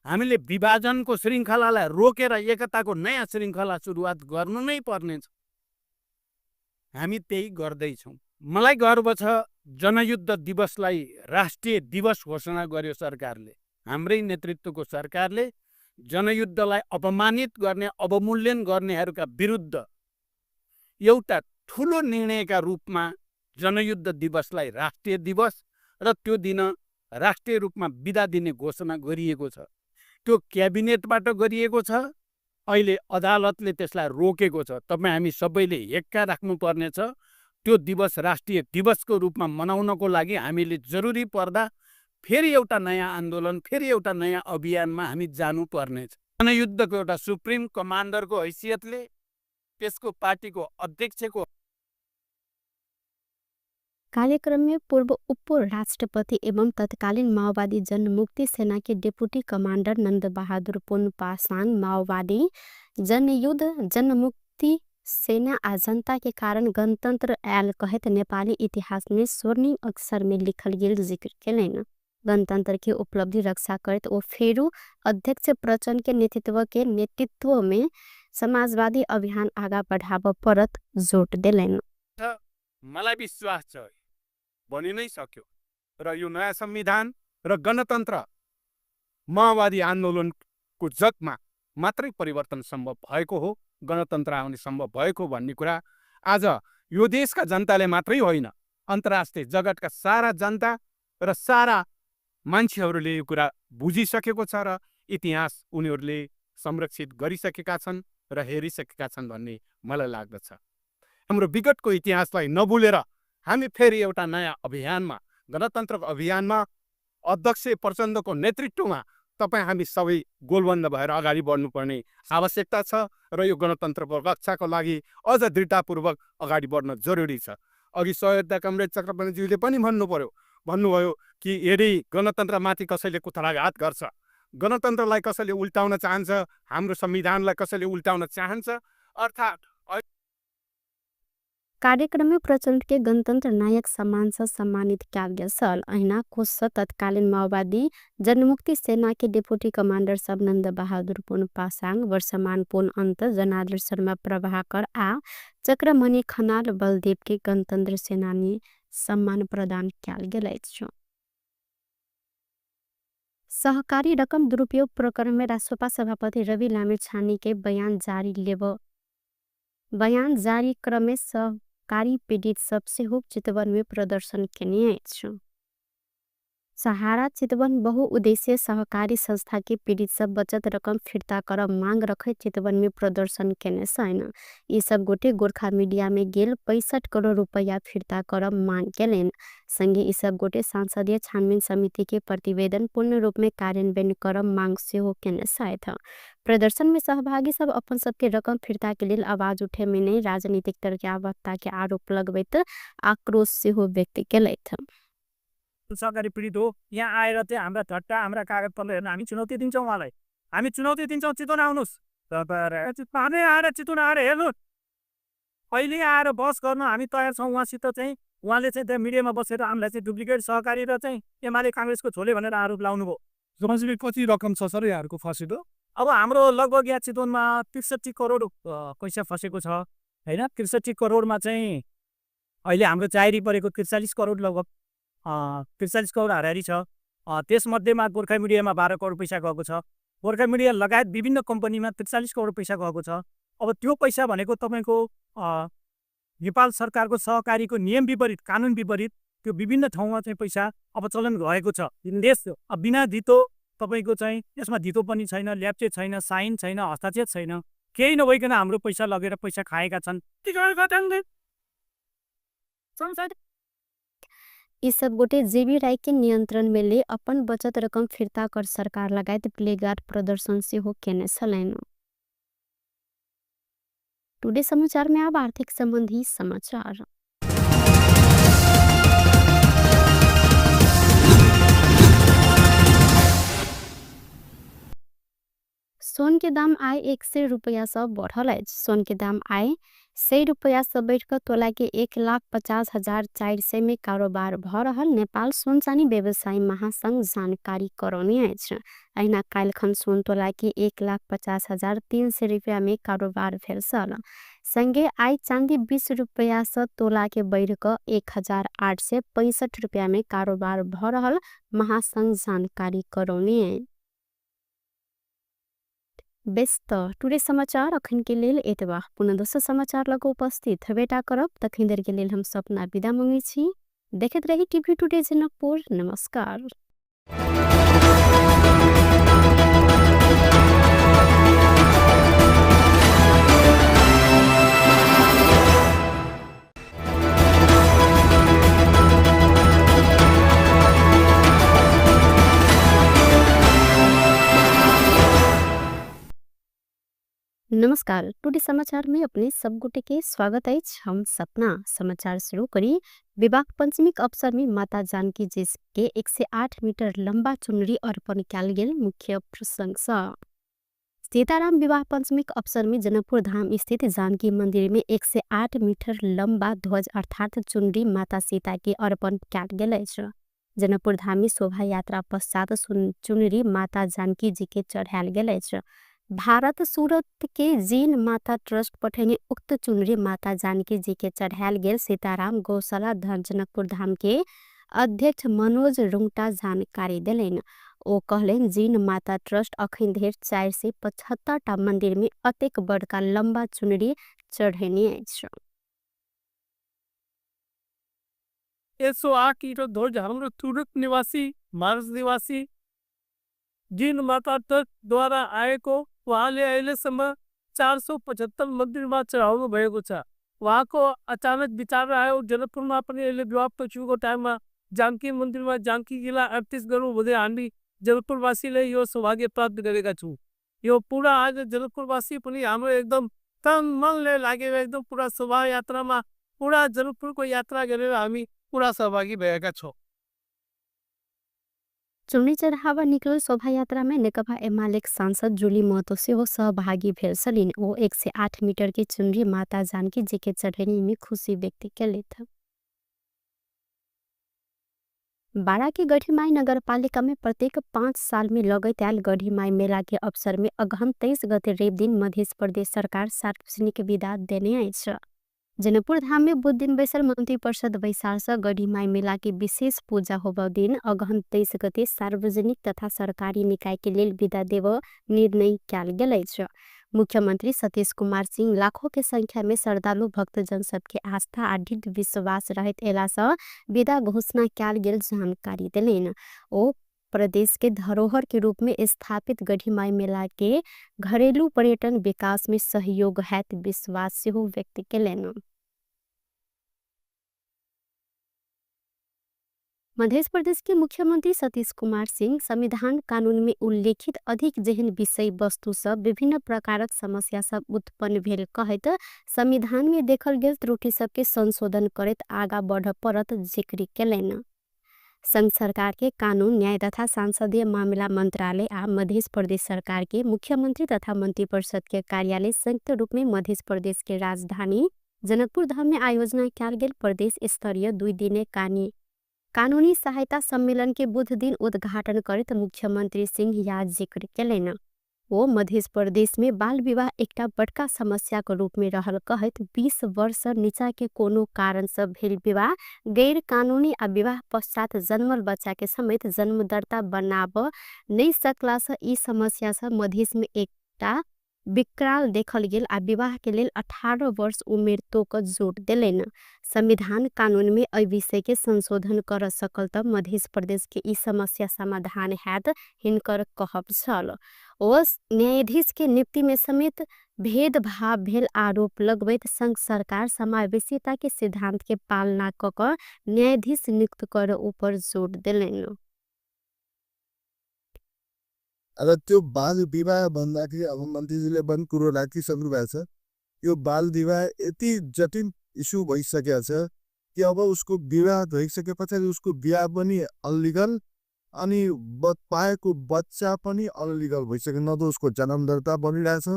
D: हामीले विभाजनको श्रृङ्खलालाई रोकेर एकताको नयाँ श्रृङ्खला सुरुवात गर्नु नै पर्नेछ। हामी त्यही गर्दैछौँ। मलाई गर्व छ जनयुद्ध दिवसलाई राष्ट्रिय दिवस घोषणा गर्यो सरकारले। हाम्रै नेतृत्वको सरकारले जनयुद्धलाई अपमानित गर्ने, अवमूल्यन गर्नेहरूका विरुद्ध एउटा ठुलो निर्णयका रूपमा जनयुद्ध दिवसलाई राष्ट्रिय दिवस र त्यो दिन राष्ट्रिय रूपमा बिदा दिने घोषणा गरिएको छ। त्यो क्याबिनेटबाट गरिएको छ। अहिले अदालतले त्यसलाई रोकेको छ। तपाईँ हामी सबैले हेक्का राख्नुपर्नेछ। त्यो दिवस राष्ट्रिय दिवसको रूपमा मनाउनको लागि हामीले जरुरी पर्दा फेरि एउटा नयाँ आन्दोलन, फेरि एउटा नयाँ अभियानमा हामी जानुपर्नेछ। जनयुद्धको एउटा सुप्रिम कमान्डरको हैसियतले त्यसको पार्टीको अध्यक्षको
A: कार्यक्रम में पूर्व उपराष्ट्रपति एवं तत्कालीन माओवादी जनमुक्ति सेना के डेप्यूटी कमांडर नंद बहादुर पुन पासांग माओवादी जनयुद्ध जनमुक्ति सेना आ जनता के कारण गणतंत्र आयल कहैत नेपाली इतिहास में स्वर्णिम अक्षर में लिखल गेल जिक्र केलनि। गणतंत्र के उपलब्धि रक्षा करैत ओ फेरू अध्यक्ष प्रचण्ड के नेतृत्व में समाजवादी अभियान आगा बढ़ाबऽ पड़त जोड़ देलनि।
D: मलाई विश्वास छ बनि नै सक्यो र यो नयाँ संविधान र गणतन्त्र माओवादी आन्दोलनको जगमा मात्रै परिवर्तन सम्भव भएको हो, गणतन्त्र आउने सम्भव भएको भन्ने कुरा आज यो देशका जनताले मात्रै होइन, अन्तर्राष्ट्रिय जगतका सारा जनता र सारा मान्छेहरूले यो कुरा बुझिसकेको छ र इतिहास उनीहरूले संरक्षित गरिसकेका छन् र हेरिसकेका छन् भन्ने मलाई लाग्दछ। हाम्रो विगतको इतिहासलाई नभुलेर हामी फेरि एउटा नयाँ अभियानमा, गणतन्त्रको अभियानमा अध्यक्ष प्रचण्डको नेतृत्वमा तपाईँ हामी सबै गोलबन्द भएर अगाडि बढ्नुपर्ने आवश्यकता छ र यो गणतन्त्रको रक्षाको लागि अझ दृढतापूर्वक अगाडि बढ्न जरुरी छ। अघि सहयोगता कमरेड चक्रपाणीज्यूले पनि भन्नुभयो कि यदि गणतन्त्रमाथि कसैले कुठाराघात गर्छ, गणतन्त्रलाई कसैले उल्टाउन चाहन्छ, हाम्रो संविधानलाई कसैले उल्टाउन चाहन्छ, अर्थात्
A: कार्यक्रममे प्रचण्डके गणतन्त्र नायक सम्मानसँ सम्मानित कयल गेल छल। अहिना कोषसँ तत्कालीन माओवादी जनमुक्ति सेनाके डिप्टी कमान्डर सब नन्द बहादुर पुन पासाङ, वर्षमान पुन अन्त, जनार्दन शर्मा प्रभाकर आ चक्रमणि खनाल बलदेवके गणतन्त्र सेनानी सम्मान प्रदान कयल गेल अछि। सहकारी रकम दुरुपयोग प्रकरणमे रास्वपा सभापति रवि लामिछानेके बयान जारी लेब बयान जारी क्रममे सहकारी पीडित सब सेहो चितवनमे प्रदर्शन केने अछि। सहारा चितवन बहुउद्देश्यीय सहकारी संस्था के पीडित सब बचत रकम फिर्ता कर मांग रखैत चितवन में प्रदर्शन केने छन्। यी सब गोटे गोरखा मीडिया में गेल 65 करोड़ रुपैया फिर्ता कर मांग केलनि। संगे यी सब गोटे संसदीय छानबिन समिति के प्रतिवेदन पूर्ण रूप में कार्यान्वयन कर मांग सेहो केने छथि। प्रदर्शन में सहभागी सब अपन सबके रकम फिर्ता के लेल आवाज उठे में नै राजनीतिक दल के आवद्धता के आरोप लगबैत आक्रोश सेहो व्यक्त केलथि।
E: सहकारी पीडित हो, यहाँ आएर चाहिँ हाम्रा झट्टा हाम्रा कागजपत्र हेर्न हामी चुनौती दिन्छौँ उहाँलाई। हामी चुनौती दिन्छौँ, चितवन आउनुहोस्, हामी आएर चितवन आएर हेर्नुहोस्। अहिले आएर बहस गर्न हामी तयार छौँ उहाँसित चाहिँ। उहाँले चाहिँ त्यहाँ मिडियामा बसेर हामीलाई चाहिँ डुप्लिकेट सहकारी र चाहिँ एमाले काङ्ग्रेसको छोले भनेर आरोप लाउनुभयो।
F: जमाजीले कति रकम छ सर यहाँहरूको फसेको?
E: अब हाम्रो लगभग यहाँ चितवनमा 63 करोड पैसा फसेको छ होइन। 63 करोडमा चाहिँ अहिले हाम्रो जाहेरी परेको 43 करोड लगभग 43 करोड हाराहारी छ। त्यसमध्येमा गोर्खा मिडियामा 12 करोड पैसा गएको छ। गोर्खा मिडिया लगायत विभिन्न कम्पनीमा 43 करोड पैसा गएको छ। अब त्यो पैसा भनेको तपाईँको नेपाल सरकारको सहकारीको नियम विपरीत, कानुन विपरीत त्यो विभिन्न ठाउँमा चाहिँ पैसा अपचलन भएको छ। देश बिना धितो तपाईँको चाहिँ यसमा धितो पनि छैन, ल्याप्चे छैन, साइन छैन, हस्ताक्षर छैन, केही नभइकन हाम्रो पैसा लगेर पैसा खाएका छन्।
A: यी सब गोटे जेबी राई के नियंत्रण में ले अपन बचत रकम फिर्ता कर सरकार लगायत प्लेगार्ड प्रदर्शन सेहो केने छलनि। टुडे समाचार में अब आर्थिक संबंधी समाचार। सोन के दाम आइ 100 रुपैया से बढ़ल अछि। सोन के दाम आइ 100 रुपैया से बढ़िकऽ तोला के 1,50,400 में कारोबार भ रहल नेपाल सोन चानी व्यवसायी महासंघ जानकारी करौने अछि। अहिना काल्हिखन सोन तोला के 1,50,300 रुपैया में कारोबार भेल छल। संगे आइ चांदी 20 रुपैया से तोला के बढ़िकऽ 1,865 रुपैया में कारोबार भ रहल महासंघ जानकारी करौने अछि। बेस त टुडे समाचार अखन के लेल एतबा। पुनः दोसर समाचार लग उपस्थित हेबेटा करब। तखन देर के लेल हम सपना विदा मंगै छी। देखैत रही टीवी टुडे जनकपुर। नमस्कार। नमस्कार, टुडे समाचार में अपने सब गोटे के स्वागत अछि। हम सपना समाचार शुरू करी। विवाह पंचमी के अवसर में माता जानकी जी के 108 मीटर लंबा चुनरी अर्पण कयल गेल मुख्य प्रसंग सँ। सीताराम विवाह पंचमी के अवसर में जनकपुर धाम स्थित जानकी मंदिर में 108 मीटर लंबा ध्वज अर्थात चुनरी माता सीता के अर्पण कयल गेल अछि। जनकपुर धाम में शोभा यात्रा पश्चात चुनरी माता जानकी जी के चढ़ायल गेल अछि। भारत सूरत के जीन माता ट्रस्ट पठेने उक्त चुनरी माता जानकी जी के चढ़ायल गेल सीताराम गौशाला जनकपुर धाम के अध्यक्ष मनोज रुंगटा जानकारी देलनि। ओ कहलनि जीन माता ट्रस्ट अखन धरि 475 टा मंदिर में अतेक बड़का लंबा चुनरी चढ़ेने अछि।
B: 108 मीटर ध्वज हाम्रो तुरक निवासी मार्स निवासी जिन माता ट्रस्ट द्वारा आएको उहाँले अहिलेसम्म 475 मन्दिरमा चढाउनु भएको छ। उहाँको अचानक विचार आयो जनकपुरमा पनि अहिले विवाह पञ्चमीको टाइममा जानकी मन्दिरमा जानकी जिल्ला 38 गर्नु हुँदै हामी जनकपुरवासीले यो सौभाग्य प्राप्त गरेका छौँ। यो पुरा आज जनकपुरवासी पनि हाम्रो एकदम तन मनले लागेर एकदम पुरा शोभायात्रामा पुरा जनकपुरको यात्रा गरेर हामी पुरा सहभागी भएका छौँ।
A: चुनरी चढ़ावा निकलल शोभायात्रा में नेकपा एमालेक सांसद जुली महतो सेहो सहभागी भेल छलिन। ओ 108 मीटर के चुनरी माता जानकी जी के चढ़ेनी में खुशी व्यक्त केलथि। बारा के गढ़ीमाई नगरपालिका में प्रत्येक 5 साल में लगैत आयल गढ़ीमाई मेला के अवसर में अगहन 23 गते रवि दिन मध्य प्रदेश सरकार सार्वजनिक विदा देने अछि। जनकपुर धाम में बुध दिन बैसल मंत्री परिषद बैसार से गढ़ीमाई मेला के विशेष पूजा होबऽ दिन अगहन 23 गते सार्वजनिक तथा सरकारी निकाय के लेल विदा देबऽ निर्णय कयल गेल अछि। मुख्यमंत्री सतीश कुमार सिंह लाखों के संख्या में श्रद्धालु भक्तजन सबके आस्था आ दृढ़ विश्वास रहैत एला सँ विदा घोषणा कयल गेल जानकारी देलनि। ओ प्रदेश के धरोहर के रूप में स्थापित गढ़ीमाई मेला के घरेलू पर्यटन विकास में सहयोग हैत विश्वास सेहो व्यक्त केलनि। मध्य प्रदेश के मुख्यमंत्री सतीश कुमार सिंह संविधान कानून में उल्लेखित अधिक जेहन विषय वस्तु सब विभिन्न प्रकारक समस्या सब उत्पन्न भेल कहैत संविधान में देखल गेल त्रुटि सबके संशोधन करैत आगा बढ़ परत जिक्र केलनि। संघ सरकार के कानून न्याय तथा संसदीय मामला मंत्रालय आ मध्य प्रदेश सरकार के मुख्यमंत्री तथा मंत्री परिषद के कार्यालय संयुक्त रूप में मध्य प्रदेश के राजधानी जनकपुर धाम में आयोजना कयल गेल प्रदेश स्तरीय 2 दिने कानूनी सहायता सम्मेलन के बुध दिन उद्घाटन करैत मुख्यमंत्री सिंह या जिक्र केलनि। ओ मध्य प्रदेश में बाल विवाह एकटा बड़का समस्या के रूप में रहल कहैत 20 वर्ष नीचा के कोनो कारण से भेल विवाह गैर कानूनी आ विवाह पश्चात जन्मल बच्चा के समेत जन्मदर्ता बनाब नहीं सकला से ई समस्या से मधेश में एकटा विकराल देखल गेल आ विवाह के लेल 18 वर्ष उमेर तोक जोड़ देलनि। संविधान कानून में एहि विषय के संशोधन कर सकल त मध्य प्रदेश के ई समस्या समाधान हैत हिनकर कहब छल। ओ न्यायाधीश के नियुक्ति में समेत भेदभाव भेल आरोप लगबैत संघ सरकार समावेशिता के सिद्धांत के पालना क क न्यायाधीश नियुक्त कर ऊपर जोड़ देलनि।
C: र त्यो बाल विवाह भन्दाखेरि अब मन्त्रीजीले पनि कुरो राखिसक्नु भएको छ। यो बाल विवाह यति जटिल इस्यु भइसकेको छ कि अब उसको विवाह भइसके पछाडि उसको बिहा पनि अनलिगल अनि पाएको बच्चा पनि अनलिगल भइसक्यो। न त उसको जन्म दर्ता बनिरहेछ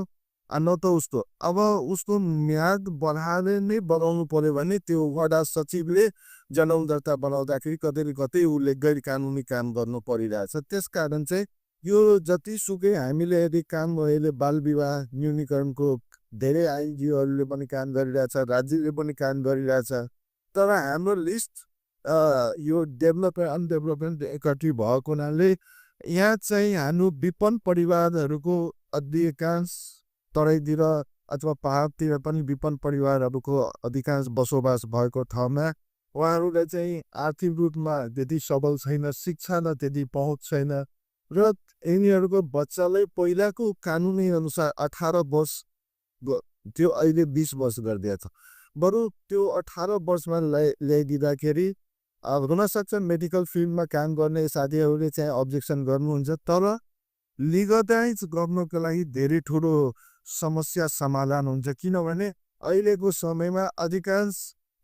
C: न त उसको अब उसको म्याद बढाएर नै बनाउनु पर्यो भने त्यो वडा सचिवले जन्म दर्ता बनाउँदाखेरि कतै न कतै उसले गैर कानुनी काम गर्नु परिरहेछ। त्यसकारण चाहिँ यो जतिसुकै हामीले यदि काम अहिले बाल विवाह न्यूनीकरणको धेरै आइएनजिओहरूले पनि काम गरिरहेछ, राज्यले पनि काम गरिरहेछ, तर हाम्रो लिस्ट यो डेभलपमेन्ट अनडेभलपमेन्ट एकट्ठी भएको हुनाले यहाँ चाहिँ हाम्रो विपन्न परिवारहरूको अधिकांश तराईतिर अथवा पहाडतिर पनि विपन्न परिवारहरूको अधिकांश बसोबास भएको ठाउँमा उहाँहरूलाई चाहिँ आर्थिक रूपमा त्यति सबल छैन, शिक्षामा त्यति पहुँच छैन र यिनीहरूको बच्चालाई पहिलाको कानुनी अनुसार 18 वर्ष त्यो अहिले 20 वर्ष गरिदिएको छ। बरु त्यो 18 वर्षमा ल्याइदिँदाखेरि अब हुनसक्छ मेडिकल फिल्डमा काम गर्ने साथीहरूले चाहिँ अब्जेक्सन गर्नुहुन्छ, तर लिगलाइज गर्नको लागि धेरै ठुलो समस्या समाधान हुन्छ। किनभने अहिलेको समयमा अधिकांश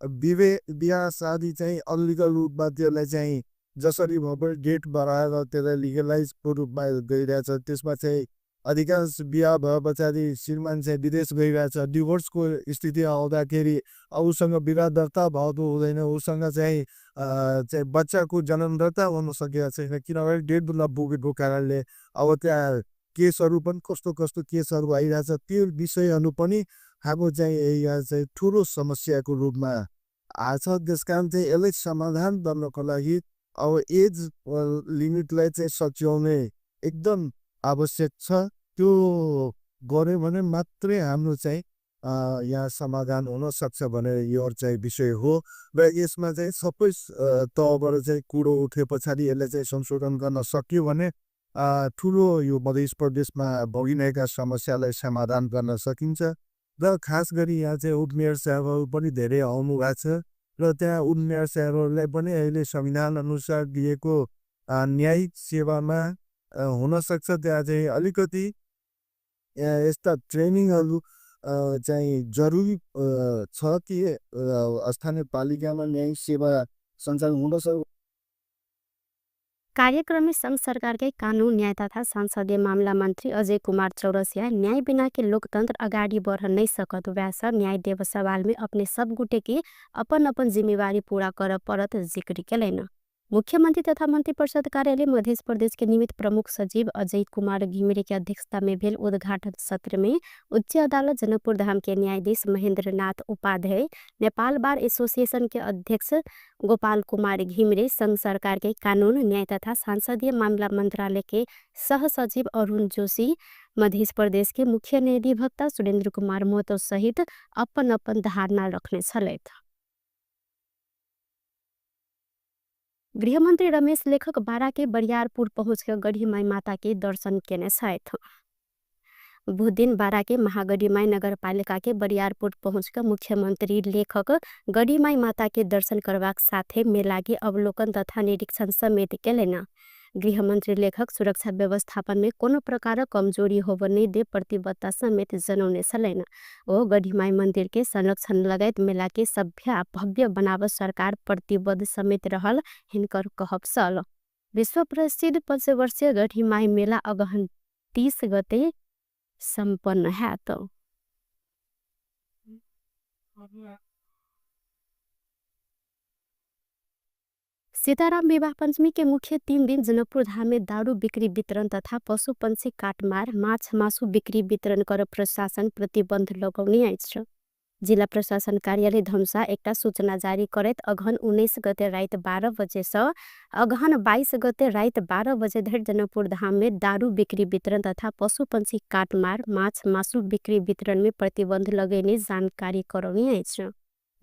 C: बिहा शादी चाहिँ अनलिगल रूपमा त्यसलाई चाहिँ जसरी भए पनि डेट बढाएर त्यसलाई लिगलाइजको रूपमा गइरहेछ। त्यसमा चाहिँ अधिकांश बिहा भए पछाडि श्रीमान चाहिँ विदेश गइरहेछ, डिभोर्सको स्थिति आउँदाखेरि अब उसँग विवाह दर्ता भएको हुँदैन, उसँग चाहिँ चाहिँ बच्चाको जन्म दर्ता हुन सकेको छैन, किनभने डेढ नपुगेको कारणले अब त्यहाँ केसहरू पनि कस्तो कस्तो केसहरू आइरहेछ। त्यो विषयहरू पनि हाम्रो चाहिँ यहाँ चाहिँ ठुलो समस्याको रूपमा आछ। त्यस कारण चाहिँ यसलाई समाधान गर्नको लागि अब एज लिमिटलाई चाहिँ सच्याउने एकदम आवश्यक छ। त्यो गऱ्यो भने मात्रै हाम्रो चाहिँ यहाँ समाधान हुन सक्छ भनेर यो चाहिँ विषय हो। र यसमा चाहिँ सबै तहबाट चाहिँ कुरो उठे पछाडि यसलाई चाहिँ संशोधन गर्न सकियो भने ठुलो यो मध्य प्रदेशमा भोगिरहेका समस्यालाई समाधान गर्न सकिन्छ। र खास गरी यहाँ चाहिँ उपमेयर साहबहरू पनि धेरै आउनु भएको छ र त्यहाँ उपमेयर साहबहरूलाई पनि अहिले संविधान अनुसार दिएको न्यायिक सेवामा हुनसक्छ त्यहाँ चाहिँ अलिकति यस्ता ट्रेनिङहरू चाहिँ जरुरी छ कि स्थानीय पालिकामा न्यायिक सेवा सञ्चालन हुन सक्छ।
A: कार्यक्रम में संघ सरकार के कानून न्याय तथा संसदीय मामला मंत्री अजय कुमार चौरसिया न्याय बिना के लोकतंत्र अगाडि बढ़ नहीं सकत वैसा न्याय देव सवाल में अपने सब गुटे के अपन अपन जिम्मेवारी पूरा कर परत जिक्र केलनि। मुख्यमंत्री तथा मंत्रिपरिषद कार्यालय मध्य प्रदेश के निमित्त प्रमुख सचिव अजय कुमार घिमिरे के अध्यक्षता में भेल उद्घाटन सत्र में उच्च अदालत जनकपुर धाम के न्यायाधीश महेंद्र नाथ उपाध्याय, नेपाल बार एसोसिएशन के अध्यक्ष गोपाल कुमार घिमिरे, संघ सरकार के कानून न्याय तथा संसदीय मामला मंत्रालय के सह सचिव अरुण जोशी, मध्य प्रदेश के मुख्य न्यायाधिवक्ता सुरेंद्र कुमार महतो सहित अपन अपन धारणा रखने छलथि। गृहमंत्री रमेश लेखक बारा के बरियारपुर पहुँच के गढ़ीमाई माता के दर्शन केने छथि। बुधदिन बारा के महागढ़ीमाई नगरपालिका के बरियारपुर पहुँच के मुख्यमंत्री लेखक गढ़ीमाई माता के दर्शन करबाक साथे मेला के अवलोकन तथा निरीक्षण समेत केलनि। गृहमंत्री लेखक सुरक्षा व्यवस्थापन में कोनो प्रकारक कमजोरी होब नहि दे प्रतिबद्धता समेत जनौने छलनि। ओ गढ़ीमाई मंदिर के संरक्षण लगायत मेला के सभ्य आ भव्य बनाव सरकार प्रतिबद्ध समेत रहल हिनकर कहब छल। विश्व प्रसिद्ध पंचवर्षीय गढ़ीमाई मेला अगहन 30 गते सम्पन्न हैत। सीताराम विवाह पंचमी के मुख्य 3 दिन जनकपुर धाम में दारू बिक्री वितरण तथा पशु पंछी काटमार माछ मासु बिक्री वितरण कर प्रशासन प्रतिबंध लगौने अछि। जिला प्रशासन कार्यालय धनुषा एकटा सूचना जारी करैत अगहन 19 गते राति 12 बजे सँ अगहन 22 गते राति 12 बजे धरि जनकपुर धाम में दारू बिक्री वितरण तथा पशु पंछी काटमार माछ मासु बिक्री वितरण में प्रतिबंध लगेने जानकारी करौने अछि।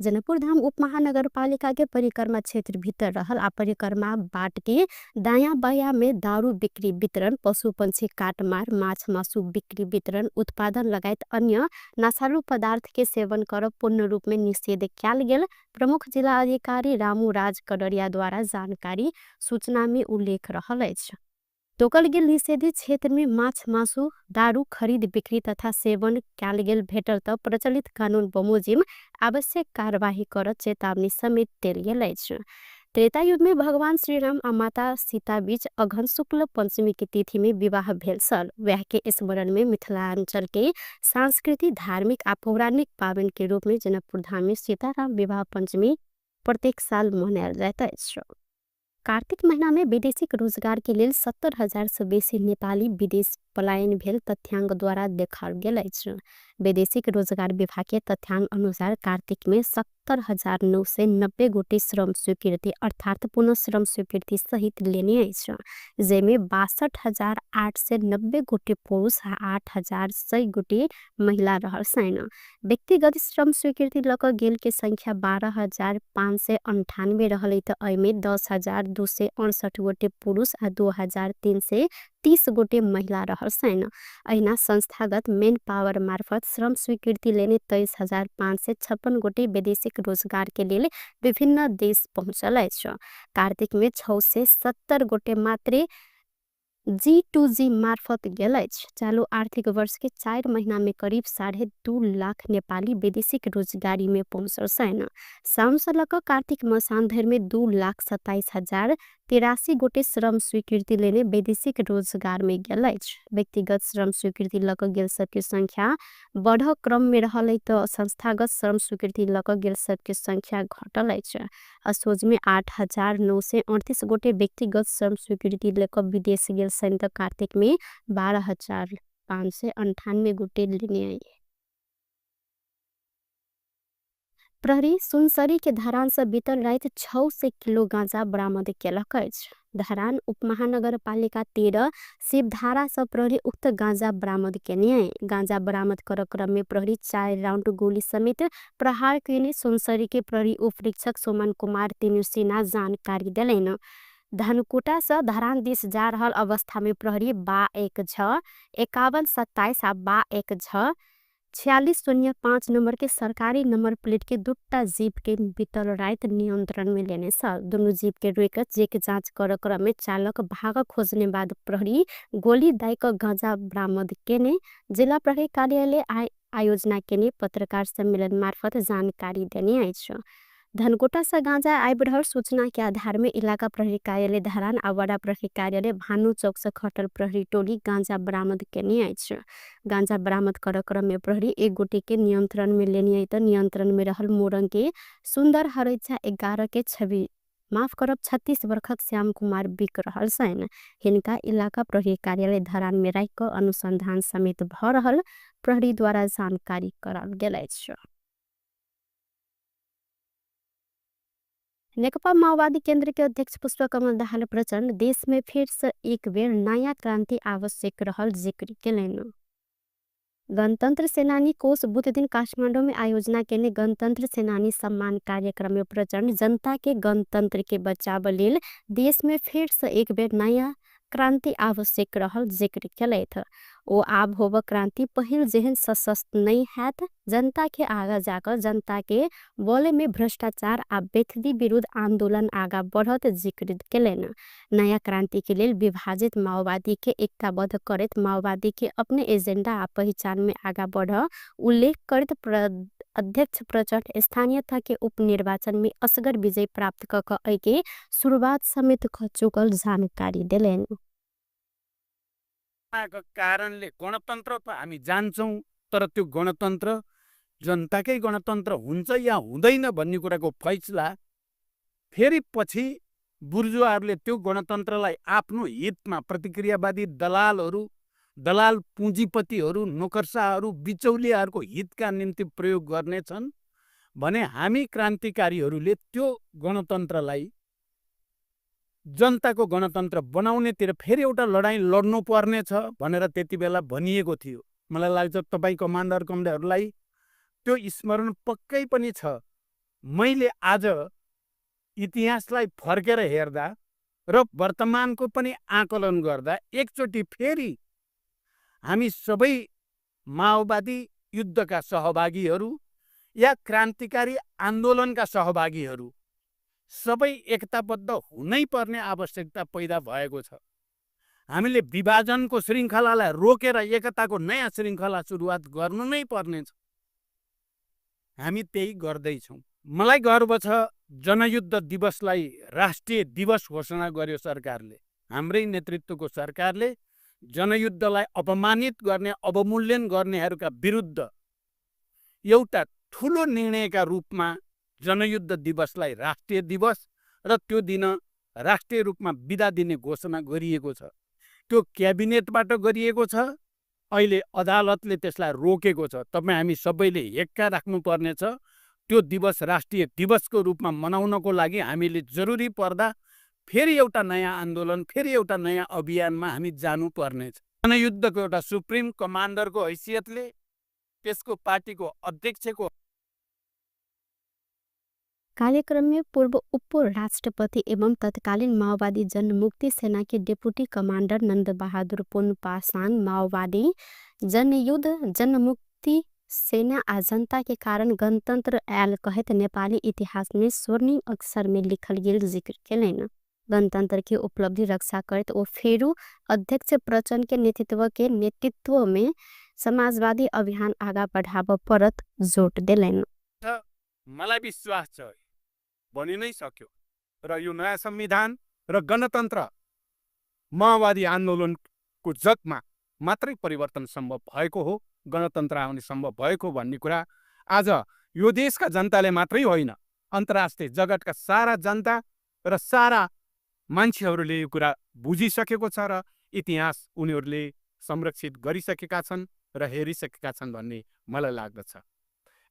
A: जनकपुर धाम उपमहानगरपालिका के परिक्रमा क्षेत्र भीतर रहल आ परिक्रमा बाट के दायां बायां में दारू बिक्री वितरण, पशु पंछी काटमार, माछ मासु बिक्री वितरण, उत्पादन लगायत अन्य नशालु पदार्थ के सेवन करब पूर्ण रूप में निषेध कयल गेल प्रमुख जिला अधिकारी रामू राज कडरिया द्वारा जानकारी सूचना में उल्लेख रहल अछि। तोकल गेल निषेधित क्षेत्र में माछ मासु दारू खरीद बिक्री तथा सेवन कयल गेल भेटल त प्रचलित कानून बमोजिम आवश्यक कार्यवाही कर चेतावनी समेत देल गेल अछि। त्रेता युग में भगवान श्रीराम आ माता सीता बीच अगहन शुक्ल पंचमी के तिथि में विवाह भेल छल। वएह के स्मरण में मिथिलांचल के सांस्कृतिक, धार्मिक आ पौराणिक पाबनि के रूप में जनकपुर धाम में सीताराम विवाह पंचमी प्रत्येक साल मनायल जाइत अछि। कार्तिक महीना में वैदेशिक रोजगार के लेल 70,000 से बेसी नेपाली विदेश पलायन भेल तथ्यांक द्वारा देखाओल गेल अछि। वैदेशिक रोजगार विभाग के तथ्यांक अनुसार कार्तिक में 70,990 गोटे श्रम स्वीकृति अर्थात पुनः श्रम स्वीकृति सहित लेने अछि, जाहिमे 62,890 गोटे पुरुष आ 8,100 गोटे महिला रहल छनि। व्यक्तिगत श्रम स्वीकृति लऽ कऽ गेल के संख्या 12,598 रहल तऽ एहिमे 10,268 गोटे पुरुष आ 2,330 गोटे महिला रहल छनि। अहिना संस्थागत मेन पावर मार्फत श्रम स्वीकृति लेने 23,556 गोटे वैदेशिक रोजगार के लेल विभिन्न देश पहुँचल अछि। कार्तिक में 670 गोटे मात्रे G2G मार्फत गेल अछि। चालू आर्थिक वर्ष के 4 महीना में करीब 2.5 लाख नेपाली वैदेशिक रोजगारी में पहुँचल छनि। साउन से लऽ कऽ कार्तिक मसान धरि में 2,27,083 गोटे श्रम स्वीकृति लेने वैदेशिक रोजगार में गेल अछि। व्यक्तिगत श्रम स्वीकृति लऽ कऽ गेल सबके संख्या बढ़ क्रम में रहल अछि तऽ संस्थागत श्रम स्वीकृति लऽ कऽ गेल सबके संख्या घटल अछि। असोज में 8,938 गोटे व्यक्तिगत श्रम स्वीकृति लऽ कऽ विदेश गेल छनि तऽ कार्तिक में 12,598 गोटे लेने अछि। प्रहरी सुनसरी के धरान से बीतल राति 600 किलो गांजा बरामद केलक अछि। धरान उपमहानगरपालिका 13 शिवधारा से प्रहरी उक्त गांजा बरामद केने अछि। गांजा बरामद कर क्रम में प्रहरी 4 राउंड गोली समेत प्रहार केने सुनसरी के प्रहरी उपरीक्षक सोमन कुमार तिनुसेना जानकारी देलनि। धनकुटा से धरान दिस जा रहल अवस्था में प्रहरी 2 1 6 51 27 आ 2 1 6 46 0 5 नंबर के सरकारी नंबर प्लेट के 2टा जीप के बीतल राति नियंत्रण में लेने छल। दुनू जीप के रोकि चेक जांच कर क्रम में चालक भाग खोजने बाद प्रहरी गोली दाई क गांजा बरामद केने जिला प्रहरी कार्यालय आयोजना केने पत्रकार सम्मेलन मार्फत जानकारी देने अछि। धनकोटा से गांजा आबि रहल सूचना के आधार में इलाका प्रहरी कार्यालय धरान आ वडा प्रहरी कार्यालय भानु चौक से खटल प्रहरी टोली गांजा बरामद केने अछि। गांजा बरामद कर क्रम में प्रहरी एक गोटे के नियंत्रण में लेने त नियंत्रण में रहल मोरंग के सुंदर हरैछा 11 के छवि माफ करब 36 वर्षक श्याम कुमार बिक रहल छनि। हिनका इलाका प्रहरी कार्यालय धरान में राखि क अनुसंधान समेत भ रहल प्रहरी द्वारा जानकारी कराओल गेल अछि। नेकपा माओवादी केंद्र के अध्यक्ष पुष्पकमल दाहाल प्रचण्ड देश में फिर से एक बेर नया क्रांति आवश्यक रहल जिक्र केलनि। गणतंत्र सेनानी कोष बुध दिन काठमांडू में आयोजना केने गणतंत्र सेनानी सम्मान कार्यक्रम में प्रचण्ड जनता के गणतंत्र के बचाव लेल देश में फिर से एक बेर नया क्रांति आवश्यक रहल जिक्र केलथि। ओ आब होब क्रांति पहिल जेहन सशस्त्र नहीं हैत, जनता के आगा जाकर जनता के बोले में भ्रष्टाचार आ बेथदी विरुद्ध आंदोलन आगा बढ़त जिक्र केलनि। नया क्रांति के लेल विभाजित माओवादी के एकताबद्ध करैत माओवादी के अपने एजेंडा आ पहचान में आगा बढ़ उल्लेख करैत अध्यक्ष प्रचण्ड स्थानीयता के उपनिर्वाचन में असगर विजय प्राप्त क के शुरुआत समेत क चुकल जानकारी देलनि।
D: कारणले गणतन्त्र त हामी जान्छौँ, तर त्यो गणतन्त्र जनताकै गणतन्त्र हुन्छ या हुँदैन भन्ने कुराको फैसला फेरि पछि बुर्जुवाहरूले त्यो गणतन्त्रलाई आफ्नो हितमा प्रतिक्रियावादी दलालहरू, दलाल पुँजीपतिहरू, नोकरशाहहरू, बिचौलियाहरूको हितका निम्ति प्रयोग गर्नेछन् भने हामी क्रान्तिकारीहरूले त्यो गणतन्त्रलाई जनताको गणतन्त्र बनाउनेतिर फेरि एउटा लडाइँ लड्नु पर्नेछ भनेर त्यति बेला भनिएको थियो। मलाई लाग्छ तपाईँ कमान्डर कमरेडहरूलाई त्यो स्मरण पक्कै पनि छ। मैले आज इतिहासलाई फर्केर हेर्दा र वर्तमानको पनि आकलन गर्दा एकचोटि फेरि हामी सबै माओवादी युद्धका सहभागीहरू या क्रान्तिकारी आन्दोलनका सहभागीहरू सबै एकताबद्ध हुनै पर्ने आवश्यकता पैदा भएको छ। हामीले विभाजनको श्रृङ्खलालाई रोकेर एकताको नयाँ श्रृङ्खला सुरुवात गर्नु नै पर्नेछ। हामी त्यही गर्दैछौँ। मलाई गर्व छ जनयुद्ध दिवसलाई राष्ट्रिय दिवस घोषणा गर्यो सरकारले। हाम्रै नेतृत्वको सरकारले जनयुद्धलाई अपमानित गर्ने, अवमूल्यन गर्नेहरूका विरुद्ध एउटा ठुलो निर्णयका रूपमा जनयुद्ध दिवसलाई राष्ट्रिय दिवस र त्यो दिन राष्ट्रिय रूपमा बिदा दिने घोषणा गरिएको छ। त्यो क्याबिनेटबाट गरिएको छ। अहिले अदालतले त्यसलाई रोकेको छ। तपाईँ हामी सबैले हेक्का राख्नुपर्नेछ। त्यो दिवस राष्ट्रिय दिवसको रूपमा मनाउनको लागि हामीले जरुरी पर्दा फेरि एउटा नयाँ आन्दोलन, फेरि एउटा नयाँ अभियानमा हामी जानुपर्नेछ। जनयुद्धको एउटा सुप्रिम कमान्डरको हैसियतले त्यसको पार्टीको अध्यक्षको
A: कार्यक्रम में पूर्व उपराष्ट्रपति एवं तत्कालीन माओवादी जनमुक्ति सेना के डेप्यूटी कमांडर नंद बहादुर पुन पासाङ माओवादी जनयुद्ध जनमुक्ति सेना आ जनता के कारण गणतंत्र आयल कहैत नेपाली इतिहास में स्वर्णिम अक्षर में लिखल गेल जिक्र केलनि। गणतंत्र के उपलब्धि रक्षा करैत ओ फेरू अध्यक्ष प्रचण्ड के नेतृत्व में समाजवादी अभियान आगा बढ़ाबऽ पड़त जोड़ देलनि।
D: मलाई विश्वास छ बनि नै सक्यो र यो नयाँ संविधान र गणतन्त्र माओवादी आन्दोलनको जगमा मात्रै परिवर्तन सम्भव भएको हो, गणतन्त्र आउने सम्भव भएको भन्ने कुरा आज यो देशका जनताले मात्रै होइन, अन्तर्राष्ट्रिय जगतका सारा जनता र सारा मान्छेहरूले यो कुरा बुझिसकेको छ र इतिहास उनीहरूले संरक्षित गरिसकेका छन् र हेरिसकेका छन् भन्ने मलाई लाग्दछ।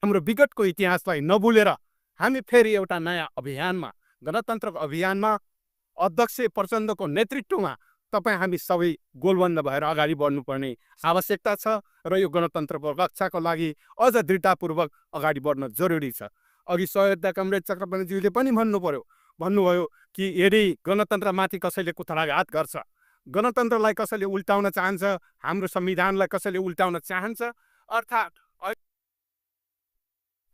D: हाम्रो विगतको इतिहासलाई नभुलेर हामी फेरि एउटा नयाँ अभियानमा, गणतन्त्रको अभियानमा अध्यक्ष प्रचण्डको नेतृत्वमा तपाईँ हामी सबै गोलबन्द भएर अगाडि बढ्नुपर्ने आवश्यकता छ र यो गणतन्त्रको रक्षाको लागि अझ दृढतापूर्वक अगाडि बढ्न जरुरी छ। अघि सहयोगता कमरेड चक्रपाणीज्यूले पनि भन्नुभयो कि यदि गणतन्त्रमाथि कसैले कुथराघात गर्छ, गणतन्त्रलाई कसैले उल्टाउन चाहन्छ, हाम्रो संविधानलाई कसैले उल्टाउन चाहन्छ, अर्थात्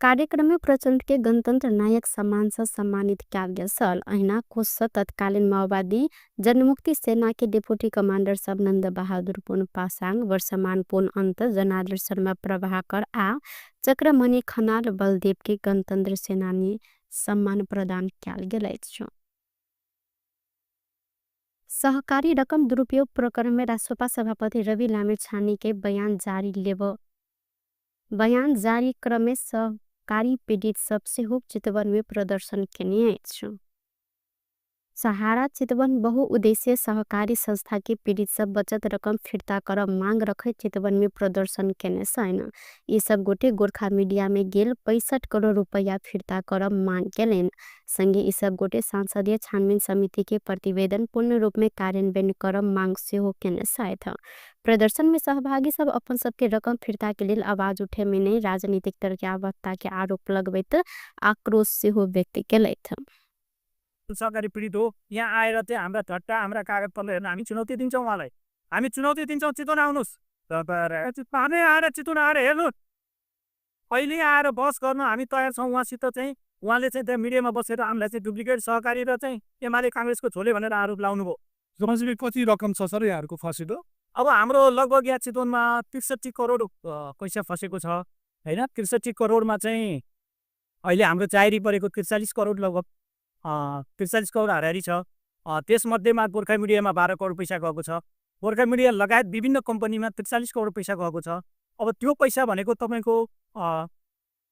A: कार्यक्रम में प्रचण्ड के गणतंत्र नायक सम्मान से सम्मानित कयल गेल छल। अहिना कोष से तत्कालीन माओवादी जनमुक्ति सेना के डिप्टी कमांडर सब नंद बहादुर पुन पासाङ, वर्षमान पुन अन्त, जनार्दन शर्मा प्रभाकर आ चक्रमणि खनाल बलदेव के गणतंत्र सेनानी सम्मान प्रदान कयल गेल अछि। सहकारी रकम दुरुपयोग प्रकरण में रासोपा सभापति रवि लामिछाने के बयान जारी लेब बयान जारी क्रम में सहकारी पीड़ित सबसे हो चितवन में प्रदर्शन केने अछि। सहारा चितवन बहुउद्देशीय सहकारी संस्था के पीड़ित सब बचत रकम फिर्ता कर मांग रखे चितवन में प्रदर्शन केने छैन। ये सब गोटे गोरखा मीडिया में गेल 65 करोड़ रुपया फिर्ता कर मांग केलेन। संगे ये सब गोटे संसदीय छानबीन समिति के प्रतिवेदन पूर्ण रूप में कार्यान्वयन कर मांग से हो केने सायद। प्रदर्शन में सहभागी सब अपन सबके रकम फिर्ता के लेल आवाज उठे में नहीं राजनीतिक दल के आवश्यकता के आरोप लगबैत आक्रोश से हो व्यक्त केलैथ।
E: सहकारी पीडित हो यहाँ आएर चाहिँ हाम्रा झट्टा हाम्रा कागजपत्र हेर्न हामी चुनौती दिन्छौँ उहाँलाई, हामी चुनौती दिन्छौँ चितवन आउनुहोस्, हामी आएर चितवन आएर हेर्नुहोस्, अहिले आएर बहस गर्न हामी तयार छौँ उहाँसित चाहिँ। उहाँले चाहिँ त्यहाँ मिडियामा बसेर हामीलाई चाहिँ डुप्लिकेट सहकारी र चाहिँ एमाले काङ्ग्रेसको झोले भनेर आरोप लाउनुभयो।
F: जमाजीले कति रकम छ सर यहाँहरूको फसेको?
E: अब हाम्रो लगभग यहाँ चितवनमा 63 करोड पैसा फसेको छ होइन। 63 करोडमा चाहिँ अहिले हाम्रो जारी परेको 43 करोड लगभग 43 करोड हाराहारी छ। त्यसमध्येमा गोर्खा मिडियामा 12 करोड पैसा गएको छ, गोर्खा मिडिया लगायत विभिन्न कम्पनीमा 43 करोड पैसा गएको छ। अब त्यो पैसा भनेको तपाईँको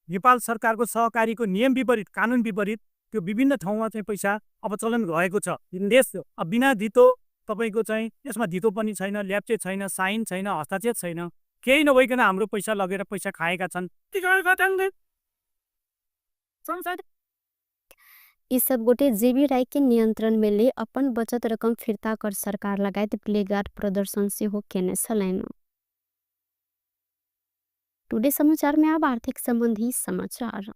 E: नेपाल सरकारको सहकारीको नियम विपरीत कानुन विपरीत त्यो विभिन्न ठाउँमा चाहिँ पैसा अपचलन भएको छ। देश बिना धितो तपाईँको चाहिँ यसमा धितो पनि छैन, ल्याप्चे छैन, साइन छैन, हस्ताक्षर छैन, केही नभइकन हाम्रो पैसा लगेर पैसा खाएका छन्।
A: यी सब गोटे जेबी राय के नियंत्रण में ले अपन बचत रकम फिर्ता कर सरकार लगायत प्लेगार्ड प्रदर्शन से हो केने छलैन। टुडे समाचार में अब आर्थिक संबंधी समाचार।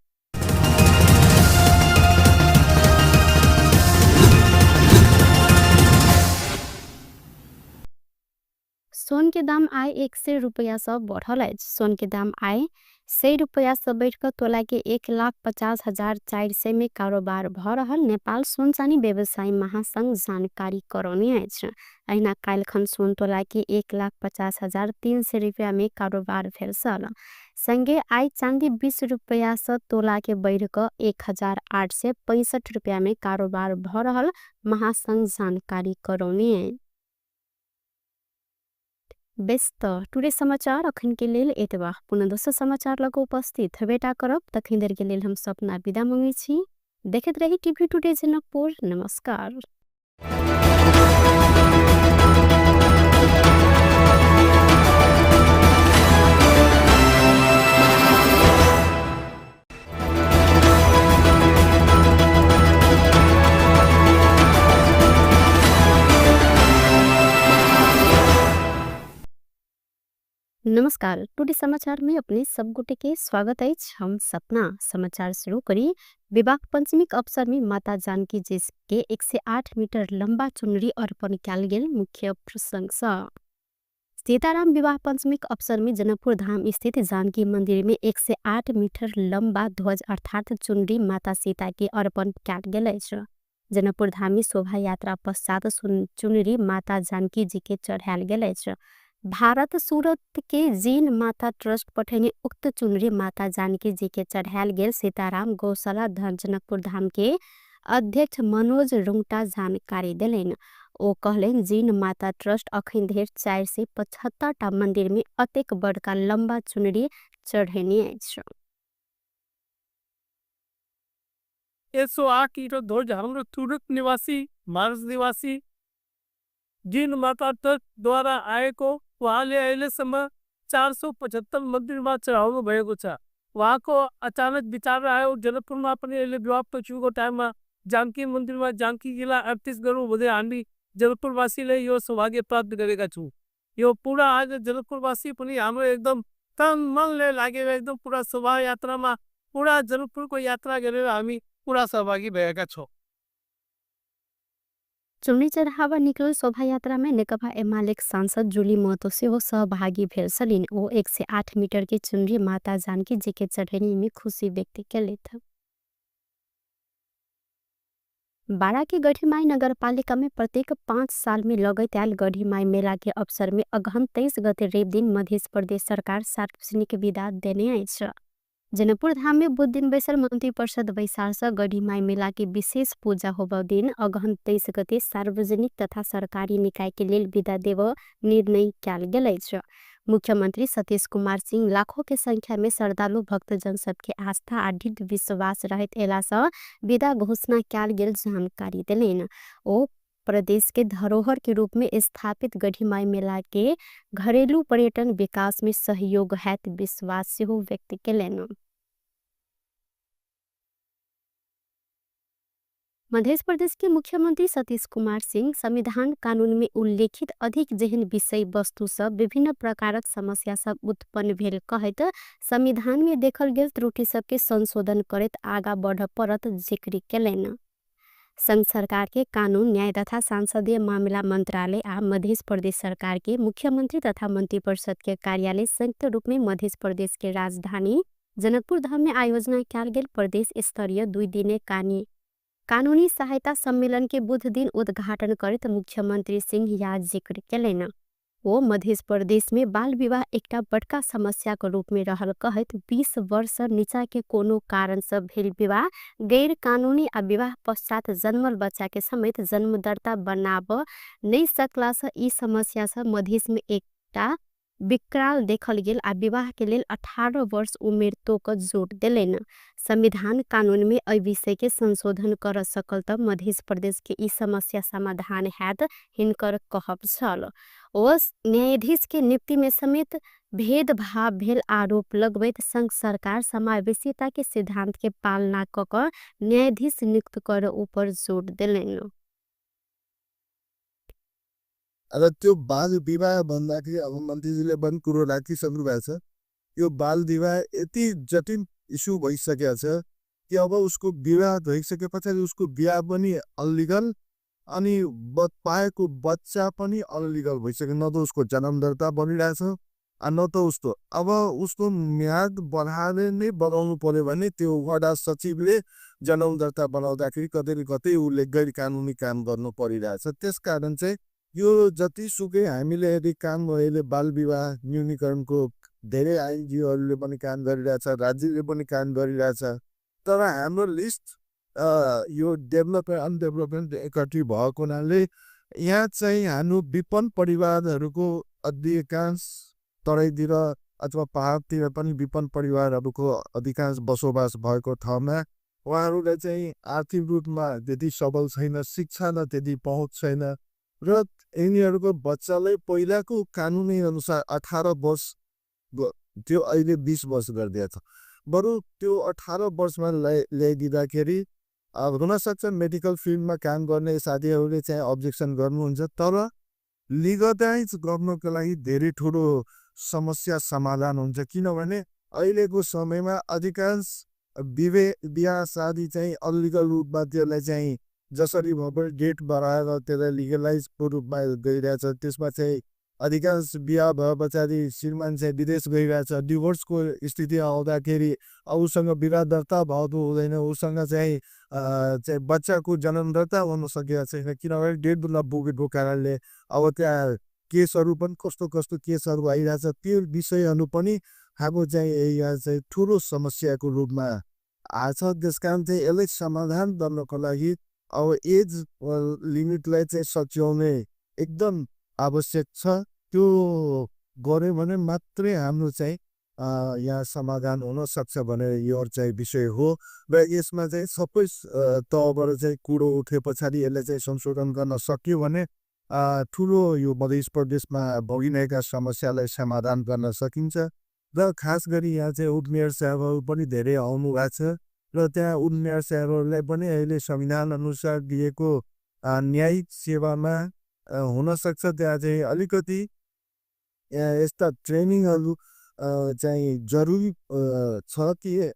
A: सोन के दाम आय 100 रुपया से बढ़ल अछि। सोन के दाम आय 100 रुपया से बढ़िकऽ तोला के 1,50,400 में कारोबार भ रहल नेपाल सोन चानी व्यवसायी महासंघ जानकारी करौने अछि। अहिना काल्हिखन सोन तोला के 1,50,300 रुपया में कारोबार भेल छल। संगे आइ चांदी 20 रुपया से तोला के बढ़िकऽ 1,865 रुपया में कारोबार भ रहल महासंघ जानकारी करौने अछि। बेस त टुडे समाचार अखन के लेल एतबा। पुनः दोसर समाचार लग उपस्थित हेबेटा करब। तखन देर के लेल हम सपना विदा मंगै छी। देखैत रही टीवी टुडे जनकपुर। नमस्कार। नमस्कार, टुडे समाचार में अपने सब गोटे के स्वागत है। हम सपना समाचार शुरू करी। विवाह पंचमी के अवसर में माता जानकी जी के 108 मीटर लंबा चुनरी अर्पण कयल गेल मुख्य प्रसंग सँ। सीताराम विवाह पंचमी के अवसर में जनकपुर धाम स्थित जानकी मंदिर में 108 मीटर लंबा ध्वज अर्थात चुनरी माता सीता के अर्पण कयल गेल अछि। जनकपुर धाम में शोभा यात्रा पश्चात चुनरी माता जानकी जी के चढ़ायल गेल अछि। भारत सूरत के जीन माता ट्रस्ट पठेने उक्त चुनरी माता जानकी जी के चढ़ायल गेल सीताराम गौशाला जनकपुर धाम के अध्यक्ष मनोज रुंगटा जानकारी देलनि। ओ कहलनि जीन माता ट्रस्ट अखन धरि 475 टा मंदिर में अतेक बड़का लंबा चुनरी चढ़ेने अछि।
B: 108 मीटर ध्वज हाम्रो तुरक निवासी मानस निवासी जिन माता ट्रस्ट द्वारा आएको उहाँले अहिलेसम्म 475 मन्दिरमा चढाउनु भएको छ। उहाँको अचानक विचार आयो जनकपुरमा पनि अहिले विवाह पञ्चमीको टाइममा जानकी मन्दिरमा जानकीजीलाई अर्पित गरौँ भनेर हामी जनकपुरवासीले यो सौभाग्य प्राप्त गरेका छौँ। यो पुरा आज जनकपुरवासी पनि हाम्रो एकदम तन मनले लागेर एकदम पुरा शोभायात्रामा पुरा जनकपुरको यात्रा गरेर हामी पुरा सहभागी भएका छौँ।
A: चुनरी चढ़ावा निकलल शोभा यात्रा में नेकपा एमाले सांसद जुली महतो सेहो सहभागी भेल छलनि। ओ 108 मीटर के चुनरी माता जानकी जी के चढ़ेनी में खुशी व्यक्त केलथि। बारा के गढ़ीमाई नगरपालिका में प्रत्येक 5 साल में लगैत आयल गढ़ीमाई मेला के अवसर में अगहन 23 गते रवि दिन मध्य प्रदेश सरकार सार्वजनिक विदा देने अछि। जनकपुर धाम में बुध दिन बैसल मंत्री परिषद बैसार से गढ़ीमाई मेला के विशेष पूजा होबऽ दिन अगहन 23 गते सार्वजनिक तथा सरकारी निकाय के लेल विदा देब निर्णय कयल गेल अछि। मुख्यमंत्री सतीश कुमार सिंह लाखों के संख्या में श्रद्धालु भक्तजन सबके आस्था आ दृढ़ विश्वास रहैत एला सँ विदा घोषणा कयल गेल जानकारी देलनि। ओ प्रदेश के धरोहर के रूप में स्थापित गढ़ीमाई मेला के घरेलू पर्यटन विकास में सहयोग हैत विश्वास सेहो व्यक्त केलनि। मध्य प्रदेश के मुख्यमंत्री सतीश कुमार सिंह संविधान कानून में उल्लेखित अधिक जेहन विषय वस्तु सब विभिन्न प्रकारक समस्या सब उत्पन्न भेल कहैत संविधान में देखल गेल त्रुटि सबके संशोधन करैत आगा बढ़ परत जिक्र केलनि। संघ सरकार के कानून न्याय तथा सांसदीय मामिला मंत्रालय आ मध्य प्रदेश सरकार के मुख्यमंत्री तथा मंत्री परिषद के कार्यालय संयुक्त रूप में मध्य प्रदेश के राजधानी जनकपुर धाम में आयोजना कयल गेल प्रदेश स्तरीय 2 दिने कानूनी सहायता सम्मेलन के बुध दिन उद्घाटन करैत मुख्यमंत्री सिंह या जिक्र केलनि। ओ मध्य प्रदेश में बाल विवाह एकटा बड़का समस्या के रूप में रहल कहैत 20 वर्ष नीचा के कोनो कारण से भेल विवाह गैर कानूनी आ विवाह पश्चात जन्मल बच्चा के समेत जन्मदर्ता बनाब नहीं सकला से ई समस्या से मधेश में एकटा विकराल देखल गेल आ विवाह के लेल 18 वर्ष उमेर तोक जोड़ देलनि। संविधान कानून में एहि विषय के संशोधन कर सकल त मध्य प्रदेश के ई समस्या समाधान हैत हिनकर कहब छल। ओ न्यायाधीश के नियुक्ति में समेत भेदभाव भेल आरोप लगबैत संघ सरकार समावेशिता के सिद्धांत के पालना क क न्यायाधीश नियुक्त कर ऊपर जोड़ देलनि।
C: र त्यो बाल विवाह भन्दाखेरि अब मन्त्रीजीले पनि कुरो राखिसक्नु भएको छ। यो बाल विवाह यति जटिल इस्यु भइसकेको छ कि अब उसको विवाह भइसके पछाडि उसको बिहा पनि अनलिगल अनि पाएको बच्चा पनि अनलिगल भइसक्यो। न त उसको जन्म दर्ता बनिरहेछ न त उसको अब उसको म्याद बढाएर नै बनाउनु पर्यो भने त्यो वडा सचिवले जन्म दर्ता बनाउँदाखेरि कतै न कतै उसले गैर कानुनी काम गर्नु परिरहेछ। त्यसकारण चाहिँ यो जतिसुकै हामीले यदि काम अहिले बाल विवाह न्यूनीकरणको धेरै आइएनजिओहरूले पनि काम गरिरहेछ, राज्यले पनि काम गरिरहेछ, तर हाम्रो लिस्ट यो डेभलपमेन्ट अनडेभलपमेन्ट एकट्ठी भएको हुनाले यहाँ चाहिँ हाम्रो विपन्न परिवारहरूको अधिकांश तराईतिर अथवा पहाडतिर पनि विपन्न परिवारहरूको अधिकांश बसोबास भएको ठाउँमा उहाँहरूलाई चाहिँ आर्थिक रूपमा त्यति सबल छैन, शिक्षामा त्यति पहुँच छैन र यिनीहरूको बच्चालाई पहिलाको कानुनी अनुसार 18 वर्ष त्यो अहिले 20 वर्ष गरिदिएको छ। बरु त्यो 18 वर्षमा ल्याइदिँदाखेरि अब हुनसक्छ मेडिकल फिल्डमा काम गर्ने साथीहरूले चाहिँ अब्जेक्सन गर्नुहुन्छ, तर लिगलाइज गर्नको लागि धेरै ठुलो समस्या समाधान हुन्छ। किनभने अहिलेको समयमा अधिकांश बिहा शादी चाहिँ अनलिगल रूपमा त्यसलाई चाहिँ जसरी भए पनि डेट बढाएर त्यसलाई लिगलाइजको रूपमा गइरहेछ। त्यसमा चाहिँ अधिकांश बिहा भए पछाडि श्रीमान चाहिँ विदेश गइरहेछ, डिभोर्सको स्थिति आउँदाखेरि उसँग विवाह दर्ता भएको हुँदैन, उसँग चाहिँ चाहिँ बच्चाको जन्म दर्ता हुन सकेको छैन, किनभने डेढ नपुगेको कारणले अब त्यहाँ केसहरू पनि कस्तो कस्तो केसहरू आइरहेछ। त्यो विषयहरू पनि हाम्रो चाहिँ यहाँ चाहिँ ठुलो समस्याको रूपमा आछ। त्यस कारण चाहिँ यसलाई समाधान गर्नको लागि अब एज लिमिटलाई चाहिँ सच्याउने एकदम आवश्यक छ। त्यो गऱ्यो भने मात्रै हाम्रो चाहिँ यहाँ समाधान हुन सक्छ भनेर यो चाहिँ विषय हो। र यसमा चाहिँ सबै तहबाट चाहिँ कुरो उठे पछाडि यसलाई चाहिँ संशोधन गर्न सकियो भने ठुलो यो मध्य प्रदेशमा भोगिरहेका समस्यालाई समाधान गर्न सकिन्छ। र खास गरी यहाँ चाहिँ उपमेयर साहबहरू पनि धेरै आउनु भएको छ र त्यहाँ उपमेयर साहबहरूलाई पनि अहिले संविधान अनुसार दिएको न्यायिक सेवामा हुनसक्छ त्यहाँ चाहिँ अलिकति यस्ता ट्रेनिङहरू चाहिँ जरुरी छ कि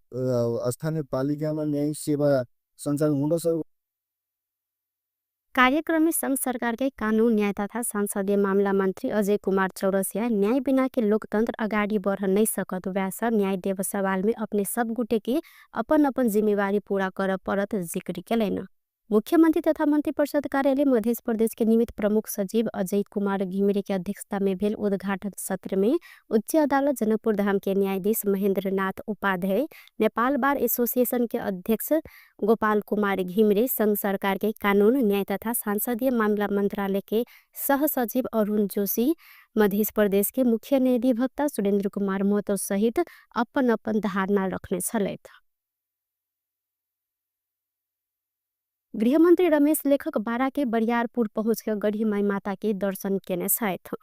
C: स्थानीय पालिकामा न्यायिक सेवा सञ्चालन हुन सक्छ।
A: कार्यक्रम में संघ सरकार के कानून न्याय तथा संसदीय मामला मंत्री अजय कुमार चौरसिया न्याय बिना के लोकतंत्र अगाडि बढ़ नहीं सकत वैसा न्याय देव सवाल में अपने सब गुटे के अपन अपन जिम्मेवारी पूरा कर परत जिक्र केलनि। मुख्यमंत्री तथा मंत्रिपरिषद कार्यालय मध्य प्रदेश के निमित्त प्रमुख सचिव अजय कुमार घिमिरे के अध्यक्षता में भेल उद्घाटन सत्र में उच्च अदालत जनकपुर धाम के न्यायाधीश महेंद्र नाथ उपाध्याय, नेपाल बार एसोसिएशन के अध्यक्ष गोपाल कुमार घिमिरे, संघ सरकार के कानून न्याय तथा संसदीय मामला मंत्रालय के सह सचिव अरुण जोशी, मध्य प्रदेश के मुख्य न्यायाधिवक्ता सुरेंद्र कुमार महतो सहित अपन अपन धारणा रखने छलथि। गृहमंत्री रमेश लेखक बारा के बरियारपुर पहुँच के गढ़ीमाई माता के दर्शन केने छथि।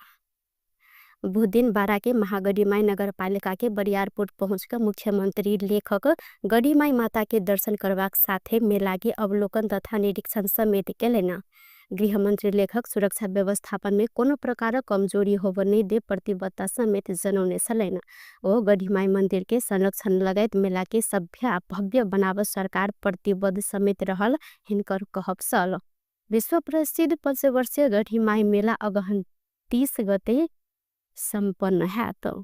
A: बुधदिन बारा के महागढ़ीमाई नगरपालिका के बरियारपुर पहुँच के मुख्यमंत्री लेखक गढ़ीमाई माता के दर्शन करबाक साथे मेला के अवलोकन तथा निरीक्षण समेत केलनि। गृहमंत्री लेखक सुरक्षा व्यवस्थापन में कोनो प्रकारक कमजोरी होब नहि दे प्रतिबद्धता समेत जनौने छलनि। ओ गढ़ीमाई मंदिर के संरक्षण लगायत मेला के सभ्य आ भव्य बनाव सरकार प्रतिबद्ध समेत रहल हिनकर कहब छल। विश्व प्रसिद्ध पंचवर्षीय गढ़ीमाई मेला अगहन 30 गते सम्पन्न हैत।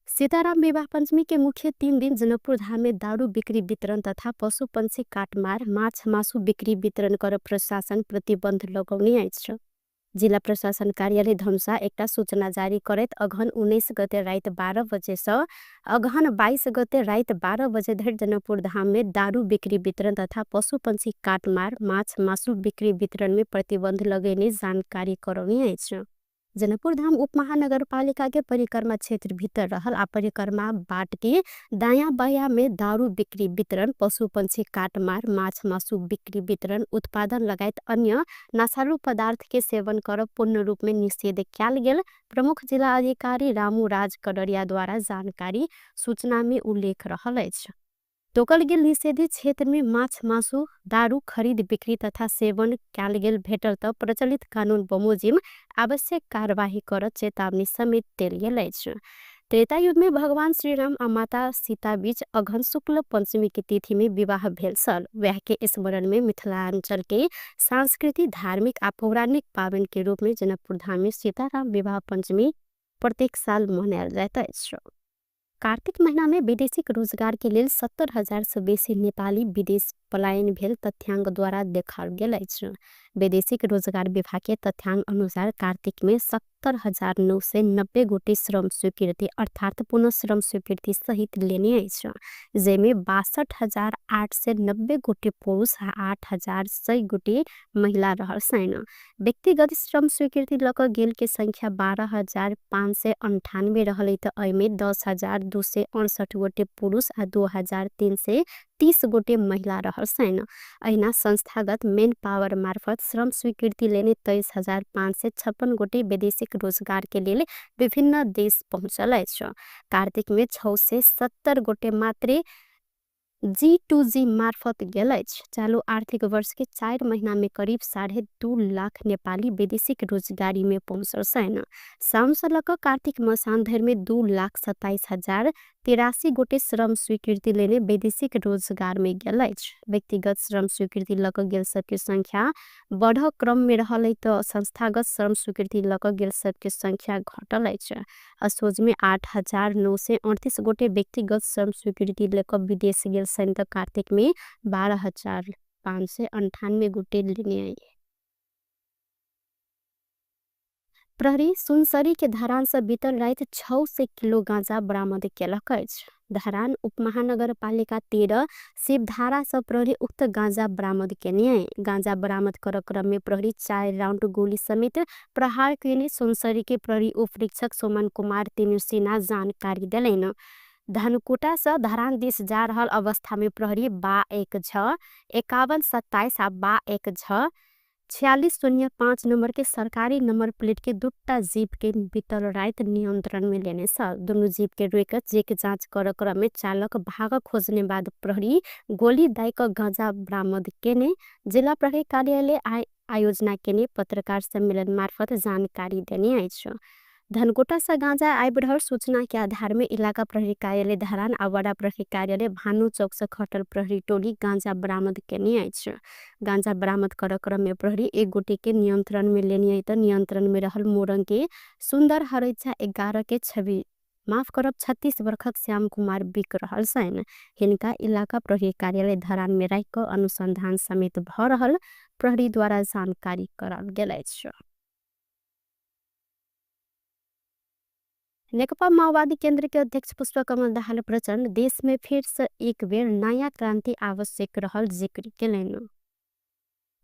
A: सीताराम विवाह पंचमी के मुख्य 3 दिन जनकपुर धाम में दारू बिक्री वितरण तथा पशु पंछी काटमार माछ मासु बिक्री वितरण कर प्रशासन प्रतिबंध लगौने अछि। जिला प्रशासन कार्यालय धनुषा एकटा सूचना जारी करैत अगहन 19 गते राति 12 बजे सँ अगहन 22 गते राति 12 बजे धरि जनकपुर धाम में दारू बिक्री वितरण तथा पशु पंछी काटमार माछ मासु बिक्री वितरण में प्रतिबंध लगेने जानकारी करौने अछि। जनकपुर धाम उपमहानगरपालिका के परिक्रमा क्षेत्र भीतर रहल आ परिक्रमा बाट के दायां बायां में दारू बिक्री वितरण, पशु पंछी काटमार, माछ मासु बिक्री वितरण, उत्पादन लगायत अन्य नशालु पदार्थ के सेवन करब पूर्ण रूप में निषेध कयल गेल प्रमुख जिला अधिकारी रामू राज कडरिया द्वारा जानकारी सूचना में उल्लेख रहल अछि। तोकल गेल निषेधित क्षेत्र में माछ मासु दारू खरीद बिक्री तथा सेवन कयल गेल भेटल त प्रचलित कानून बमोजिम आवश्यक कार्यवाही कर चेतावनी समेत देल गेल अछि। त्रेता युग में भगवान श्रीराम आ माता सीता बीच अगहन शुक्ल पंचमी के तिथि में विवाह भेल छल। वएह के स्मरण में मिथिलांचल के सांस्कृतिक, धार्मिक आ पौराणिक पावन के रूप में जनकपुर धाम में सीताराम विवाह पंचमी प्रत्येक साल मनायल जाइत अछि। कार्तिक महीना में वैदेशिक रोजगार के लेल 70,000 से बेसी नेपाली विदेश पलायन भेल तथ्यांक द्वारा देखाओल गेल अछि। वैदेशिक रोजगार विभाग के तथ्यांक अनुसार कार्तिक में 70,990 गोटे श्रम स्वीकृति अर्थात पुनः श्रम स्वीकृति सहित लेने अछि, जाहिमे 62,890 गोटे पुरुष आ 8,100 गोटे महिला रहल छनि। व्यक्तिगत श्रम स्वीकृति लऽ कऽ गेल के संख्या 12,598 रहल त एहिमे 10,268 गोटे पुरुष आ 2,330 गोटे महिला रहल छनि। अहिना संस्थागत मेन पावर मार्फत श्रम स्वीकृति लेने 23,556 गोटे वैदेशिक रोजगार के लेल विभिन्न देश पहुँचल अछि। कार्तिक में 670 गोटे मात्रे G2G मार्फत गेल अछि। चालू आर्थिक वर्ष के 4 महीना में करीब 2.5 लाख नेपाली वैदेशिक रोजगारी में पहुँचल छनि। साउन से लऽ कऽ कार्तिक मसान धरि में 2,27,083 गोटे श्रम स्वीकृति लेने वैदेशिक रोजगार में गेल अछि। व्यक्तिगत श्रम स्वीकृति लऽ कऽ गेल सबके संख्या बढ़ क्रम में रहल त संस्थागत श्रम स्वीकृति लऽ कऽ गेल सबके संख्या घटल अछि। असोज में 8,938 गोटे व्यक्तिगत श्रम स्वीकृति लऽ कऽ विदेश गेल छनि त कार्तिक में 12,598 गोटे लेने आई। प्रहरी सुनसरी के धरान से बीतल राति 600 किलो गांजा बरामद केलक अछि। धरान उपमहानगरपालिका 13 शिवधारा से प्रहरी उक्त गांजा बरामद केने आई। गांजा बरामद कर क्रम में प्रहरी 4 राउंड गोली समेत प्रहार केने सुनसरी के प्रहरी उपरीक्षक सोमन कुमार तिमिल्सिना जानकारी देलनि। धनकुटा से धरान दिस जा रहल अवस्था में प्रहरी बा एक छ 51 27 आ बा एक छ 46 शून्य 5 नंबर के सरकारी नंबर प्लेट के दुटा जीप के बीतल राति नियंत्रण में लेने छल। दुनू जीप के रोकि चेक जांच कर क्रम में चालक भाग खोजने बाद प्रहरी गोली दाई क गांजा बरामद केने जिला प्रहरी कार्यालय आयोजना केने पत्रकार सम्मेलन मार्फत जानकारी देने अछि। धनकुटा से गांजा आबि रहल सूचना के आधार में इलाका प्रहरी कार्यालय धरान आ वडा प्रहरी कार्यालय भानु चौक से खटल प्रहरी टोली गांजा बरामद केने अछि। गांजा बरामद कर क्रम में प्रहरी एक गोटे के नियंत्रण में लेने त नियंत्रण में रहल मोरंग के सुंदर हरैछा 11 के छवि माफ करब 36 बरखक श्याम कुमार बिक रहल छनि। हिनका इलाका प्रहरी कार्यालय धरान में राखि कऽ अनुसंधान समेत भ रहल प्रहरी द्वारा जानकारी कराओल गेल अछि। नेकपा माओवादी केंद्र के अध्यक्ष पुष्पकमल दाहाल प्रचण्ड देश में फिर से एक बेर नया क्रांति आवश्यक रहल जिक्र केलनि।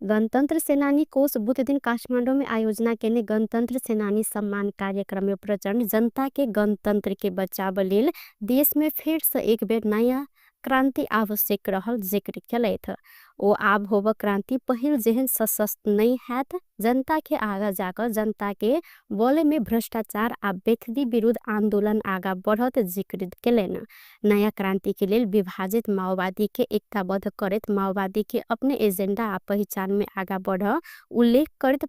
A: गणतंत्र सेनानी कोष बुधदिन काठमाडौँ में आयोजना केने गणतंत्र सेनानी सम्मान कार्यक्रम में प्रचण्ड जनता के गणतंत्र के बचाव लेल देश में फिर से एक बेर नया क्रांति आवश्यक रहल जिक्र केलथि। ओ आब होब क्रांति पहिल जेहन सशस्त्र नहीं हैत, जनता के आगा जाकर जनता के बोले में भ्रष्टाचार आ बेथदी विरुद्ध आंदोलन आगा बढ़त जिक्र केलनि। नया क्रांति के लेल विभाजित माओवादी के एकताबद्ध करैत माओवादी के अपने एजेंडा आ पहचान में आगा बढ़ उल्लेख करैत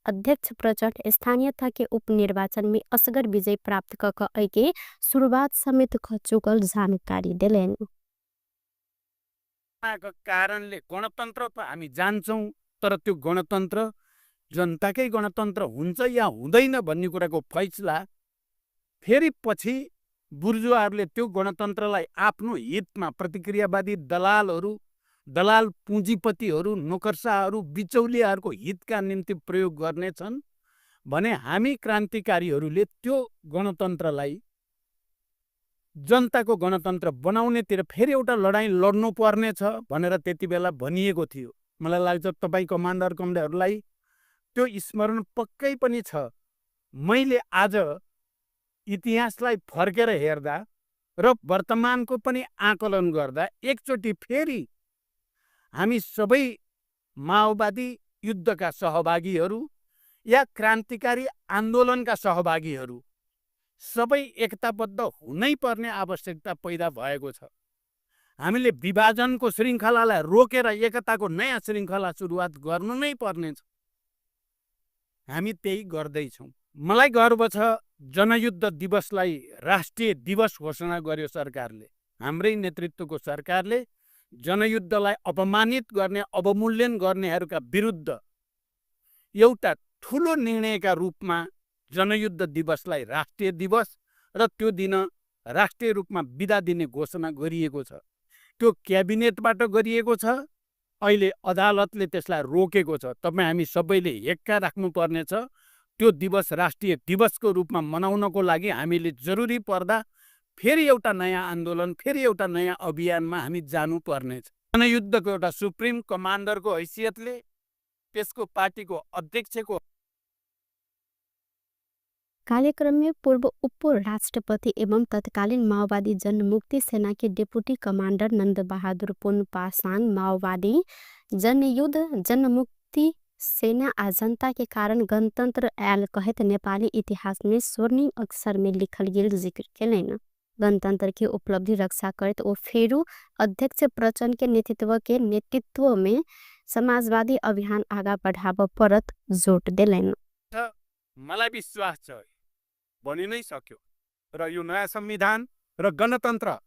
A: अध्यक्ष प्रचण्ड स्थानीयता के उपनिर्वाचन में असगर विजय प्राप्त क के शुरुआत समेत क चुकल जानकारी देलनि।
D: कारणले गणतन्त्र त हामी जान्छौँ, तर त्यो गणतन्त्र जनताकै गणतन्त्र हुन्छ या हुँदैन भन्ने कुराको फैसला फेरि पछि बुर्जुवाहरूले त्यो गणतन्त्रलाई आफ्नो हितमा प्रतिक्रियावादी दलालहरू, दलाल पुँजीपतिहरू, नोकरशाहहरू, बिचौलियाहरूको हितका निम्ति प्रयोग गर्नेछन् भने हामी क्रान्तिकारीहरूले त्यो गणतन्त्रलाई जनताको गणतन्त्र बनाउनेतिर फेरि एउटा लडाइँ लड्नु पर्नेछ भनेर त्यति बेला भनिएको थियो। मलाई लाग्छ तपाईँ कमान्डर कमरेडहरूलाई त्यो स्मरण पक्कै पनि छ। मैले आज इतिहासलाई फर्केर हेर्दा र वर्तमानको पनि आकलन गर्दा एकचोटि फेरि हामी सबै माओवादी युद्धका सहभागीहरू या क्रान्तिकारी आन्दोलनका सहभागीहरू सबै एकताबद्ध हुनै पर्ने आवश्यकता पैदा भएको छ। हामीले विभाजनको श्रृङ्खलालाई रोकेर एकताको नयाँ श्रृङ्खला सुरुवात गर्नु नै पर्नेछ। हामी त्यही गर्दैछौँ। मलाई गर्व छ, जनयुद्ध दिवसलाई राष्ट्रिय दिवस घोषणा गर्यो सरकारले। हाम्रै नेतृत्वको सरकारले जनयुद्धलाई अपमानित गर्ने, अवमूल्यन गर्नेहरूका विरुद्ध एउटा ठुलो निर्णयका रूपमा जनयुद्ध दिवसलाई राष्ट्रिय दिवस र त्यो दिन राष्ट्रिय रूपमा बिदा दिने घोषणा गरिएको छ। त्यो क्याबिनेटबाट गरिएको छ। अहिले अदालतले त्यसलाई रोकेको छ। तपाईँ हामी सबैले हेक्का राख्नुपर्नेछ। त्यो दिवस राष्ट्रिय दिवसको रूपमा मनाउनको लागि हामीले जरुरी पर्दा फेरि एउटा नयाँ आन्दोलन, फेरि एउटा नयाँ अभियानमा हामी जानुपर्नेछ। जनयुद्धको एउटा सुप्रिम कमान्डरको हैसियतले, त्यसको पार्टीको अध्यक्षको
A: कार्यक्रम में पूर्व उप राष्ट्रपति एवं तत्कालीन माओवादी जनमुक्ति सेना के डेप्यूटी कमांडर नंद बहादुर पुन पासाङ माओवादी जनयुद्ध जनमुक्ति सेना आ जनता के कारण गणतंत्र आयल कहैत नेपाली इतिहास में स्वर्णिम अक्षर में लिखल गेल जिक्र केलनि। गणतंत्र के उपलब्धि रक्षा करैत ओ फेरू अध्यक्ष प्रचण्ड के नेतृत्व में समाजवादी अभियान आगा बढ़ाबऽ पड़त जोड़ देलनि।
D: मलाई विश्वास छ, बनि नै सक्यो र यो नयाँ संविधान र गणतन्त्र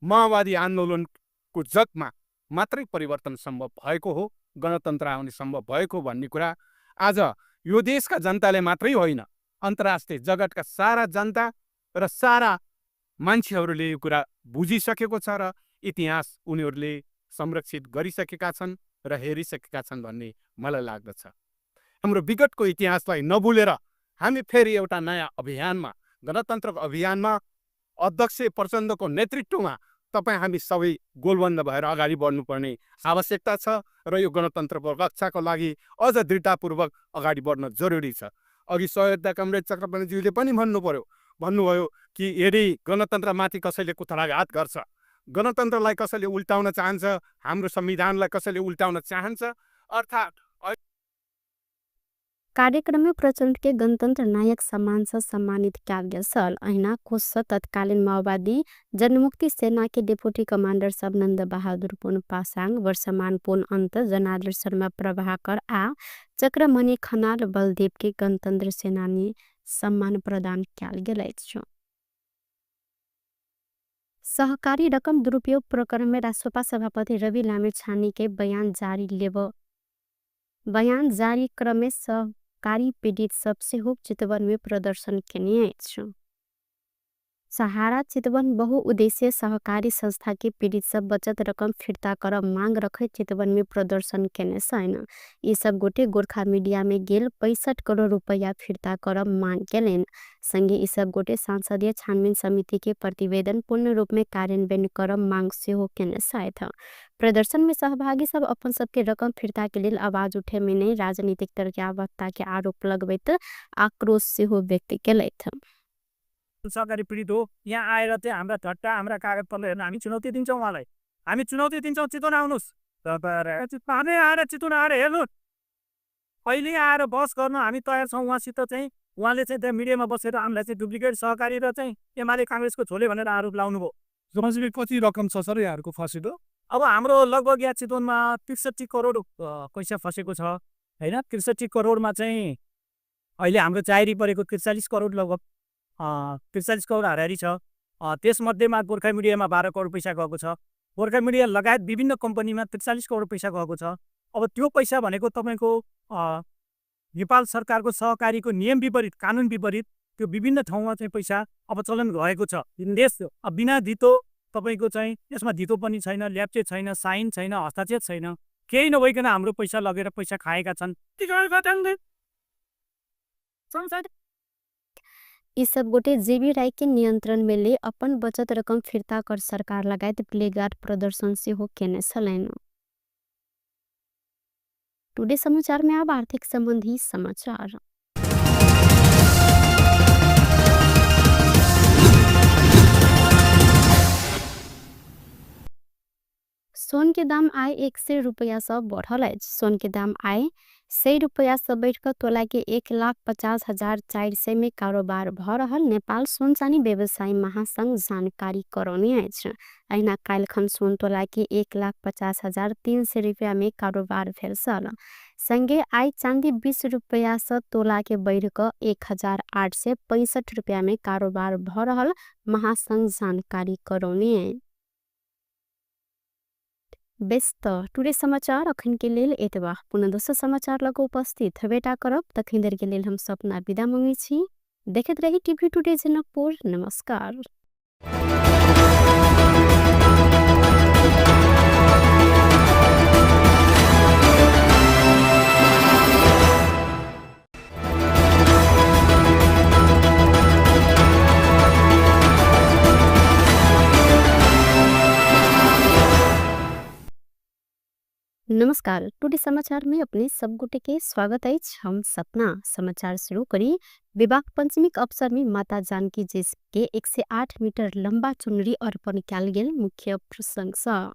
D: माओवादी आन्दोलनको जगमा मात्रै परिवर्तन सम्भव भएको हो, गणतन्त्र आउने सम्भव भएको भन्ने कुरा आज यो देशका जनताले मात्रै होइन, अन्तर्राष्ट्रिय जगतका सारा जनता र सारा मान्छेहरूले यो कुरा बुझिसकेको छ र इतिहास उनीहरूले संरक्षित गरिसकेका छन् र हेरिसकेका छन् भन्ने मलाई लाग्दछ। हाम्रो विगतको इतिहासलाई नभुलेर हामी फेरि एउटा नयाँ अभियानमा, गणतन्त्रको अभियानमा अध्यक्ष प्रचण्डको नेतृत्वमा तपाईँ हामी सबै गोलबन्द भएर अगाडि बढ्नुपर्ने आवश्यकता छ र यो गणतन्त्रको रक्षाको लागि अझ दृढतापूर्वक अगाडि बढ्न जरुरी छ। अघि सहयोगता कमरेड चक्रपाणीज्यूले पनि भन्नुभयो कि यदि गणतन्त्रमाथि कसैले कुथराघात गर्छ, गणतन्त्रलाई कसैले उल्टाउन चाहन्छ, हाम्रो संविधानलाई कसैले उल्टाउन चाहन्छ, अर्थात्
A: कार्यक्रम में प्रचण्ड के गणतंत्र नायक सम्मान से सम्मानित कयल गेल छल। अहिना कोष सँ तत्कालीन माओवादी जनमुक्ति सेना के डेप्यूटी कमांडर सब नंद बहादुर पुन पासाङ, वर्षमान पुन अन्त, जनार्दन शर्मा प्रभाकर आ चक्रमणि खनाल बलदेव के गणतंत्र सेनानी सम्मान प्रदान कयल गेल अछि। सहकारी रकम दुरुपयोग प्रकरण में रासोपा सभापति रवि लामिछाने के बयान जारी लेब बयान जारी क्रम में सहकारी पीड़ित सब सेहो चितवन में प्रदर्शन केने अछि। सहारा चितवन बहुउद्देश्यीय सहकारी संस्थाके पीड़ित सब बचत रकम फिर्ता कर मांग रखैत चितवनमे प्रदर्शन केने छनि। ई सब गोटे गोरखा मीडिया में गेल 65 करोड़ रुपैया फिर्ता कर मांग केलनि। संगे ई सब गोटे संसदीय छानबीन समिति के प्रतिवेदन पूर्ण रूप में कार्यान्वयन कर मांग सेहो केने छथि। प्रदर्शन में सहभागी सब अपन सबके रकम फिर्ता के लेल आवाज उठे में नै राजनीतिक दल के आवद्धता के आरोप लगबैत आक्रोश सेहो व्यक्त केलथि।
E: सहकारी पीडित हो, यहाँ आएर चाहिँ हाम्रा झट्टा हाम्रा कागजपत्र हेर्न हामी चुनौती दिन्छौँ उहाँलाई। हामी चुनौती दिन्छौँ, चितवन आउनुहोस्, हामी आएर चितवन आएर हेर्नुहोस्, अहिले आएर बहस गर्न हामी तयार छौँ उहाँसित चाहिँ। उहाँले चाहिँ त्यहाँ मिडियामा बसेर हामीलाई चाहिँ डुप्लिकेट सहकारी र चाहिँ एमाले काङ्ग्रेसको झोले भनेर आरोप लाउनुभयो।
F: जमाजीले कति रकम छ सर यहाँहरूको फसेको?
E: अब हाम्रो लगभग यहाँ चितवनमा 63 करोड पैसा फसेको छ होइन। 63 करोडमा चाहिँ अहिले हाम्रो जाहेरी परेको 43 करोड लगभग 43 करोड हाराहारी छ। त्यसमध्येमा गोर्खा मिडियामा 12 करोड पैसा गएको छ। गोर्खा मिडिया लगायत विभिन्न कम्पनीमा 43 करोड पैसा गएको छ। अब त्यो पैसा भनेको तपाईँको नेपाल सरकारको सहकारीको नियम विपरीत, कानुन विपरीत त्यो विभिन्न ठाउँमा चाहिँ पैसा अपचलन भएको छ। देश बिना धितो तपाईँको चाहिँ यसमा धितो पनि छैन, ल्याप्चे छैन, साइन छैन, हस्ताक्षर छैन, केही नभइकन हाम्रो पैसा लगेर पैसा खाएका छन्।
A: ई सब गोटे जेबी राय के नियंत्रण में ले अपन बचत रकम फिर्ता कर सरकार लगायत प्लेगार्ड प्रदर्शन सेहो केने छलनि। टुडे समाचार में अब आर्थिक संबंधी समाचार। सोन के दाम आइ 100 रुपैया सँ बढ़ल अछि। सोन के दाम आइ 100 रुपैया सँ बढ़ि कऽ तोला के 1,50,400 में कारोबार भऽ रहल नेपाल सोन चानी व्यवसायी महासंघ जानकारी करौने अछि। अहिना काल्हिखन सोन तोला के 1,50,300 रुपैया में कारोबार भेल छल। संगे आइ चांदी 20 रुपैया सँ तोला के बढ़ि कऽ 1,865 रुपैया में कारोबार भऽ रहल महासंघ जानकारी करौने अछि। बेस त टुडे समाचार अखन के लेल एतबा। पुनः दोसर समाचार लग उपस्थित हेबेटा करब, तखन देर के लेल हम सपना विदा मंगै छी। देखैत रही टीवी टुडे जनकपुर। नमस्कार। नमस्कार, टुडे समाचार में अपने सब गोटे के स्वागत अछि। हम सपना समाचार शुरू करी। विवाह पंचमी के अवसर में माता जानकी जी के 108 मीटर लंबा चुनरी अर्पण कयल गेल मुख्य प्रसंग सँ।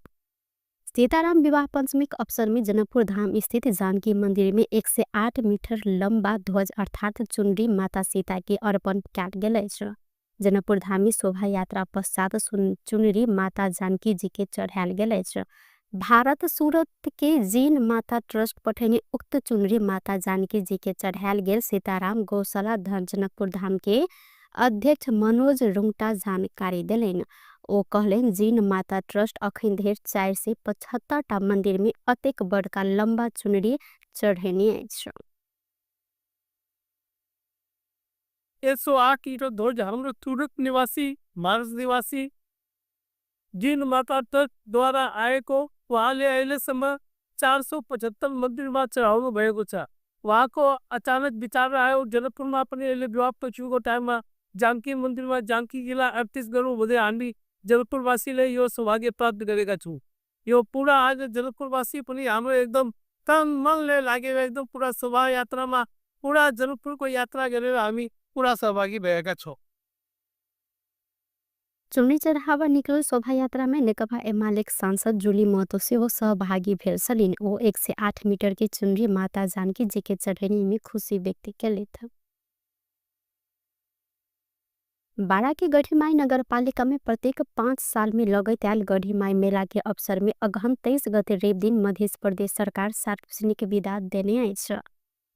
A: सीताराम विवाह पंचमी के अवसर में जनकपुर धाम स्थित जानकी मंदिर में 108 मीटर लंबा ध्वज अर्थात चुनरी माता सीता के अर्पण कयल गेल अछि। जनकपुर धाम में शोभा यात्रा पश्चात चुनरी माता जानकी जी के चढ़ायल गेल अछि। भारत सूरत के जीन माता ट्रस्ट पठेने उक्त चुनरी माता जानकी जी के चढ़ायल गेल सीताराम गौशाला जनकपुर धाम के अध्यक्ष मनोज रुंगटा जानकारी देलनि। ओ कहलनि जीन माता ट्रस्ट अखन धरि 475 टा मंदिर में अतेक बड़का लंबा चुनरी चढ़ेने अछि।
B: 108 मीटर ध्वज हाम्रो तुरक निवासी मार्स निवासी जिन माता ट्रस्ट द्वारा आएको उहाँले अहिलेसम्म 475 मन्दिरमा चढाउनु भएको छ। उहाँको अचानक विचार आयो जनकपुरमा पनि अहिले विवाह पञ्चमीको टाइममा जानकी मन्दिरमा जानकी जिल्ला 38 गरौँ भन्दै हामी जनकपुरवासीले यो सौभाग्य प्राप्त गरेका छौँ। यो पुरा आज जनकपुरवासी पनि हाम्रो एकदम तन मनले लागेर एकदम पुरा शोभायात्रामा पुरा जनकपुरको यात्रा गरेर हामी पुरा सहभागी भएका छौँ।
A: चुनरी चढ़ावा निकलल शोभायात्रा में नेकपा एमालेक सांसद जुली महतो सेहो सहभागी भेल छलनि। ओ 108 मीटर के चुनरी माता जानकी जी के चढ़ेनी में खुशी व्यक्त केलथि। बारा के गढ़ीमाई नगरपालिका में प्रत्येक 5 साल में लगैत आयल गढ़ीमाई मेला के अवसर में अगहन 23 गते रवि दिन मध्य प्रदेश सरकार सार्वजनिक विदा देने अछि।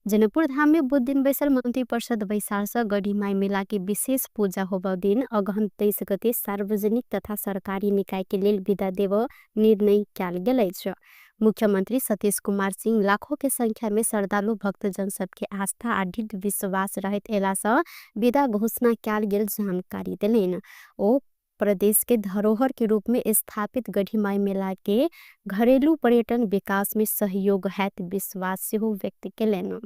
A: जनकपुर धाम में बुध दिन बैसल मंत्री परिषद बैसार से गढ़ीमाई मेला के विशेष पूजा होबऽ दिन अगहन 23 गते सार्वजनिक तथा सरकारी निकाय के लेल विदा देब निर्णय कयल गेल अछि। मुख्यमन्त्री सतीश कुमार सिंह लाखों के संख्या में श्रद्धालु भक्तजन सबके आस्था आ दृढ़ विश्वास रहैत एलासँ बिदा घोषणा कयल गेल जानकारी देलनि। ओ प्रदेश के धरोहर के रूप में स्थापित गढ़ीमाई मेला के घरेलू पर्यटन विकास में सहयोग हैत विश्वास सेहो व्यक्त केलनि।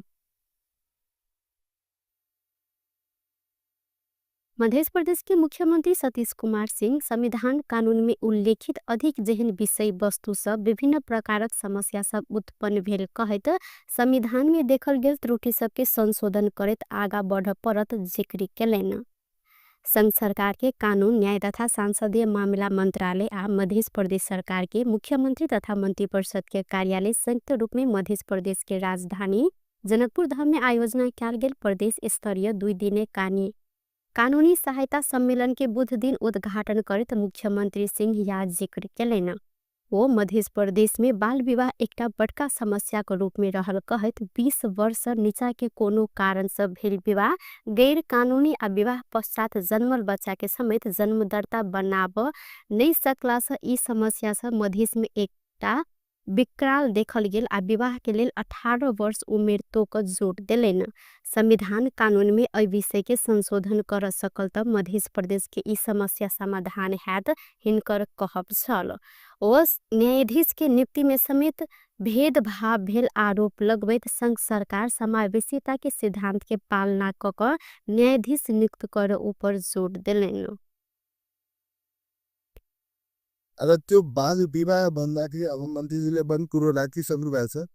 A: मध्य प्रदेश के मुख्यमंत्री सतीश कुमार सिंह संविधान कानून में उल्लेखित अधिक जेहन विषय वस्तु सब विभिन्न प्रकारक समस्या सब उत्पन्न भेल कहैत संविधान में देखल गेल त्रुटि सबके संशोधन करैत आगा बढ़ परत जिक्र केलनि। संघ सरकार के कानून न्याय तथा संसदीय मामिला मंत्रालय आ मध्य प्रदेश सरकार के मुख्यमंत्री तथा मंत्रिपरिषद के कार्यालय संयुक्त रूप में मध्य प्रदेश के राजधानी जनकपुर धाम में आयोजना कयल गेल प्रदेश स्तरीय 2 दिने कानूनी सहायता सम्मेलन के बुध दिन उद्घाटन करैत मुख्यमंत्री सिंह या जिक्र केलनि। ओ मध्य प्रदेश में बाल विवाह एकटा बड़का समस्या के रूप में रहल कहैत 20 वर्ष नीचा के कोनो कारण से भेल विवाह गैर कानूनी आ विवाह पश्चात जन्मल बच्चा के समेत जन्म दर्ता बनाब नहीं सकला से ई समस्या से मधेश में एकटा विकराल देखल गेल आ विवाह के लेल 18 वर्ष उमेर तोक जोड़ देलनि। संविधान कानून में एहि विषय के संशोधन कर सकल त मध्य प्रदेश के ई समस्या समाधान हैत हिनकर कहब छल। ओ न्यायाधीश के नियुक्ति में समेत भेदभाव भेल आरोप लगबैत संघ सरकार समावेशिता के सिद्धांत के पालना क क न्यायाधीश नियुक्त कर ऊपर जोड़ देलनि।
C: र त्यो बाल विवाह भन्दाखेरि अब मन्त्रीजीले पनि कुरो राखिसक्नु भएको छ।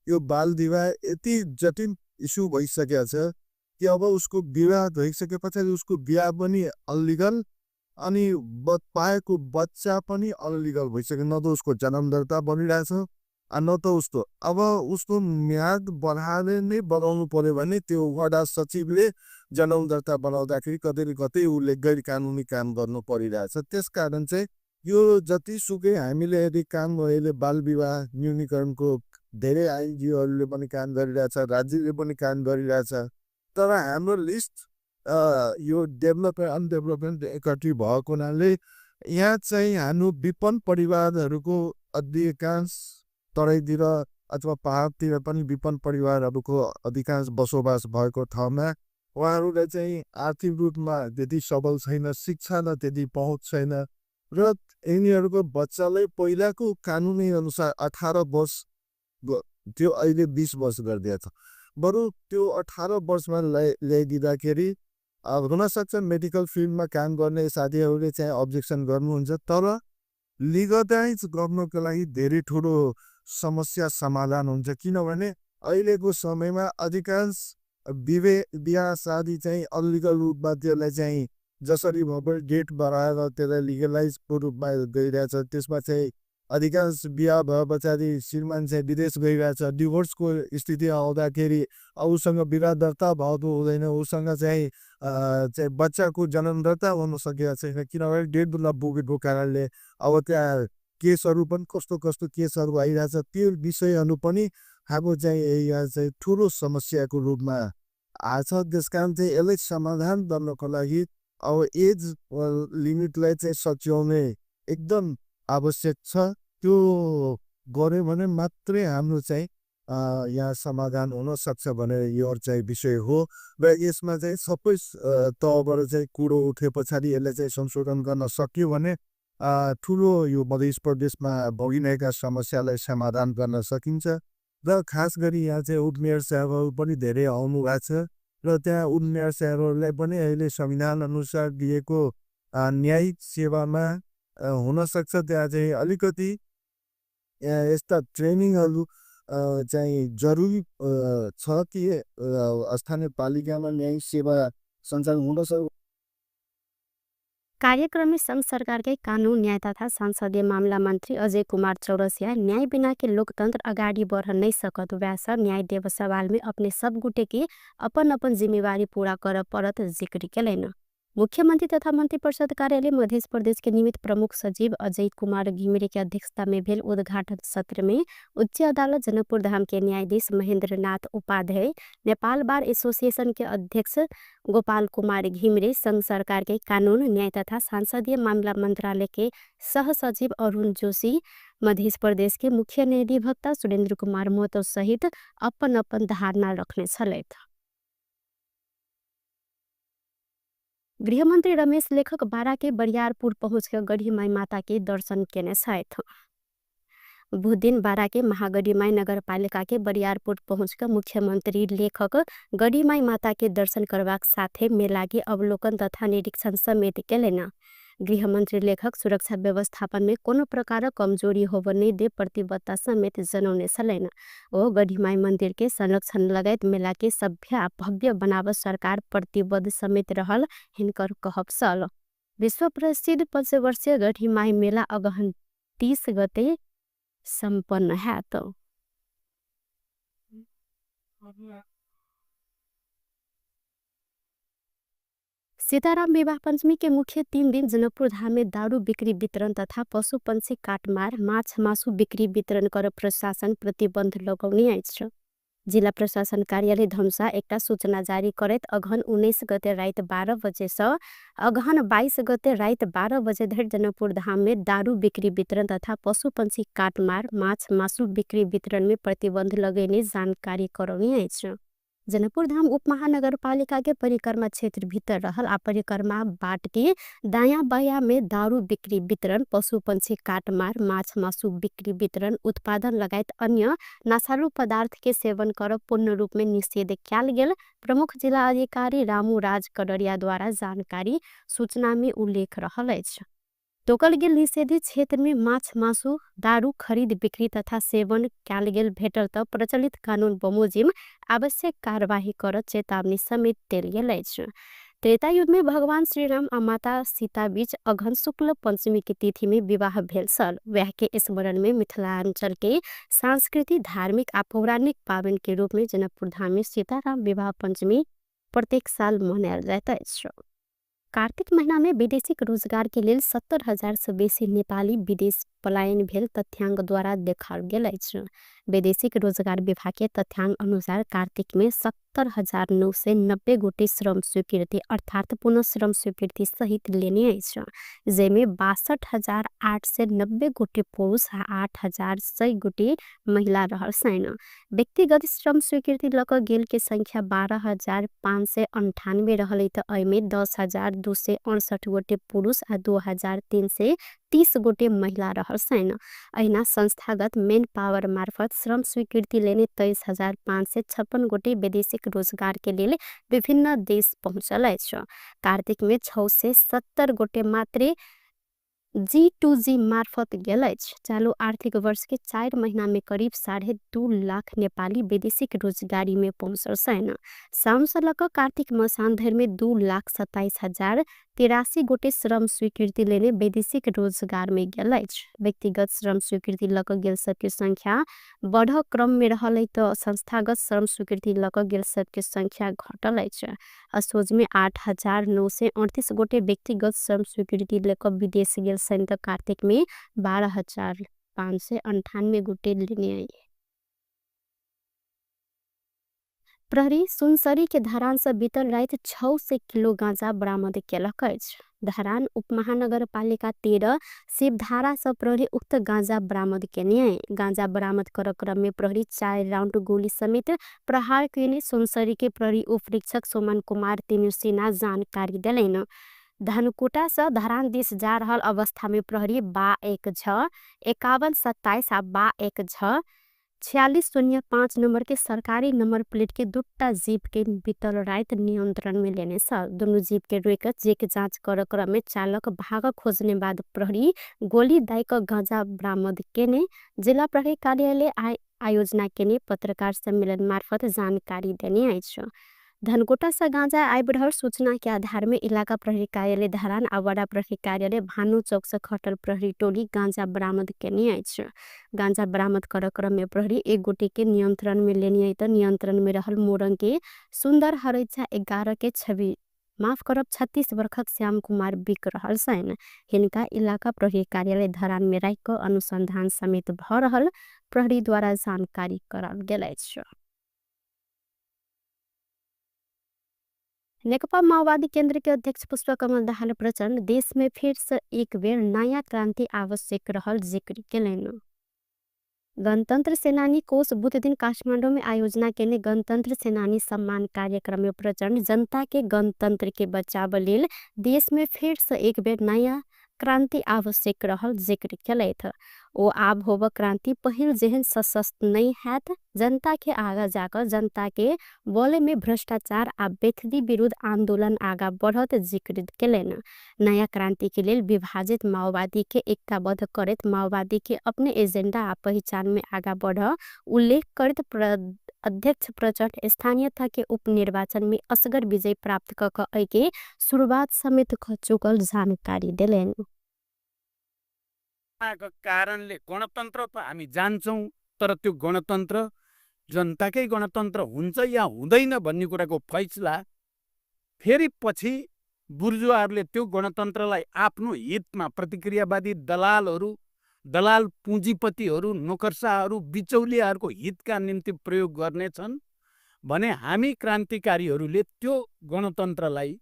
C: यो बाल विवाह यति जटिल इस्यु भइसकेको छ कि अब उसको विवाह भइसके पछाडि उसको बिहा पनि अनलिगल अनि पाएको बच्चा पनि अनलिगल भइसक्यो। न त उसको जन्म दर्ता बनिरहेछ न त उसको अब उसको म्याद बढाएर नै बनाउनु पर्यो भने त्यो वडा सचिवले जन्म दर्ता बनाउँदाखेरि कतै न कतै उसले गैर कानुनी काम गर्नु परिरहेछ। त्यसकारण चाहिँ यो जतिसुकै हामीले यदि काम अहिले बाल विवाह न्यूनीकरणको धेरै आइएनजिओहरूले पनि काम गरिरहेछ, राज्यले पनि काम गरिरहेछ, तर हाम्रो लिस्ट यो डेभलपमेन्ट अनडेभलपमेन्ट एकट्री भएको हुनाले यहाँ चाहिँ हाम्रो विपन्न परिवारहरूको अधिकांश तराईतिर अथवा पहाडतिर पनि विपन्न परिवारहरूको अधिकांश बसोबास भएको ठाउँमा उहाँहरूलाई चाहिँ आर्थिक रूपमा त्यति सबल छैन, शिक्षामा त्यति पहुँच छैन र यिनीहरूको बच्चालाई पहिलाको कानुनी अनुसार 18 वर्ष त्यो अहिले 20 वर्ष गरिदिएको छ। बरु त्यो 18 वर्षमा ल्याइदिँदाखेरि अब हुनसक्छ मेडिकल फिल्डमा काम गर्ने साथीहरूले चाहिँ अब्जेक्सन गर्नुहुन्छ, तर लिगलाइज गर्नको लागि धेरै ठुलो समस्या समाधान हुन्छ। किनभने अहिलेको समयमा अधिकांश बिहा शादी चाहिँ अनलिगल रूपमा त्यसलाई चाहिँ जसरी भए पनि डेट बढाएर त्यसलाई लिगलाइजको रूपमा गइरहेछ। त्यसमा चाहिँ अधिकांश बिहा भए पछाडि श्रीमान चाहिँ विदेश गइरहेछ, डिभोर्सको स्थिति आउँदाखेरि उसँग विवाह दर्ता भएको हुँदैन, उसँग चाहिँ चाहिँ बच्चाको जन्म दर्ता हुन सकेको छैन, किनभने डेढ लाख पुगेको कारणले अब त्यहाँ केसहरू पनि कस्तो कस्तो केसहरू आइरहेछ। त्यो विषयहरू पनि हाम्रो चाहिँ यहाँ चाहिँ ठुलो समस्याको रूपमा आछ। त्यस कारण चाहिँ यसलाई समाधान गर्नको लागि अब एज लिमिटलाई चाहिँ सच्याउने एकदम आवश्यक छ। त्यो गऱ्यो भने मात्रै हाम्रो चाहिँ यहाँ समाधान हुन सक्छ भनेर यो चाहिँ विषय हो। र यसमा चाहिँ सबै तहबाट चाहिँ कुरो उठे पछाडि यसलाई चाहिँ संशोधन गर्न सकियो भने ठुलो यो मध्य प्रदेशमा भोगिरहेका समस्यालाई समाधान गर्न सकिन्छ। र खास गरी यहाँ चाहिँ उपमेयर साहबहरू पनि धेरै आउनु भएको छ र त्यहाँ उपमेयर साहबहरूलाई पनि अहिले संविधान अनुसार दिएको न्यायिक सेवामा हुनसक्छ त्यहाँ चाहिँ अलिकति यस्ता ट्रेनिङहरू चाहिँ जरुरी छ कि स्थानीय पालिकामा न्यायिक सेवा सञ्चालन हुन सक्छ।
A: कार्यक्रम में संघ सरकार के कानून न्याय तथा संसदीय मामला मंत्री अजय कुमार चौरसिया न्याय बिना के लोकतंत्र अगाडि बढ़ नहीं सकत व्यास न्याय देव सवाल में अपने सब गुटे के अपन अपन जिम्मेवारी पूरा कर परत जिक्र केलनि। मुख्यमंत्री तथा मंत्रिपरिषद कार्यालय मध्य प्रदेश के निमित्त प्रमुख सचिव अजय कुमार घिमिरे के अध्यक्षता में भेल उद्घाटन सत्र में उच्च अदालत जनकपुर धाम के न्यायाधीश महेंद्र नाथ उपाध्याय, नेपाल बार एसोसिएशन के अध्यक्ष गोपाल कुमार घिमिरे, संघ सरकार के कानून न्याय तथा संसदीय मामला मंत्रालय के सह सचिव अरुण जोशी, मध्य प्रदेश के मुख्य न्यायाधिवक्ता सुरेंद्र कुमार महतो सहित अपन अपन धारणा रखने छलथि। गृहमंत्री रमेश लेखक बारा के बरियारपुर पहुँच के गढ़ीमाई माता के दर्शन केने छथि। बुधदिन बारा के महागढ़ीमाई नगरपालिका के बरियारपुर पहुँच के मुख्यमंत्री लेखक गढ़ीमाई माता के दर्शन करबाक साथे मेला के अवलोकन तथा निरीक्षण समेत केलनि। गृहमंत्री लेखक सुरक्षा व्यवस्थापन में कोनो प्रकारक कमजोरी होब नहि दे प्रतिबद्धता समेत जनौने छलनि। ओ गढ़ीमाई मंदिर के संरक्षण लगायत मेला के सभ्य आ भव्य बनाव सरकार प्रतिबद्ध समेत रहल हिनकर कहब छल। विश्व प्रसिद्ध पंचवर्षीय गढ़ीमाई मेला अगहन 30 गते सम्पन्न हैत। सीताराम विवाह पंचमी के मुख्य 3 दिन जनकपुर धाम में दारू बिक्री वितरण तथा पशु पंछी काटमार माछ मासु बिक्री वितरण कर प्रशासन प्रतिबंध लगौने अछि। जिला प्रशासन कार्यालय धनुषा एकटा सूचना जारी करैत अगहन 19 गते राति 12 बजे से अगहन 22 गते राति 12 बजे धरि जनकपुर धाम में दारू बिक्री वितरण तथा पशु पंछी काटमार माछ मासु बिक्री वितरण में प्रतिबंध लगेने जानकारी करौने अछि। जनकपुर धाम उपमहानगरपालिका के परिक्रमा क्षेत्र भीतर रहल आ परिक्रमा बाट के दायां बायां में दारू बिक्री वितरण, पशु पंछी काटमार, माछ मासु बिक्री वितरण, उत्पादन लगायत अन्य नशालु पदार्थ के सेवन कर पूर्ण रूप में निषेध कयल गेल प्रमुख जिला अधिकारी रामू राज कडरिया द्वारा जानकारी सूचना में उल्लेख रहल अछि। तोकल गेल निषेधित क्षेत्र में माछ मासु दारू खरीद बिक्री तथा सेवन कयल गेल भेटल त प्रचलित कानून बमोजिम आवश्यक कार्यवाही कर चेतावनी समेत देल गेल अछि। त्रेता युग में भगवान श्रीराम आ माता सीता बीच अगहन शुक्ल पंचमी के तिथि में विवाह भेल छल। वह के स्मरण में मिथिलांचल के सांस्कृतिक, धार्मिक आ पौराणिक पावन के रूप में जनकपुर धाम में सीताराम विवाह पंचमी प्रत्येक साल मनायल जाइत अछि। कार्तिक महीना में वैदेशिक रोजगार के लेल 70,000 से बेसी नेपाली विदेश पलायन भेल तथ्यांक द्वारा देखाओल गेल अछि। वैदेशिक रोजगार विभाग के तथ्यांक अनुसार कार्तिक में 70,990 गोटे श्रम स्वीकृति अर्थात पुनः श्रम स्वीकृति सहित लेने अछि, जाहिमे 62,890 गोटे पुरुष आ 8,100 गोटे महिला रहल छनि। व्यक्तिगत श्रम स्वीकृति लऽ कऽ गेल के संख्या 12,598 रहल त एहिमे 10,268 गोटे पुरुष आ 2,330 गोटे महिला रहल छनि। अहिना संस्थागत मेन पावर मार्फत श्रम स्वीकृति लेने 23,556 गोटे वैदेशिक रोजगार के लेल विभिन्न देश पहुँचल अछि। कार्तिक में 670 गोटे मात्रे G2G मार्फत गेल अछि। चालू आर्थिक वर्ष के 4 महीना में करीब 2.5 लाख नेपाली वैदेशिक रोजगारी में पहुँचल छनि। साउन से लऽ कऽ कार्तिक मसान धरि में 2,27,083 गोटे श्रम स्वीकृति लेने वैदेशिक रोजगार में गेल अछि। व्यक्तिगत श्रम स्वीकृति लऽ कऽ गेल सबके संख्या बढ़ क्रम में रहल त संस्थागत श्रम स्वीकृति लऽ कऽ गेल सबके संख्या घटल अछि। असोज में 8,938 गोटे व्यक्तिगत श्रम स्वीकृति लऽ कऽ विदेश गेल छनि त कार्तिक में 12,598 गोटे लेने। प्रहरी सुनसरी के धरान से बीतल राति 600 किलो गांजा बरामद केलक अछि। धरान उपमहानगरपालिका 13 शिवधारा से प्रहरी उक्त गांजा बरामद केने। गांजा बरामद कर क्रम में प्रहरी 4 राउंड गोली समेत प्रहार केने सुनसरी के प्रहरी उपरीक्षक सोमन कुमार तिमिल्सिना जानकारी देलनि। धनकुटा से धरान दिस जा रहल अवस्था में प्रहरी 2 1 6 51 27 आ 2 1 6 46 0 5 नंबर के सरकारी नंबर प्लेट के 2टा जीप के बीतल राति नियंत्रण में लेने छल। दुनू जीप के रोकि चेक जांच कर क्रम में चालक भाग खोजने बाद प्रहरी गोली दाई क गांजा बरामद केने जिला प्रहरी कार्यालय आयोजना केने पत्रकार सम्मेलन मार्फत जानकारी देने अछि। धनकुटा से गांजा आबि रहल सूचना के आधार में इलाका प्रहरी कार्यालय धरान आ वडा प्रहरी कार्यालय भानु चौक से खटल प्रहरी टोली गांजा बरामद केने अछि। गांजा बरामद कर क्रम में प्रहरी एक गोटे के नियंत्रण में लेने त नियंत्रण में रहल मोरंग के सुंदर हरैचा 11 के छवि माफ करब 36 बरखक श्याम कुमार बिक रहल छनि। हिनका इलाका प्रहरी कार्यालय धरान में राखि कऽ अनुसंधान समेत भ रहल प्रहरी द्वारा जानकारी कराओल गेल अछि। नेकपा माओवादी केंद्र के अध्यक्ष पुष्पकमल दाहाल प्रचण्ड देश में फिर से एक बेर नया क्रांति आवश्यक रहल जिक्र केलनि। गणतंत्र सेनानी कोष बुधदिन काठमाडौँ में आयोजना केने गणतंत्र सेनानी सम्मान कार्यक्रम में प्रचण्ड जनता के गणतंत्र के बचाव लेल देश में फिर से एक बेर नया क्रांति आवश्यक रहल जिक्र केलथि। ओ आब होब क्रांति पहिल जेहन सशस्त्र नहीं हैत, जनता के आगा जाकर जनता के बोले में भ्रष्टाचार आ बेथदी विरुद्ध आंदोलन आगा बढ़त जिक्र केलनि। नया क्रांति के लेल विभाजित माओवादी के एकताबद्ध करैत माओवादी के अपने एजेंडा आ पहचान में आगा बढ़ उल्लेख करैत अध्यक्ष प्रचण्ड स्थानीयता के उपनिर्वाचन में असगर विजय प्राप्त क के शुरुआत समेत क चुकल जानकारी देलनि।
D: कारणले गणतन्त्र त हामी जान्छौँ, तर त्यो गणतन्त्र जनताकै गणतन्त्र हुन्छ या हुँदैन भन्ने कुराको फैसला फेरि पछि बुर्जुवाहरूले त्यो गणतन्त्रलाई आफ्नो हितमा प्रतिक्रियावादी दलालहरू, दलाल पुँजीपतिहरू, नोकरशाहहरू, बिचौलियाहरूको हितका निम्ति प्रयोग गर्नेछन् भने हामी क्रान्तिकारीहरूले त्यो गणतन्त्रलाई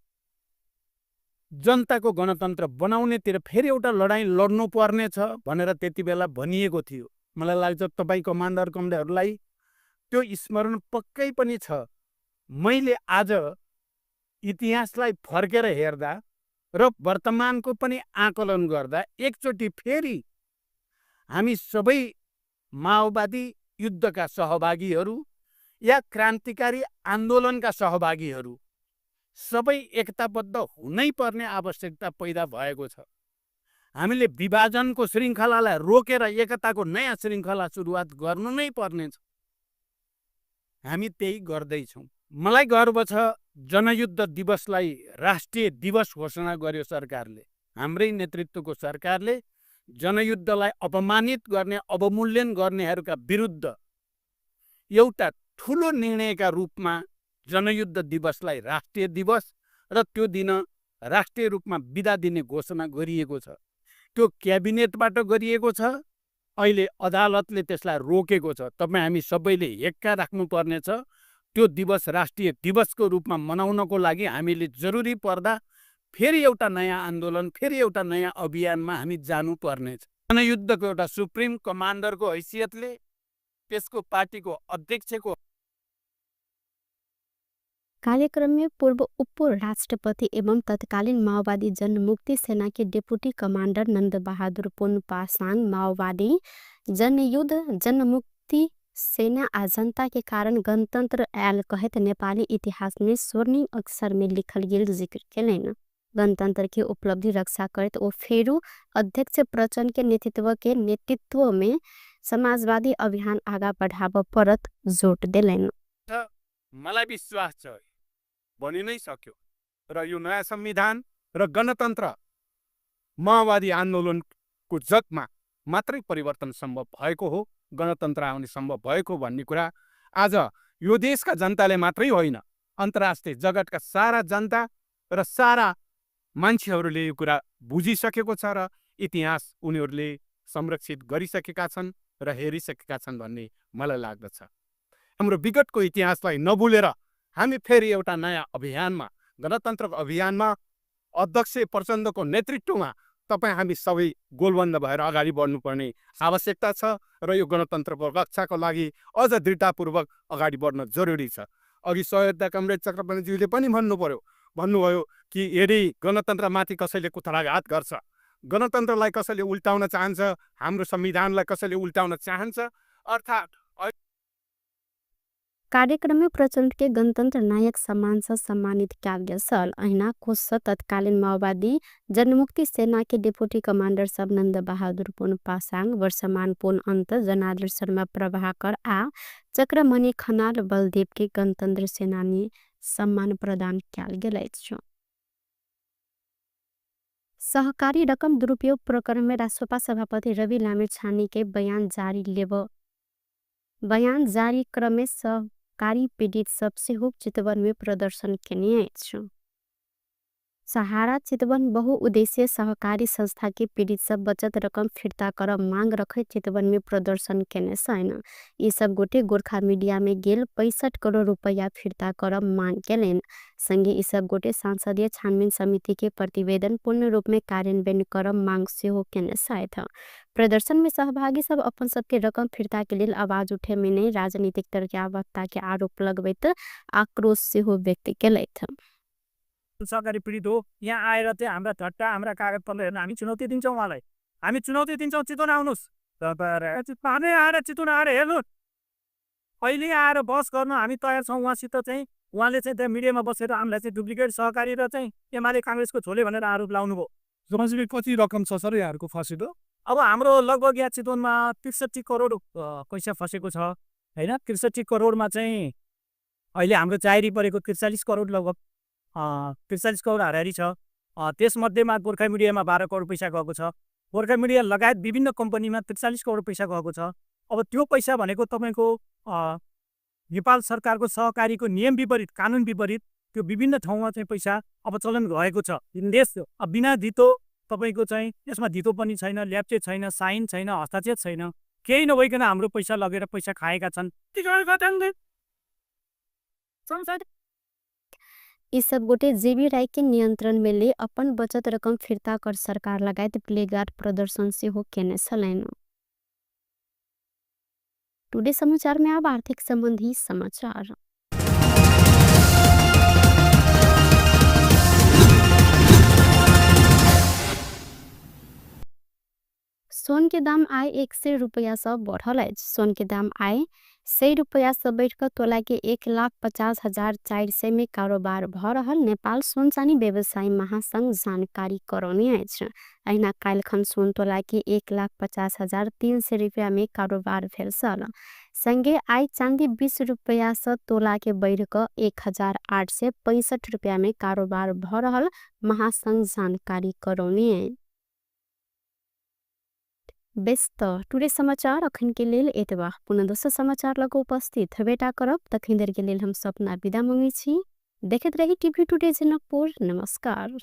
D: जनताको गणतन्त्र बनाउनेतिर फेरि एउटा लडाइँ लड्नु पर्नेछ भनेर त्यति बेला भनिएको थियो। मलाई लाग्छ तपाईँ कमान्डर कमरेडहरूलाई त्यो स्मरण पक्कै पनि छ। मैले आज इतिहासलाई फर्केर हेर्दा र वर्तमानको पनि आकलन गर्दा एकचोटि फेरि हामी सबै माओवादी युद्धका सहभागीहरू या क्रान्तिकारी आन्दोलनका सहभागीहरू सबै एकताबद्ध हुनै पर्ने आवश्यकता पैदा भएको छ। हामीले विभाजनको श्रृङ्खलालाई रोकेर एकताको नयाँ श्रृङ्खला सुरुवात गर्नु नै पर्नेछ। हामी त्यही गर्दैछौँ। मलाई गर्व छ जनयुद्ध दिवसलाई राष्ट्रिय दिवस घोषणा गर्यो सरकारले। हाम्रै नेतृत्वको सरकारले जनयुद्धलाई अपमानित गर्ने, अवमूल्यन गर्नेहरूका विरुद्ध एउटा ठुलो निर्णयका रूपमा जनयुद्ध दिवसलाई राष्ट्रिय दिवस र त्यो दिन राष्ट्रिय रूपमा बिदा दिने घोषणा गरिएको छ। त्यो क्याबिनेटबाट गरिएको छ। अहिले अदालतले त्यसलाई रोकेको छ। तपाईँ हामी सबैले हेक्का राख्नुपर्नेछ। त्यो दिवस राष्ट्रिय दिवसको रूपमा मनाउनको लागि हामीले जरुरी पर्दा फेरि एउटा नयाँ आन्दोलन, फेरि एउटा नयाँ अभियानमा हामी जानुपर्नेछ। जनयुद्धको एउटा सुप्रिम कमान्डरको हैसियतले त्यसको पार्टीको अध्यक्षको
A: कार्यक्रम में पूर्व उप राष्ट्रपति एवं तत्कालीन माओवादी जनमुक्ति सेना के डेप्यूटी कमांडर नंद बहादुर पुन पासाङ माओवादी जनयुद्ध जनमुक्ति सेना आ जनता के कारण गणतंत्र आयल कहैत नेपाली इतिहास में स्वर्णिम अक्षर में लिखल गेल जिक्र केलनि। गणतंत्र के उपलब्धि रक्षा करैत ओ फेरू अध्यक्ष प्रचण्ड के नेतृत्व में समाजवादी अभियान आगा बढ़ाब परत जोड देलनि।
D: मलाई विश्वास छ बनि नै सक्यो र यो नयाँ संविधान र गणतन्त्र माओवादी आन्दोलनको जगमा मात्रै परिवर्तन सम्भव भएको हो, गणतन्त्र आउने सम्भव भएको भन्ने कुरा आज यो देशका जनताले मात्रै होइन, अन्तर्राष्ट्रिय जगतका सारा जनता र सारा मान्छेहरूले यो कुरा बुझिसकेको छ र इतिहास उनीहरूले संरक्षित गरिसकेका छन् र हेरिसकेका छन् भन्ने मलाई लाग्दछ। हाम्रो विगतको इतिहासलाई नभुलेर हामी फेरि एउटा नयाँ अभियानमा, गणतन्त्रको अभियानमा अध्यक्ष प्रचण्डको नेतृत्वमा तपाईँ हामी सबै गोलबन्द भएर अगाडि बढ्नुपर्ने आवश्यकता छ र यो गणतन्त्रको रक्षाको लागि अझ दृढतापूर्वक अगाडि बढ्न जरुरी छ। अघि सहयोगता कमरेड चक्रपाणीज्यूले पनि भन्नुभयो कि यदि गणतन्त्रमाथि कसैले कुठाराघात गर्छ, गणतन्त्रलाई कसैले उल्टाउन चाहन्छ, हाम्रो संविधानलाई कसैले उल्टाउन चाहन्छ, अर्थात्
A: कार्यक्रम में प्रचण्ड के गणतंत्र नायक सम्मान से सम्मानित कयल गेल छल। अहिना कोष से तत्कालीन माओवादी जनमुक्ति सेना के डिप्टी कमांडर सब नंद बहादुर पुन पासाङ, वर्षमान पुन अन्त, जनार्दन शर्मा प्रभाकर आ चक्रमणि खनाल बलदेव के गणतंत्र सेनानी सम्मान प्रदान कयल गेल अछि। सहकारी रकम दुरुपयोग प्रकरण में रासोपा सभापति रवि लामिछाने के बयान जारी क्रम में सहकारी पीड़ित सब सेहो चितवन में प्रदर्शन केने अछि। सहारा चितवन बहुउद्देश्यीय सहकारी संस्था के पीड़ित सब बचत रकम फिर्ता कर मांग रखैत चितवन में प्रदर्शन केने छन्। यी सब गोटे गोरखा मीडिया में गेल 65 करोड़ रुपैया फिर्ता कर मांग केलनि। संगे ई सब गोटे संसदीय छानबीन समिति के प्रतिवेदन पूर्ण रूप में कार्यान्वयन कर मांग सेहो केने छथि। प्रदर्शन में सहभागी सब अपन सबके रकम फिर्ता के लेल आवाज उठे में नै राजनीतिक दल के आवद्धता के आरोप लगबैत आक्रोश सेहो व्यक्त केलथि।
E: सहकारी पीडित हो, यहाँ आएर चाहिँ हाम्रा झट्टा हाम्रा कागजपत्र हेर्न हामी चुनौती दिन्छौँ उहाँलाई। हामी चुनौती दिन्छौँ, चितवन आउनुहोस्, हामी आएर चितवन आएर हेर्नुहोस्। अहिले आएर बहस गर्न हामी तयार छौँ उहाँसित चाहिँ। उहाँले चाहिँ त्यहाँ मिडियामा बसेर हामीलाई चाहिँ डुप्लिकेट सहकारी र चाहिँ एमाले काङ्ग्रेसको छोले भनेर आरोप लाउनुभयो।
F: जम्मा कति रकम छ सर यहाँहरूको फसेको?
E: अब हाम्रो लगभग यहाँ चितवनमा 63 करोड पैसा फसेको छ होइन। 63 करोडमा चाहिँ अहिले हाम्रो जाहेरी परेको 43 करोड लगभग 43 करोड हाराहारी छ। त्यसमध्येमा गोर्खा मिडियामा 12 करोड पैसा गएको छ। गोर्खा मिडिया लगायत विभिन्न कम्पनीमा 43 करोड पैसा गएको छ। अब त्यो पैसा भनेको तपाईँको नेपाल सरकारको सहकारीको नियम विपरीत, कानुन विपरीत त्यो विभिन्न ठाउँमा चाहिँ पैसा अपचलन भएको छ। देश बिना धितो तपाईँको चाहिँ यसमा धितो पनि छैन, ल्याप्चे छैन, साइन छैन, हस्ताक्षर छैन, केही नभइकन हाम्रो पैसा लगेर पैसा खाएका छन्।
A: यी सब गोटे जेबी राय के नियंत्रण में ले अपन बचत रकम फिर्ता कर सरकार लगायत प्लेगार्ड प्रदर्शन सेहो केने छलनि। टुडे समाचार में अब आर्थिक संबंधी समाचार। सोन के दाम आइ 100 रुपैया से बढ़ल अछि। सोन के दाम आइ 100 रुपैया से बढ़ि कऽ तोला के 1,50,400 में कारोबार भऽ रहल नेपाल सोन चानी व्यवसायी महासंघ जानकारी करौने अछि। अहिना काल्हिखन सोन तोला के 1,50,300 रुपैया में कारोबार भेल छल। संगे आइ चांदी 20 रुपैया से तोला के बढ़ि कऽ 1,865 रुपैया में कारोबार भऽ रहल महासंघ जानकारी करौने अछि। बेस त टुडे समाचार अखन के लेल एतबा। पुनः दोसर समाचार लग उपस्थित हेबेटा करब। तखन देर के लेल हम सपना विदा मंगै छी। देखैत रही टीवी टुडे जनकपुर। नमस्कार।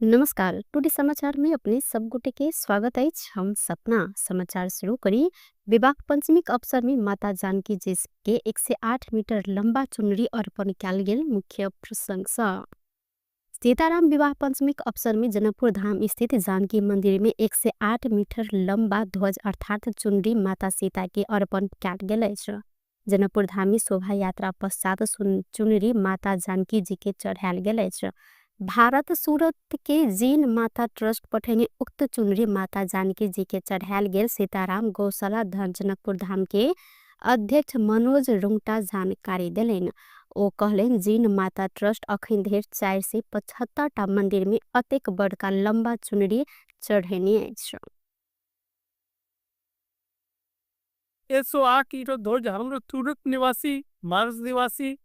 A: नमस्कार, टुडे समाचार में अपने सब गोटे के स्वागत अछि। हम सपना समाचार शुरू करी। विवाह पंचमी के अवसर में माता जानकी जी के 108 मीटर लंबा चुनरी अर्पण कयल गेल मुख्य प्रसंग सँ। सीताराम विवाह पंचमी के अवसर में जनकपुर धाम स्थित जानकी मंदिर में 108 मीटर लंबा ध्वज अर्थात चुनरी माता सीता के अर्पण कयल गेल अछि। जनकपुर धाम में शोभा यात्रा पश्चात चुनरी माता जानकी जी के चढ़ायल गेल अछि। भारत सूरत के जीन माता ट्रस्ट पठेने उक्त चुनरी माता जानकी जी के चढ़ायल गेल सीताराम गौशाला जनकपुर धाम के अध्यक्ष मनोज रुंगटा जानकारी देलनि। ओ कहलनि जीन माता ट्रस्ट अखन धरि 475 टा मंदिर में अतेक बड़का लंबा चुनरी चढ़ेने अछि।
B: 108 मीटर ध्वज हाम्रो तुरक निवासी मार्स निवासी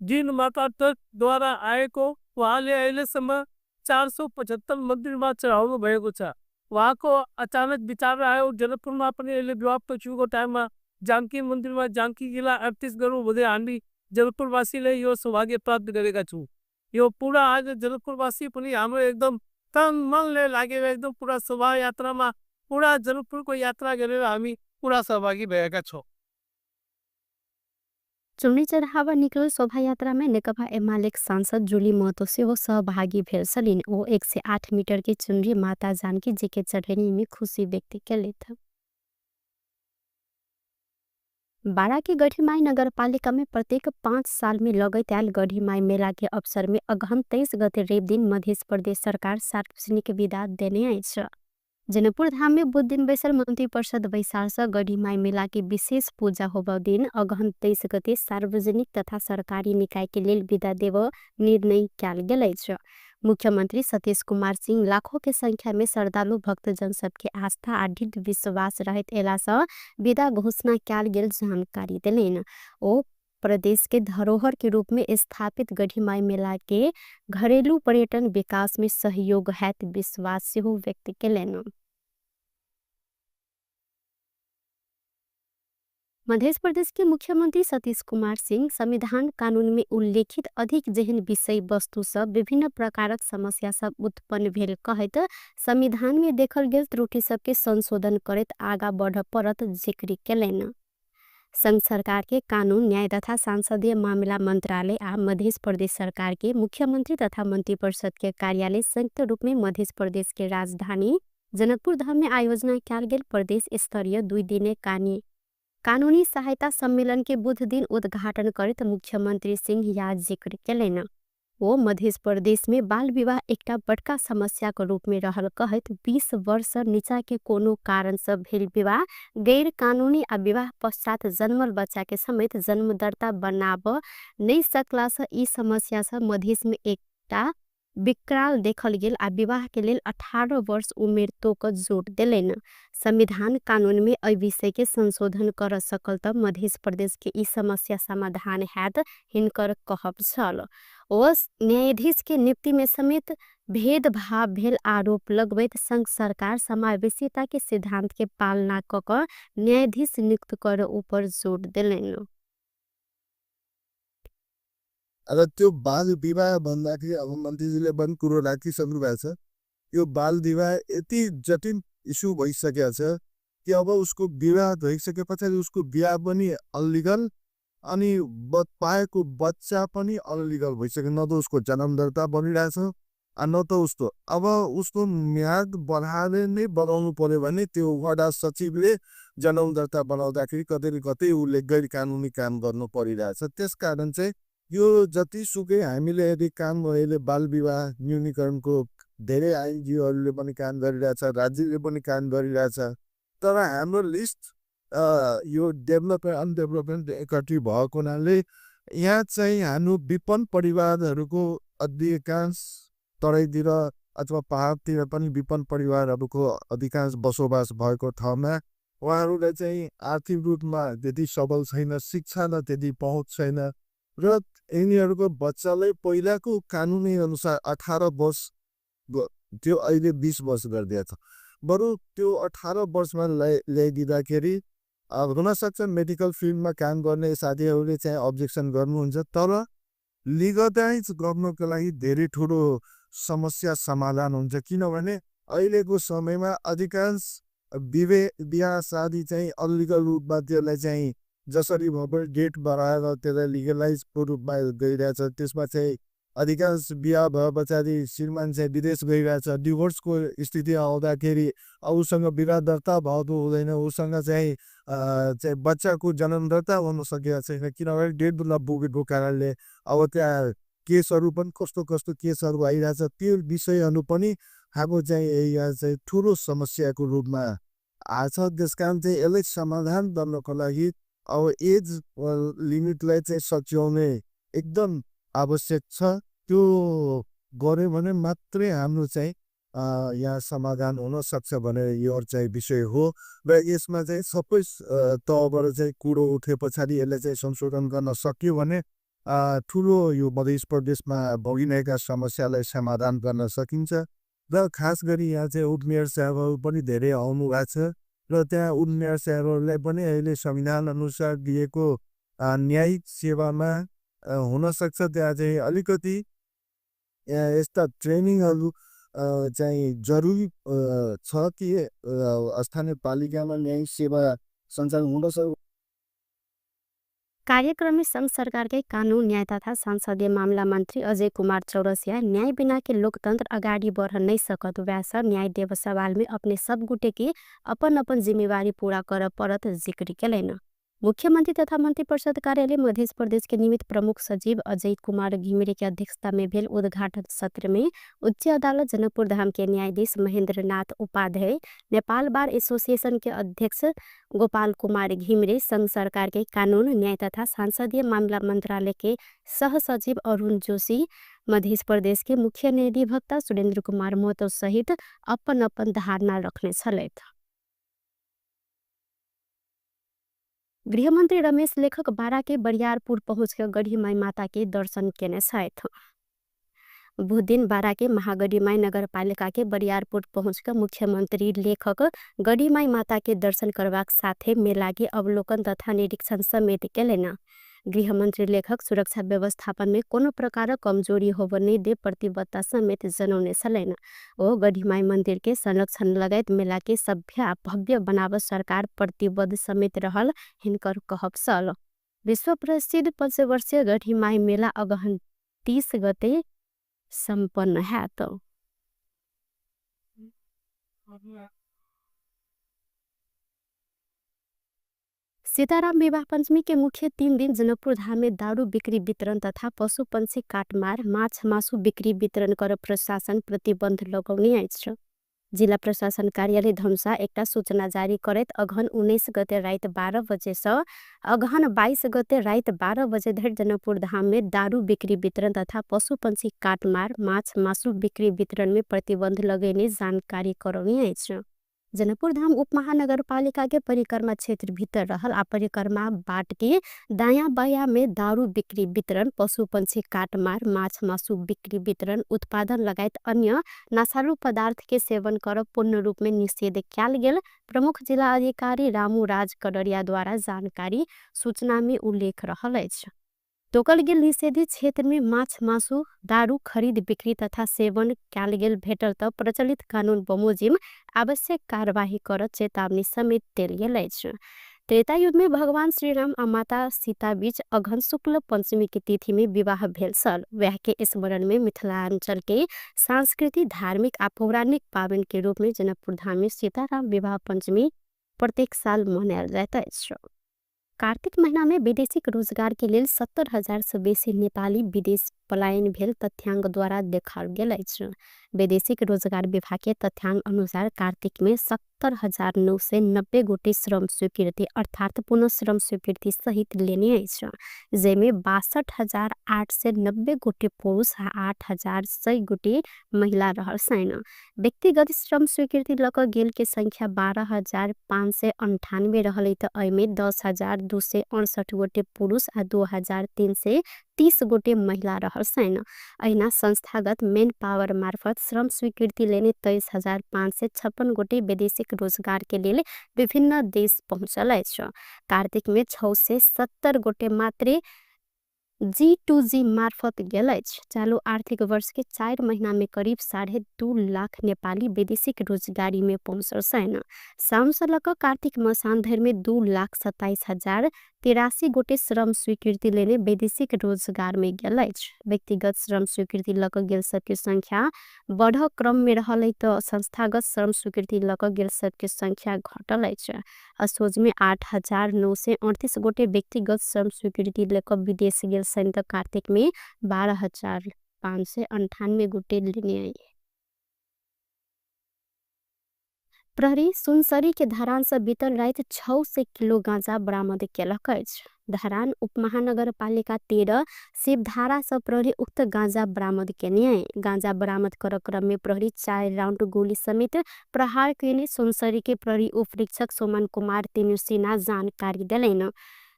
B: जिन माता ट्रस्ट द्वारा आएको उहाँले अहिलेसम्म 475 मन्दिरमा चढाउनु भएको छ। उहाँको अचानक विचार आयो जनकपुरमा पनि अहिले विवाह पञ्चमीको टाइममा जानकी मन्दिरमा जानकी जिल्ला 38 गर्नु हुँदै हामी जनकपुरवासीले यो सौभाग्य प्राप्त गरेका छौँ। यो पुरा आज जनकपुरवासी पनि हाम्रो एकदम तन मनले लागेर एकदम पुरा शोभायात्रामा पुरा जनकपुरको यात्रा गरेर हामी पुरा सहभागी भएका छौँ।
A: चुनरी चढ़ावा निकलल शोभायात्रा में नेकपा एमाले सांसद जुली महतो सेहो सहभागी भेल छलनि। ओ 108 मीटर के चुनरी माता जानकी जी के चढ़ेनी में खुशी व्यक्त केलथि। बारा के गढ़ीमाई नगरपालिका में प्रत्येक 5 साल में लगैत आयल गढ़ीमाई मेला के अवसर में अगहन 23 गते रवि दिन मध्य प्रदेश सरकार सार्वजनिक विदा देने अछि। जनकपुर धाम में बुध दिन बैसल मंत्री परिषद बैसार से गढ़ीमाई मेला के विशेष पूजा होबऽ दिन अगहन 23 गते सार्वजनिक तथा सरकारी निकाय के लेल विदा देब निर्णय कयल गेल अछि। मुख्यमन्त्री सतीश कुमार सिंह लाखों के संख्या में श्रद्धालु भक्तजन सबके आस्था आ दृढ़ विश्वास रहैत एलासँ विदा घोषणा कयल गेल जानकारी देलनि। ओ प्रदेश के धरोहर के रूप में स्थापित गढ़ीमाई मेला के घरेलू पर्यटन विकास में सहयोग हैत विश्वास सेहो व्यक्त केलनि। मध्य प्रदेश के मुख्यमंत्री सतीश कुमार सिंह संविधान कानून में उल्लेखित अधिक जेहन विषय वस्तु सब विभिन्न प्रकारक समस्या सब उत्पन्न भेल कहैत संविधान में देखल गेल त्रुटि सबके संशोधन करैत आगा बढ़ परत जिक्र केलनि। संघ सरकार के कानून न्याय तथा संसदीय मामला मंत्रालय आ मध्य प्रदेश सरकार के मुख्यमंत्री तथा मंत्रिपरिषद के कार्यालय संयुक्त रूप में मध्य प्रदेश के राजधानी जनकपुर धाम में आयोजना कयल गेल प्रदेश स्तरीय 2 दिने कानूनी सहायता सम्मेलन के बुध दिन उद्घाटन करैत मुख्यमंत्री सिंह या जिक्र केलनि। ओ मध्य प्रदेश में बाल विवाह एकटा बड़का समस्या के रूप में रहल कहैत 20 वर्ष नीचा के कोनो कारण से भेल विवाह गैर कानूनी आ विवाह पश्चात जन्मल बच्चा के समेत जन्म दर्ता बनाब नहीं सकला से ई समस्या से मधेश में एकटा विकराल देखल गेल आ विवाह के लेल 18 वर्ष उमेर तोक जोड़ देलनि। संविधान कानून में एहि विषय के संशोधन कर सकल त मध्य प्रदेश के ई समस्या समाधान हैत हिनकर कहब छल। ओ न्यायाधीश के नियुक्ति में समेत भेदभाव भेल आरोप लगबैत संघ सरकार समावेशिता के सिद्धांत के पालना क क न्यायाधीश नियुक्त कर ऊपर जोड़ देलनि।
C: र त्यो बाल विवाह भन्दाखेरि अब मन्त्रीजीले पनि कुरो राखिसक्नु भएको छ। यो बाल विवाह यति जटिल इस्यु भइसकेको छ कि अब उसको विवाह भइसके पछाडि उसको बिहा पनि अनलिगल अनि पाएको बच्चा पनि अनलिगल भइसक्यो। न त उसको जन्म दर्ता बनिरहेछ न त उसको अब उसको म्याद बढाएर नै बनाउनु पर्यो भने त्यो वडा सचिवले जन्म दर्ता बनाउँदाखेरि कतै न कतै उसले गैर कानुनी काम गर्नु परिरहेछ। त्यसकारण चाहिँ यो जतिसुकै हामीले यदि काम अहिले बाल विवाह न्यूनीकरणको धेरै आइएनजिओहरूले पनि काम गरिरहेछ, राज्यले पनि काम गरिरहेछ, तर हाम्रो लिस्ट यो डेभलपमेन्ट अनडेभलपमेन्ट एकट्री भएको हुनाले यहाँ चाहिँ हाम्रो विपन्न परिवारहरूको अधिकांश तराईतिर अथवा पहाडतिर पनि विपन्न परिवारहरूको अधिकांश बसोबास भएको ठाउँमा उहाँहरूलाई चाहिँ आर्थिक रूपमा त्यति सबल छैन, शिक्षामा त्यति पहुँच छैन र यिनीहरूको बच्चालाई पहिलाको कानुनी अनुसार 18 वर्ष त्यो अहिले 20 वर्ष गरिदिएको छ। बरु त्यो 18 वर्षमा ल्याइदिँदाखेरि हुनसक्छ मेडिकल फिल्डमा काम गर्ने साथीहरूले चाहिँ अब्जेक्सन गर्नुहुन्छ, तर लिगलाइज गर्नको लागि धेरै ठुलो समस्या समाधान हुन्छ। किनभने अहिलेको समयमा अधिकांश बिहा शादी चाहिँ अनलिगल रूपमा त्यसलाई चाहिँ जसरी भए पनि डेट बढाएर त्यसलाई लिगलाइजको रूपमा गइरहेछ। त्यसमा चाहिँ अधिकांश बिहा भए पछाडि श्रीमान चाहिँ विदेश गइरहेछ, डिभोर्सको स्थिति आउँदाखेरि उसँग विवाह दर्ता भएको हुँदैन, उसँग चाहिँ चाहिँ बच्चाको जन्म दर्ता हुन सकेको छैन, किनभने डेढ नपुगेको कारणले अब त्यहाँ केसहरू पनि कस्तो कस्तो केसहरू आइरहेछ। त्यो विषयहरू पनि हाम्रो चाहिँ यहाँ चाहिँ ठुलो समस्याको रूपमा आछ। त्यस कारण चाहिँ यसलाई समाधान गर्नको लागि अब एज लिमिटलाई चाहिँ सच्याउने एकदम आवश्यक छ। त्यो गऱ्यो भने मात्रै हाम्रो चाहिँ यहाँ समाधान हुन सक्छ भनेर यो चाहिँ विषय हो र यसमा चाहिँ सबै तहबाट चाहिँ कुरो उठे पछाडि यसलाई चाहिँ संशोधन गर्न सकियो भने ठुलो यो मध्य प्रदेशमा भोगिरहेका समस्यालाई समाधान गर्न सकिन्छ। र खास गरी यहाँ चाहिँ उपमेयर साहबहरू पनि धेरै आउनु भएको छ र त्यहाँ उपमेयर साहबहरूलाई पनि अहिले संविधान अनुसार दिएको न्यायिक सेवामा हुनसक्छ त्यहाँ चाहिँ अलिकति यस्ता ट्रेनिङहरू चाहिँ जरुरी छ कि स्थानीय पालिकामा न्यायिक सेवा सञ्चालन हुन सक्छ।
A: कार्यक्रम में संघ सरकार के कानून न्याय तथा संसदीय मामला मंत्री अजय कुमार चौरसिया न्याय बिना के लोकतंत्र अगाडि बढ़ नहीं सकत वैसा न्याय देव सवाल में अपने सब गुटे के अपन अपन जिम्मेवारी पूरा कर परत जिक्र केलनि। मुख्यमंत्री तथा मंत्रिपरिषद कार्यालय मध्य प्रदेश के निमित्त प्रमुख सचिव अजय कुमार घिमिरे के अध्यक्षता में भेल उद्घाटन सत्र में उच्च अदालत जनकपुर धाम के न्यायाधीश महेंद्र नाथ उपाध्याय, नेपाल बार एसोसिएशन के अध्यक्ष गोपाल कुमार घिमिरे, संघ सरकार के कानून न्याय तथा संसदीय मामला मंत्रालय के सह सचिव अरुण जोशी, मध्य प्रदेश के मुख्य न्यायाधिवक्ता सुरेंद्र कुमार महतो सहित अपन अपन धारणा रखने छलथि। गृहमंत्री रमेश लेखक बारा के बरियारपुर पहुँच के गढ़ीमाई माता के दर्शन केने छथि। बुधदिन बारा के महागढ़ीमाई नगरपालिका के बरियारपुर पहुँच के मुख्यमंत्री लेखक गढ़ीमाई माता के दर्शन करबाक साथे मेला के अवलोकन तथा निरीक्षण समेत केलनि। गृहमंत्री लेखक सुरक्षा व्यवस्थापन में कोनो प्रकारक कमजोरी होब नहि दे प्रतिबद्धता समेत जनौने छलनि। ओ गढ़ीमाई मंदिर के संरक्षण लगायत मेला के सभ्य आ भव्य बनाव सरकार प्रतिबद्ध समेत रहल हिनकर कहब छल। विश्व प्रसिद्ध पंचवर्षीय गढ़ीमाई मेला अगहन 30 गते सम्पन्न हैत। सीताराम विवाह पंचमी के मुख्य 3 दिन जनकपुर धाम में दारू बिक्री वितरण तथा पशु पंछी काटमार माछ मासु बिक्री वितरण कर प्रशासन प्रतिबंध लगौने अछि। जिला प्रशासन कार्यालय धनुषा एकटा सूचना जारी करैत अगहन 19 गते राति 12 बजे से अगहन 22 गते राति 12 बजे धरि जनकपुर धाम में दारू बिक्री वितरण तथा पशु पंछी काटमार माछ मासु बिक्री वितरण में प्रतिबंध लगेने जानकारी करौने अछि। जनकपुर धाम उपमहानगरपालिका के परिक्रमा क्षेत्र भीतर रहल आ परिक्रमा बाट के दायां बायां में दारू बिक्री वितरण, पशु पंछी काटमार, माछ मासु बिक्री वितरण, उत्पादन लगायत अन्य नशालु पदार्थ के सेवन करब पूर्ण रूप में निषेध कयल गेल प्रमुख जिला अधिकारी रामू राज कडरिया द्वारा जानकारी सूचना में उल्लेख रहल अछि। तोकल गेल निषेधित क्षेत्र में माछ मासु दारू खरीद बिक्री तथा सेवन कयल गेल भेटल त प्रचलित कानून बमोजिम आवश्यक कार्यवाही कर चेतावनी समेत देल गेल अछि। त्रेता युग में भगवान श्रीराम आ माता सीता बीच अगहन शुक्ल पंचमी के तिथि में विवाह भेल छल। वह के स्मरण में मिथिलांचल के सांस्कृतिक, धार्मिक आ पौराणिक पावन के रूप में जनकपुर धाम में सीताराम विवाह पंचमी प्रत्येक साल मनायल जाइत अछि। कार्तिक महीना में वैदेशिक रोजगार के लेल 70,000 से बेसी नेपाली विदेश पलायन भेल तथ्यांक द्वारा देखाओल गेल अछि। वैदेशिक रोजगार विभाग के तथ्यांक अनुसार कार्तिक में 70,990 गोटे श्रम स्वीकृति अर्थात पुनः श्रम स्वीकृति सहित लेने अछि, जाहिमे 62,890 गोटे पुरुष आ 8,100 गोटे महिला रहल छनि। व्यक्तिगत श्रम स्वीकृति लऽ कऽ गेल के संख्या 12,598 रहल त एहिमे 10,268 गोटे पुरुष आ 2,330 गोटे महिला रहल छनि। अहिना संस्थागत मेन पावर मार्फत श्रम स्वीकृति लेने 23,556 गोटे वैदेशिक रोजगार के लेल विभिन्न देश पहुँचल अछि। कार्तिक में 670 गोटे मात्रे G2G मार्फत गेल अछि। चालू आर्थिक वर्ष के 4 महीना में करीब 2.5 लाख नेपाली वैदेशिक रोजगारी में पहुँचल छनि। साउन से लऽ कऽ कार्तिक मसान धरि में 2,27,083 गोटे श्रम स्वीकृति लेने वैदेशिक रोजगार में गेल अछि। व्यक्तिगत श्रम स्वीकृति लऽ कऽ गेल सबके संख्या बढ़ क्रम में रहल त संस्थागत श्रम स्वीकृति लऽ कऽ गेल सबके संख्या घटल अछि। असोज में 8,938 गोटे व्यक्तिगत श्रम स्वीकृति लऽ कऽ विदेश गेल छनि त कार्तिक में 12,598 गोटे लेने। प्रहरी सुनसरी के धरान से बीतल राति 600 किलो गांजा बरामद केलक अछि। धरान उपमहानगरपालिका 13 शिवधारा से प्रहरी उक्त गांजा बरामद केने। गांजा बरामद कर क्रम में प्रहरी 4 राउंड गोली समेत प्रहार केने सुनसरी के प्रहरी उपरीक्षक सोमन कुमार तिमिल्सिना जानकारी देलनि।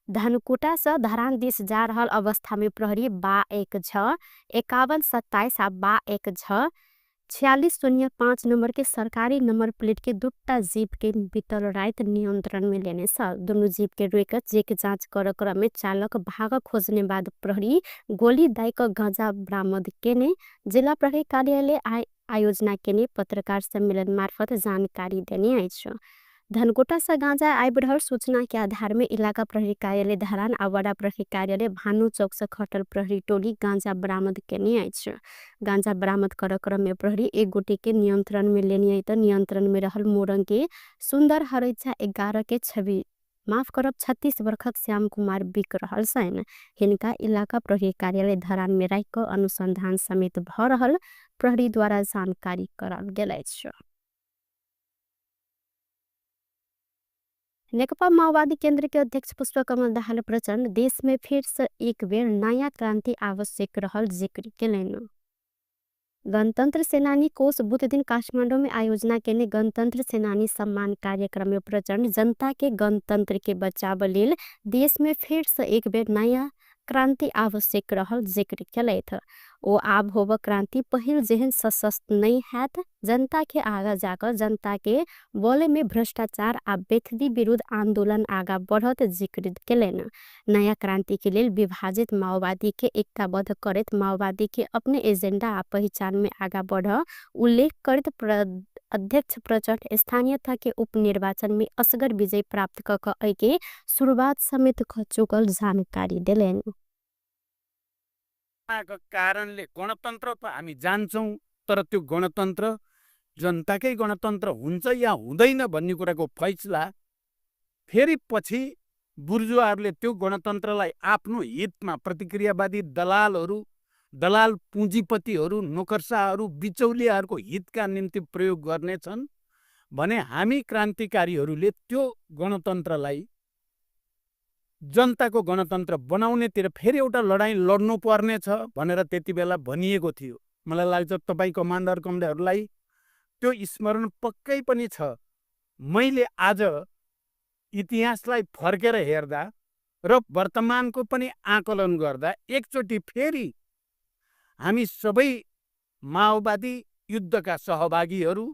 A: धनकुटा से धरान दिस जा रहल अवस्था में प्रहरी बा एक छ 51 27 आ बा एक छ 46 0 5 नंबर के सरकारी नंबर प्लेट के दुटा जीप के बीतल राति नियंत्रण में लेने छल। दुनू जीप के रोक चेक जांच कर क्रम में चालक भाग खोजने बाद प्रहरी गोली दाई क गांजा बरामद केने जिला प्रहरी कार्यालय आयोजना केने पत्रकार सम्मेलन मार्फत जानकारी देने अछि। धनकुटा से गांजा आबि रहल सूचना के आधार में इलाका प्रहरी कार्यालय धरान आ वडा प्रहरी कार्यालय भानु चौक से खटल प्रहरी टोली गांजा बरामद केने अछि। गांजा बरामद कर क्रम में प्रहरी एक गोटे के नियंत्रण में लेने त नियंत्रण में रहल मोरंग के सुंदर हरैछा 11 के छवि माफ करब 36 बरखक श्याम कुमार बिक रहल छनि। हिनका इलाका प्रहरी कार्यालय धरान में राखि कऽ अनुसंधान समेत भ रहल प्रहरी द्वारा जानकारी कराओल गेल अछि। नेकपा माओवादी केंद्र के अध्यक्ष पुष्पकमल दाहाल प्रचण्ड देश में फिर से एक बेर नया क्रांति आवश्यक रहल जिक्र केलनि। गणतंत्र सेनानी कोष बुधदिन काठमाडौँ में आयोजना केने गणतंत्र सेनानी सम्मान कार्यक्रम में प्रचण्ड जनता के गणतंत्र के बचाव लेल देश में फिर से एक बेर नया क्रांति आवश्यक रहल जिक्र केलथि। ओ आब होब क्रांति पहिल जेहन सशस्त्र नहीं हैत, जनता के आगा जाकर जनता के बोले में भ्रष्टाचार आ बेथदी विरुद्ध आंदोलन आगा बढ़त जिक्र केलनि। नया क्रांति के लेल विभाजित माओवादी के एकताबद्ध करैत माओवादी के अपने एजेंडा आ पहचान में आगा बढ़ उल्लेख करैत अध्यक्ष प्रचण्ड स्थानीयता के उपनिर्वाचन में असगर विजय प्राप्त क के शुरुआत समेत क चुकल जानकारी देलनि।
D: कारणले गणतन्त्र त हामी जान्छौँ, तर त्यो गणतन्त्र जनताकै गणतन्त्र हुन्छ या हुँदैन भन्ने कुराको फैसला फेरि पछि बुर्जुवाहरूले त्यो गणतन्त्रलाई आफ्नो हितमा प्रतिक्रियावादी दलालहरू, दलाल पुँजीपतिहरू, नोकरशाहहरू, बिचौलियाहरूको हितका निम्ति प्रयोग गर्नेछन् भने हामी क्रान्तिकारीहरूले त्यो गणतन्त्रलाई जनताको गणतन्त्र बनाउनेतिर फेरि एउटा लडाइँ लड्नु पर्नेछ भनेर त्यति बेला भनिएको थियो। मलाई लाग्छ तपाईँ कमान्डर कमरेडहरूलाई त्यो स्मरण पक्कै पनि छ। मैले आज इतिहासलाई फर्केर हेर्दा र वर्तमानको पनि आकलन गर्दा एकचोटि फेरि हामी सबै माओवादी युद्धका सहभागीहरू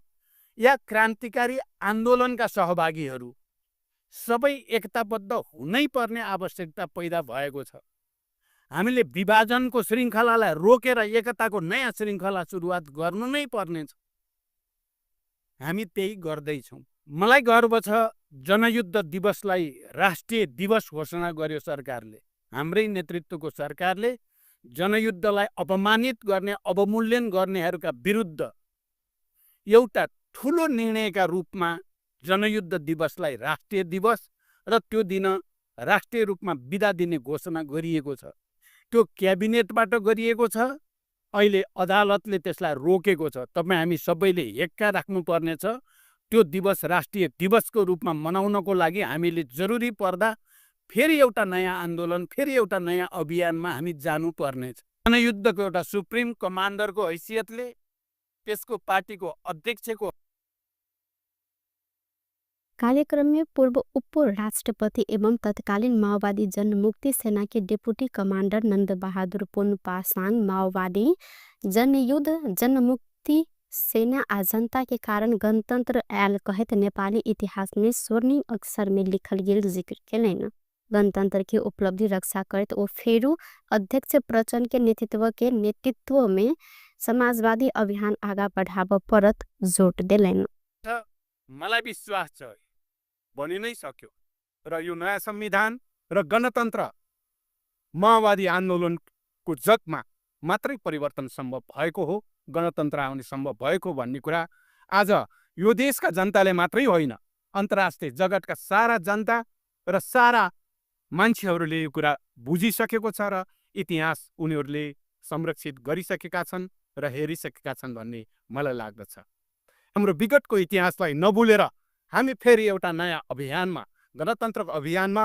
D: या क्रान्तिकारी आन्दोलनका सहभागीहरू सबै एकताबद्ध हुनै पर्ने आवश्यकता पैदा भएको छ। हामीले विभाजनको श्रृङ्खलालाई रोकेर एकताको नयाँ श्रृङ्खला सुरुवात गर्नु नै पर्नेछ। हामी त्यही गर्दैछौँ। मलाई गर्व छ जनयुद्ध दिवसलाई राष्ट्रिय दिवस घोषणा गर्यो सरकारले। हाम्रै नेतृत्वको सरकारले जनयुद्धलाई अपमानित गर्ने, अवमूल्यन गर्नेहरूका विरुद्ध एउटा ठुलो निर्णयका रूपमा जनयुद्ध दिवसलाई राष्ट्रिय दिवस र त्यो दिन राष्ट्रिय रूपमा बिदा दिने घोषणा गरिएको छ। त्यो क्याबिनेटबाट गरिएको छ। अहिले अदालतले त्यसलाई रोकेको छ। तपाईँ हामी सबैले हेक्का राख्नुपर्नेछ। त्यो दिवस राष्ट्रिय दिवसको रूपमा मनाउनको लागि हामीले जरुरी पर्दा फेरि एउटा नयाँ आन्दोलन, फेरि एउटा नयाँ अभियानमा हामी जानुपर्नेछ। जनयुद्धको एउटा सुप्रिम कमान्डरको हैसियतले त्यसको पार्टीको अध्यक्षको
A: कार्यक्रम में पूर्व उपराष्ट्रपति एवं तत्कालीन माओवादी जनमुक्ति सेना के डिप्टी कमांडर नंद बहादुर पुन पासाङ माओवादी जनयुद्ध जनमुक्ति सेना आ जनता के कारण गणतंत्र आयल कहैत नेपाली इतिहास में स्वर्णिम अक्षर में लिखल गेल जिक्र केलनि। गणतंत्र के उपलब्धि रक्षा करैत ओ फेरू अध्यक्ष प्रचण्ड के नेतृत्व में समाजवादी अभियान आगा बढ़ाब परत जोड देलनि।
D: मलाई विश्वास छ बनि नै सक्यो र यो नयाँ संविधान र गणतन्त्र माओवादी आन्दोलनको जगमा मात्रै परिवर्तन सम्भव भएको हो, गणतन्त्र आउने सम्भव भएको भन्ने कुरा आज यो देशका जनताले मात्रै होइन, अन्तर्राष्ट्रिय जगतका सारा जनता र सारा मान्छेहरूले यो कुरा बुझिसकेको छ र इतिहास उनीहरूले संरक्षित गरिसकेका छन् र हेरिसकेका छन् भन्ने मलाई लाग्दछ। हाम्रो विगतको इतिहासलाई नभुलेर हामी फेरि एउटा नयाँ अभियानमा, गणतन्त्रको अभियानमा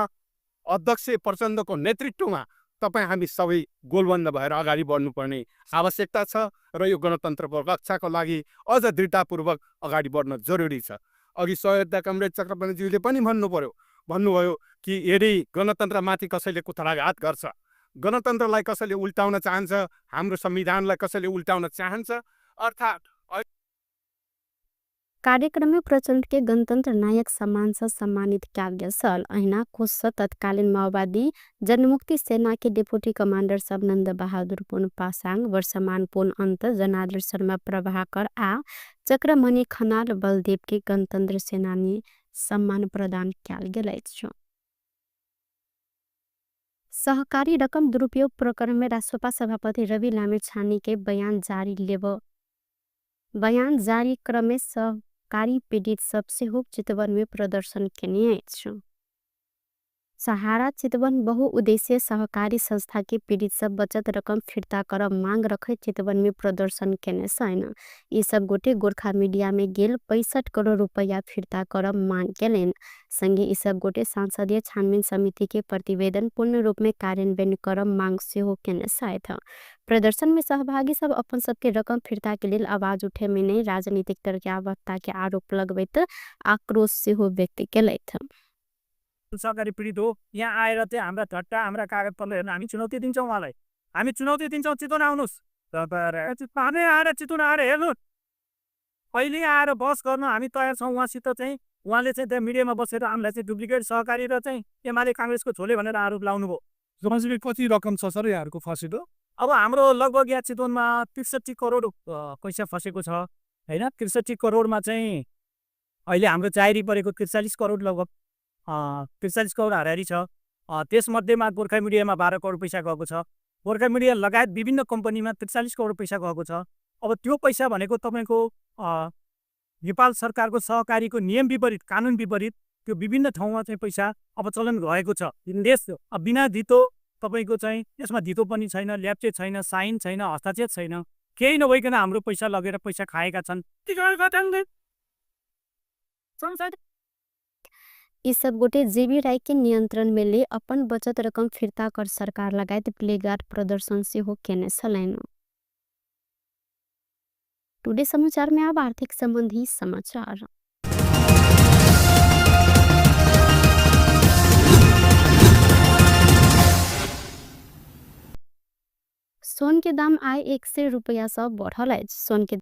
D: अध्यक्ष प्रचण्डको नेतृत्वमा तपाईँ हामी सबै गोलबन्द भएर अगाडि बढ्नुपर्ने आवश्यकता छ र यो गणतन्त्रको रक्षाको लागि अझ दृढतापूर्वक अगाडि बढ्न जरुरी छ। अघि सहयोगता कमरेड चक्रपाणीज्यूले पनि भन्नुभयो कि यदि गणतन्त्रमाथि कसैले कुथराघात गर्छ, गणतन्त्रलाई कसैले उल्टाउन चाहन्छ, हाम्रो संविधानलाई कसैले उल्टाउन चाहन्छ, अर्थात्
A: कार्यक्रम में प्रचण्ड के गणतंत्र नायक सम्मान से सम्मानित कयल गेल छल। अहिना कोष तत्कालीन माओवादी जनमुक्ति सेना के डिप्टी कमांडर सब नंद बहादुर पुन पासाङ, वर्षमान पुन अन्त, जनार्दन शर्मा प्रभाकर आ चक्रमणि खनाल बलदेव के गणतंत्र सेनानी सम्मान प्रदान कयल गेल अछि। सहकारी रकम दुरुपयोग प्रकरण में रासोपा सभापति रवि लामिछाने के बयान जारी क्रम में सहकारी पीड़ित सब सेहो चितवन में प्रदर्शन केने अछि। सहारा चितवन बहुउद्देश्यीय सहकारी संस्थाके पीड़ित सब बचत रकम फिर्ता करब मांग रखैत चितवनमे प्रदर्शन केने छनि। ई सब गोटे गोरखा मीडिया में गेल 65 करोड़ रुपैया फिर्ता करब मांग केलनि। संगे ई सब गोटे संसदीय छानबिन समिति के प्रतिवेदन पूर्ण रूप में कार्यान्वयन करब मांग सेहो केने छथि। प्रदर्शन में सहभागी सब अपन सबके रकम फिर्ता के लेल आवाज उठे में नै राजनीतिक दल के आवद्धता के आरोप लगबैत आक्रोश सेहो व्यक्त केलथि।
E: सहकारी पीडित हो, यहाँ आएर चाहिँ हाम्रा झट्टा हाम्रा कागजपत्र हेर्न हामी चुनौती दिन्छौँ उहाँलाई। हामी चुनौती दिन्छौँ, चितवन आउनुहोस्, हामी आएर चितवन आएर हेर्नुहोस्। अहिले आएर बहस गर्न हामी तयार छौँ उहाँसित चाहिँ। उहाँले चाहिँ त्यहाँ मिडियामा बसेर हामीलाई चाहिँ डुप्लिकेट सहकारी र चाहिँ एमाले काङ्ग्रेसको छोले भनेर आरोप लाउनुभयो।
F: जमाजीले कति रकम छ सर यहाँहरूको फसेको?
E: अब हाम्रो लगभग यहाँ चितवनमा 63 करोड पैसा फसेको छ होइन। 63 करोडमा चाहिँ अहिले हाम्रो जाहेरी परेको 43 करोड लगभग 43 करोड हाराहारी छ। त्यसमध्येमा गोर्खा मिडियामा 12 करोड पैसा गएको छ। गोर्खा मिडिया लगायत विभिन्न कम्पनीमा 43 करोड पैसा गएको छ। अब त्यो पैसा भनेको तपाईँको नेपाल सरकारको सहकारीको नियम विपरीत, कानुन विपरीत त्यो विभिन्न ठाउँमा चाहिँ पैसा अपचलन भएको छ। देश बिना धितो तपाईँको चाहिँ यसमा धितो पनि छैन, ल्याप्चे छैन, साइन छैन, हस्ताक्षर छैन, केही नभइकन हाम्रो पैसा लगेर पैसा खाएका छन्।
A: ई सब गोटे जेबी राय के नियंत्रण में ले अपन बचत रकम फिर्ता कर सरकार लगायत प्लेगार्ड प्रदर्शन सेहो केने छलनि। टुडे समाचार में अब आर्थिक संबंधी समाचार। सोन के दाम आइ 100 रुपैया सँ बढ़ल अछि। सोन के